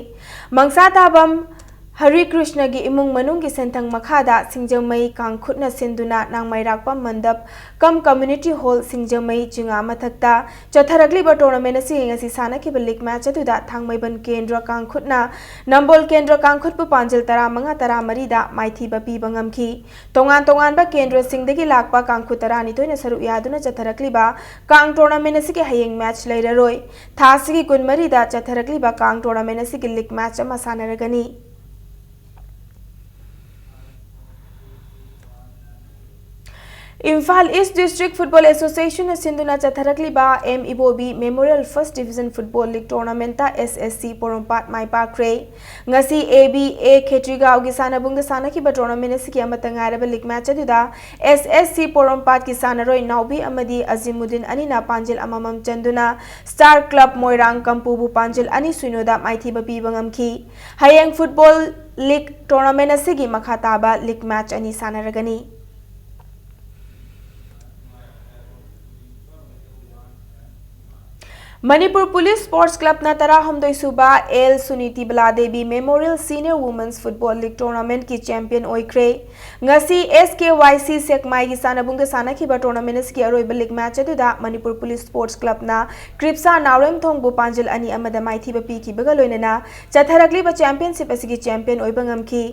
ꯃꯪꯁꯥꯇꯥꯕꯝ ꯍꯔꯤ ꯀ꯭ꯔꯤꯁꯅꯒꯤ ꯏꯃꯨꯡ ꯃꯅꯨꯡꯒꯤ ꯁꯦꯟꯊꯪ ꯃꯈꯥꯗ ꯁꯤꯡꯖꯃꯩ ꯀꯥꯡꯈꯨꯠꯅ ꯁꯤꯟꯗꯨꯅ ꯅꯥꯡꯃꯩꯔꯥꯛꯄꯝ ꯃꯟꯗꯞ ꯀꯝ ꯀꯝꯃ꯭ꯌꯨꯅꯤꯇꯤ ꯍꯣꯜ ꯁꯤꯡꯖꯃꯩ ꯆꯤꯉꯥ ꯃꯊꯛꯇ ꯆꯠꯊꯔꯛꯂꯤꯕ ꯇꯣꯔꯅꯥꯃꯦꯟꯠ ꯑꯁꯤꯒꯤ ꯉꯁꯤ ꯁꯥꯟꯅꯈꯤꯕ ꯂꯤꯒ ꯃꯦꯆ ꯑꯗꯨꯗ ꯊꯥꯡꯃꯩꯕꯟ ꯀꯦꯟꯗ꯭ꯔ ꯀꯥꯡꯈꯨꯠꯅ ꯅꯝꯕꯣꯜ ꯀꯦꯟꯗ꯭ꯔ ꯀꯥꯡꯈꯨꯠꯄꯨ ꯄꯥꯟꯖꯤꯜ ꯇꯔꯥꯃꯉꯥ ꯇꯔꯥꯃꯔꯤꯗ ꯃꯥꯏꯊꯤꯕ ꯄꯤꯕ ꯉꯝꯈꯤ꯫ ꯇꯣꯉꯥꯟ ꯇꯣꯉꯥꯟꯕ ꯀꯦꯟꯗ꯭ꯔꯁꯤꯡꯗꯒꯤ ꯂꯥꯛꯄ ꯀꯥꯡꯈꯨꯠ ꯇꯔꯥꯅꯤꯊꯣꯏꯅ ꯁꯔꯨꯛ ꯌꯥꯗꯨꯅ ꯆꯠꯊꯔꯛꯂꯤꯕ ꯀꯥꯡ ꯇꯣꯔꯅꯥꯃꯦꯟꯠ ꯑꯁꯤꯒꯤ ꯍꯌꯦꯡ ꯃꯦꯆ ꯂꯩꯔꯔꯣꯏ꯫ ꯊꯥ ꯑꯁꯤꯒꯤ ꯀꯨꯟꯃꯔꯤꯗ ꯆꯠꯊꯔꯛꯂꯤꯕ ꯀꯥꯡ ꯇꯣꯔꯅꯥꯃꯦꯟꯠ ꯑꯁꯤꯒꯤ ꯂꯤꯒ ꯃꯦꯆ ꯑꯃ ꯁꯥꯟꯅꯔꯒꯅꯤ꯫ ꯏꯝꯐꯥꯜ ꯏꯁ ꯗꯤꯁꯇ꯭ꯔꯤꯛ ꯐꯨꯠꯕꯣꯜ ꯑꯦꯁꯣꯁꯤꯌꯦꯁꯟꯅ ꯁꯤꯟꯗꯨꯅ ꯆꯠꯊꯔꯛꯂꯤꯕ M Ibobi memorial first division football league ꯇꯣꯔꯅꯥꯃꯦꯟꯠꯇ ꯑꯦꯁ ꯑꯦꯁ ꯁꯤ ꯄꯣꯔꯣꯝꯄꯥꯠ ꯃꯥꯏ ꯄꯥꯛꯈ꯭ꯔꯦ꯫ ꯉꯁꯤ ꯑꯦ ꯕꯤ ꯑꯦ ꯈꯦꯇ꯭ꯔꯤꯒꯥꯎꯒꯤ ꯁꯥꯟꯅꯕꯨꯡꯗ ꯁꯥꯟꯅꯈꯤꯕ ꯇꯣꯔꯅꯥꯃꯦꯟꯠ ꯑꯁꯤꯒꯤ ꯑꯃꯠꯇ ꯉꯥꯏꯔꯕ ꯂꯤꯒ ꯃꯦꯆ ꯑꯗꯨꯗ ꯑꯦꯁ ꯑꯦꯁ ꯁꯤ ꯄꯣꯔꯣꯝꯄꯥꯠꯀꯤ ꯁꯥꯟꯅꯔꯣꯏ ꯅꯥꯎꯕꯤ ꯑꯃꯗꯤ ꯑꯖꯤꯃꯨꯗꯤꯟ ꯑꯅꯤꯅ ꯄꯥꯟꯖꯤꯜ ꯑꯃꯃꯝ ꯆꯟꯗꯨꯅ ꯁ꯭ꯇꯥꯔ ꯀ꯭ꯂꯕ ꯃꯣꯏꯔꯥꯡ ꯀꯝꯄꯨꯕꯨ ꯄꯥꯟꯖꯤꯜ ꯑꯅꯤ ꯁꯤꯅꯣꯗ ꯃꯥꯏꯊꯤꯕ ꯄꯤꯕ ꯉꯝꯈꯤ꯫ ꯍꯌꯦꯡ ꯐꯨꯠꯕꯣꯜ ꯂꯤꯒ ꯇꯣꯔꯅꯥꯃꯦꯟꯠ ꯑꯁꯤꯒꯤ ꯃꯈꯥ ꯇꯥꯕ ꯂꯤꯒ ꯃꯦꯆ ꯑꯅꯤ ꯁꯥꯟꯅꯔꯒꯅꯤ꯫ ꯃꯅꯤꯄꯨꯔ ꯄꯨꯂꯤꯁ ꯁ꯭ꯄꯣꯔꯠꯁ ꯀ꯭ꯂꯕꯅ ꯇꯔꯥꯍꯨꯝꯗꯣꯏ ꯁꯨꯕ L Suniti Baladevi memorial senior women's football league ꯇꯣꯔꯅꯥꯃꯦꯟꯠꯀꯤ ꯆꯦꯝꯄꯤꯌꯟ ꯑꯣꯏꯈ꯭ꯔꯦ꯫ ꯉꯁꯤ ꯑꯦꯁ ꯀꯦ ꯋꯥꯏ ꯁꯤ ꯁꯦꯛꯃꯥꯏꯒꯤ ꯁꯥꯟꯅꯕꯨꯡꯗ ꯁꯥꯟꯅꯈꯤꯕ ꯇꯣꯔꯅꯥꯃꯦꯟꯠ ꯑꯁꯤꯒꯤ ꯑꯔꯣꯏꯕ ꯂꯤꯒ ꯃꯦꯆ ꯑꯗꯨꯗ ꯃꯅꯤꯄꯨꯔ ꯄꯨꯂꯤꯁ ꯁ꯭ꯄꯣꯔꯠꯁ ꯀ꯭ꯂꯕꯅ ꯀ꯭ꯔꯤꯞꯁꯥ ꯅꯥꯎꯔꯦꯝꯊꯣꯡꯕꯨ ꯄꯥꯟꯖꯤꯜ ꯑꯅꯤ ꯑꯃꯗ ꯃꯥꯏꯊꯤꯕ ꯄꯤꯈꯤꯕꯒ ꯂꯣꯏꯅꯅ ꯆꯠꯊꯔꯛꯂꯤꯕ ꯆꯦꯝꯄꯤꯌꯟꯁꯤꯞ ꯑꯁꯤꯒꯤ ꯆꯦꯝꯄꯤꯌꯟ ꯑꯣꯏꯕ ꯉꯝꯈꯤ꯫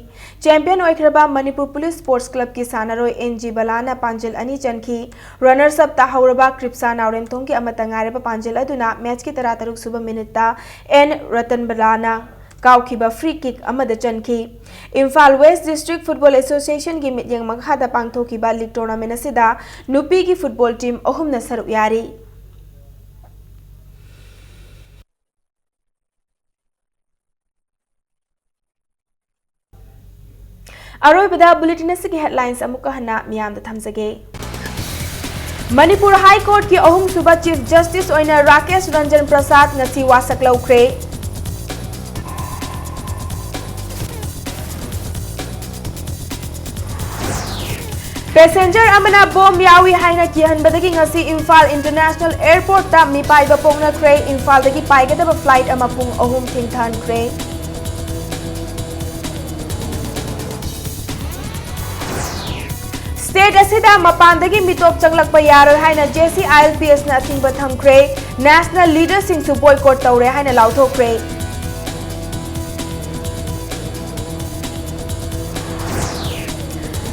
ꯆꯦꯝꯄꯤꯌꯟ ꯑꯣꯏꯈ꯭ꯔꯕ ꯃꯅꯤꯄꯨꯔ ꯄꯨꯂꯤꯁ ꯁ꯭ꯄꯣꯔꯠꯁ ꯀ꯭ꯂꯕꯀꯤ ꯁꯥꯟꯅꯔꯣꯏ ꯑꯦꯟ ꯖꯤ ꯕꯂꯥꯅ ꯄꯥꯟꯖꯤꯜ ꯑꯅꯤ ꯆꯟꯈꯤ꯫ ꯔꯅꯔꯁ ꯑꯞ ꯇꯥꯍꯧꯔꯕ ꯀ꯭ꯔꯤꯞꯁꯥ ꯅꯥꯎꯔꯦꯝꯊꯣꯡꯒꯤ ꯑꯃꯠꯇ ꯉꯥꯏꯔꯕ ꯄꯥꯟꯖꯤꯜ ꯑꯗꯨꯅ ꯃꯦꯆꯀꯤ ꯇꯔꯥꯇꯔꯨꯛ ꯁꯨꯕ ꯃꯤꯅꯤꯠꯇ ꯑꯦꯟ ꯔꯇꯟ ꯕꯂꯥꯅ ꯀꯥꯎꯈꯤꯕ ꯐ꯭ꯔꯤ ꯀꯤꯛ ꯑꯃꯗ ꯆꯟꯈꯤ꯫ ꯏꯝꯐꯥꯜ ꯋꯦꯁ ꯗꯤꯁꯇ꯭ꯔꯤꯛ ꯐꯨꯠꯕꯣꯜ ꯑꯦꯁꯣꯁꯤꯌꯦꯁꯟꯒꯤ ꯃꯤꯠꯌꯦꯡ ꯃꯈꯥꯗ ꯄꯥꯡꯊꯣꯛꯈꯤꯕ ꯂꯤꯒ ꯇꯣꯔꯅꯥꯃꯦꯟꯠ ꯑꯁꯤꯗ ꯅꯨꯄꯤꯒꯤ ꯐꯨꯠꯕꯣꯜ ꯇꯤꯝ ꯑꯍꯨꯝꯅ ꯁꯔꯨꯛ ꯌꯥꯔꯤ꯫ ꯑꯔꯣꯏꯕꯗ ꯕꯨꯂꯦꯇꯤꯟ ꯑꯁꯤꯒꯤ ꯍꯦꯗꯂꯥꯏꯟꯁ ꯑꯃꯨꯛꯀ ꯍꯟꯅ ꯃꯤꯌꯥꯝꯗ ꯊꯝꯖꯒꯦ꯫ ꯃꯅꯤꯄꯨꯔ ꯍꯥꯏ ꯀꯣꯔꯠꯀꯤ ꯑꯍꯨꯝꯁꯨꯕ ꯆꯤꯐ ꯖꯁꯇꯤꯁ ꯑꯣꯏꯅ ꯔꯥꯀꯦꯁ ꯔꯟꯖꯟ ꯄ꯭ꯔꯁꯥꯗ ꯉꯁꯤ ꯋꯥꯁꯛ ꯂꯧꯈ꯭ꯔꯦ꯫ ꯄꯦꯁꯦꯟꯖꯔ ꯑꯃꯅ ꯕꯣꯝ ꯌꯥꯎꯏ ꯍꯥꯏꯅ ꯀꯤꯍꯟꯕꯗꯒꯤ ꯉꯁꯤ ꯏꯝꯐꯥꯜ ꯏꯟꯇꯔꯅꯦꯁꯅꯦꯜ ꯑꯦꯌꯔꯄꯣꯔꯠꯇ ꯃꯤꯄꯥꯏꯕ ꯄꯣꯛꯅꯈ꯭ꯔꯦ꯫ ꯏꯝꯐꯥꯜꯗꯒꯤ ꯄꯥꯏꯒꯗꯕ ꯐ꯭ꯂꯥꯏꯠ ꯑꯃ ꯄꯨꯡ ꯑꯍꯨꯝ ꯊꯦꯡꯊꯍꯟꯈ꯭ꯔꯦ꯫ ꯁ꯭ꯇꯦꯠ ꯑꯁꯤꯗ ꯃꯄꯥꯟꯗꯒꯤ ꯃꯤꯇꯣꯞ ꯆꯪꯂꯛꯄ ꯌꯥꯔꯣꯏ ꯍꯥꯏꯅ J C I L P ꯑꯦꯁꯅ ꯑꯊꯤꯡꯕ ꯊꯝꯈ꯭ꯔꯦ꯫ ꯅꯦꯁꯅꯦꯜ ꯂꯤꯗꯔꯁꯤꯡꯁꯨ ꯕꯣꯏꯀꯣꯠ ꯇꯧꯔꯦ ꯍꯥꯏꯅ ꯂꯥꯎꯊꯣꯛꯈ꯭ꯔꯦ꯫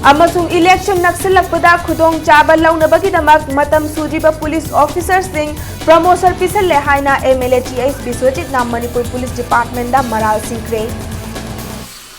ꯑꯃꯁꯨꯡ ꯏꯂꯦꯛꯁꯟ ꯅꯛꯁꯤꯜꯂꯛꯄꯗ ꯈꯨꯗꯣꯡꯆꯥꯕ ꯂꯧꯅꯕꯒꯤꯗꯃꯛ ꯃꯇꯝ ꯁꯨꯗ꯭ꯔꯤꯕ ꯄꯨꯂꯤꯁ ꯑꯣꯐꯤꯁꯔꯁꯤꯡ ꯄ꯭ꯔꯃꯣꯁꯟ ꯄꯤꯁꯜꯂꯦ ꯍꯥꯏꯅ M L A T H ꯕꯤꯁ꯭ꯋꯖꯤꯠꯅ ꯃꯅꯤꯄꯨꯔ ꯄꯨꯂꯤꯁ ꯗꯤꯄꯥꯔꯠꯃꯦꯟꯗ ꯃꯔꯥꯜ ꯁꯤꯈ꯭ꯔꯦ꯫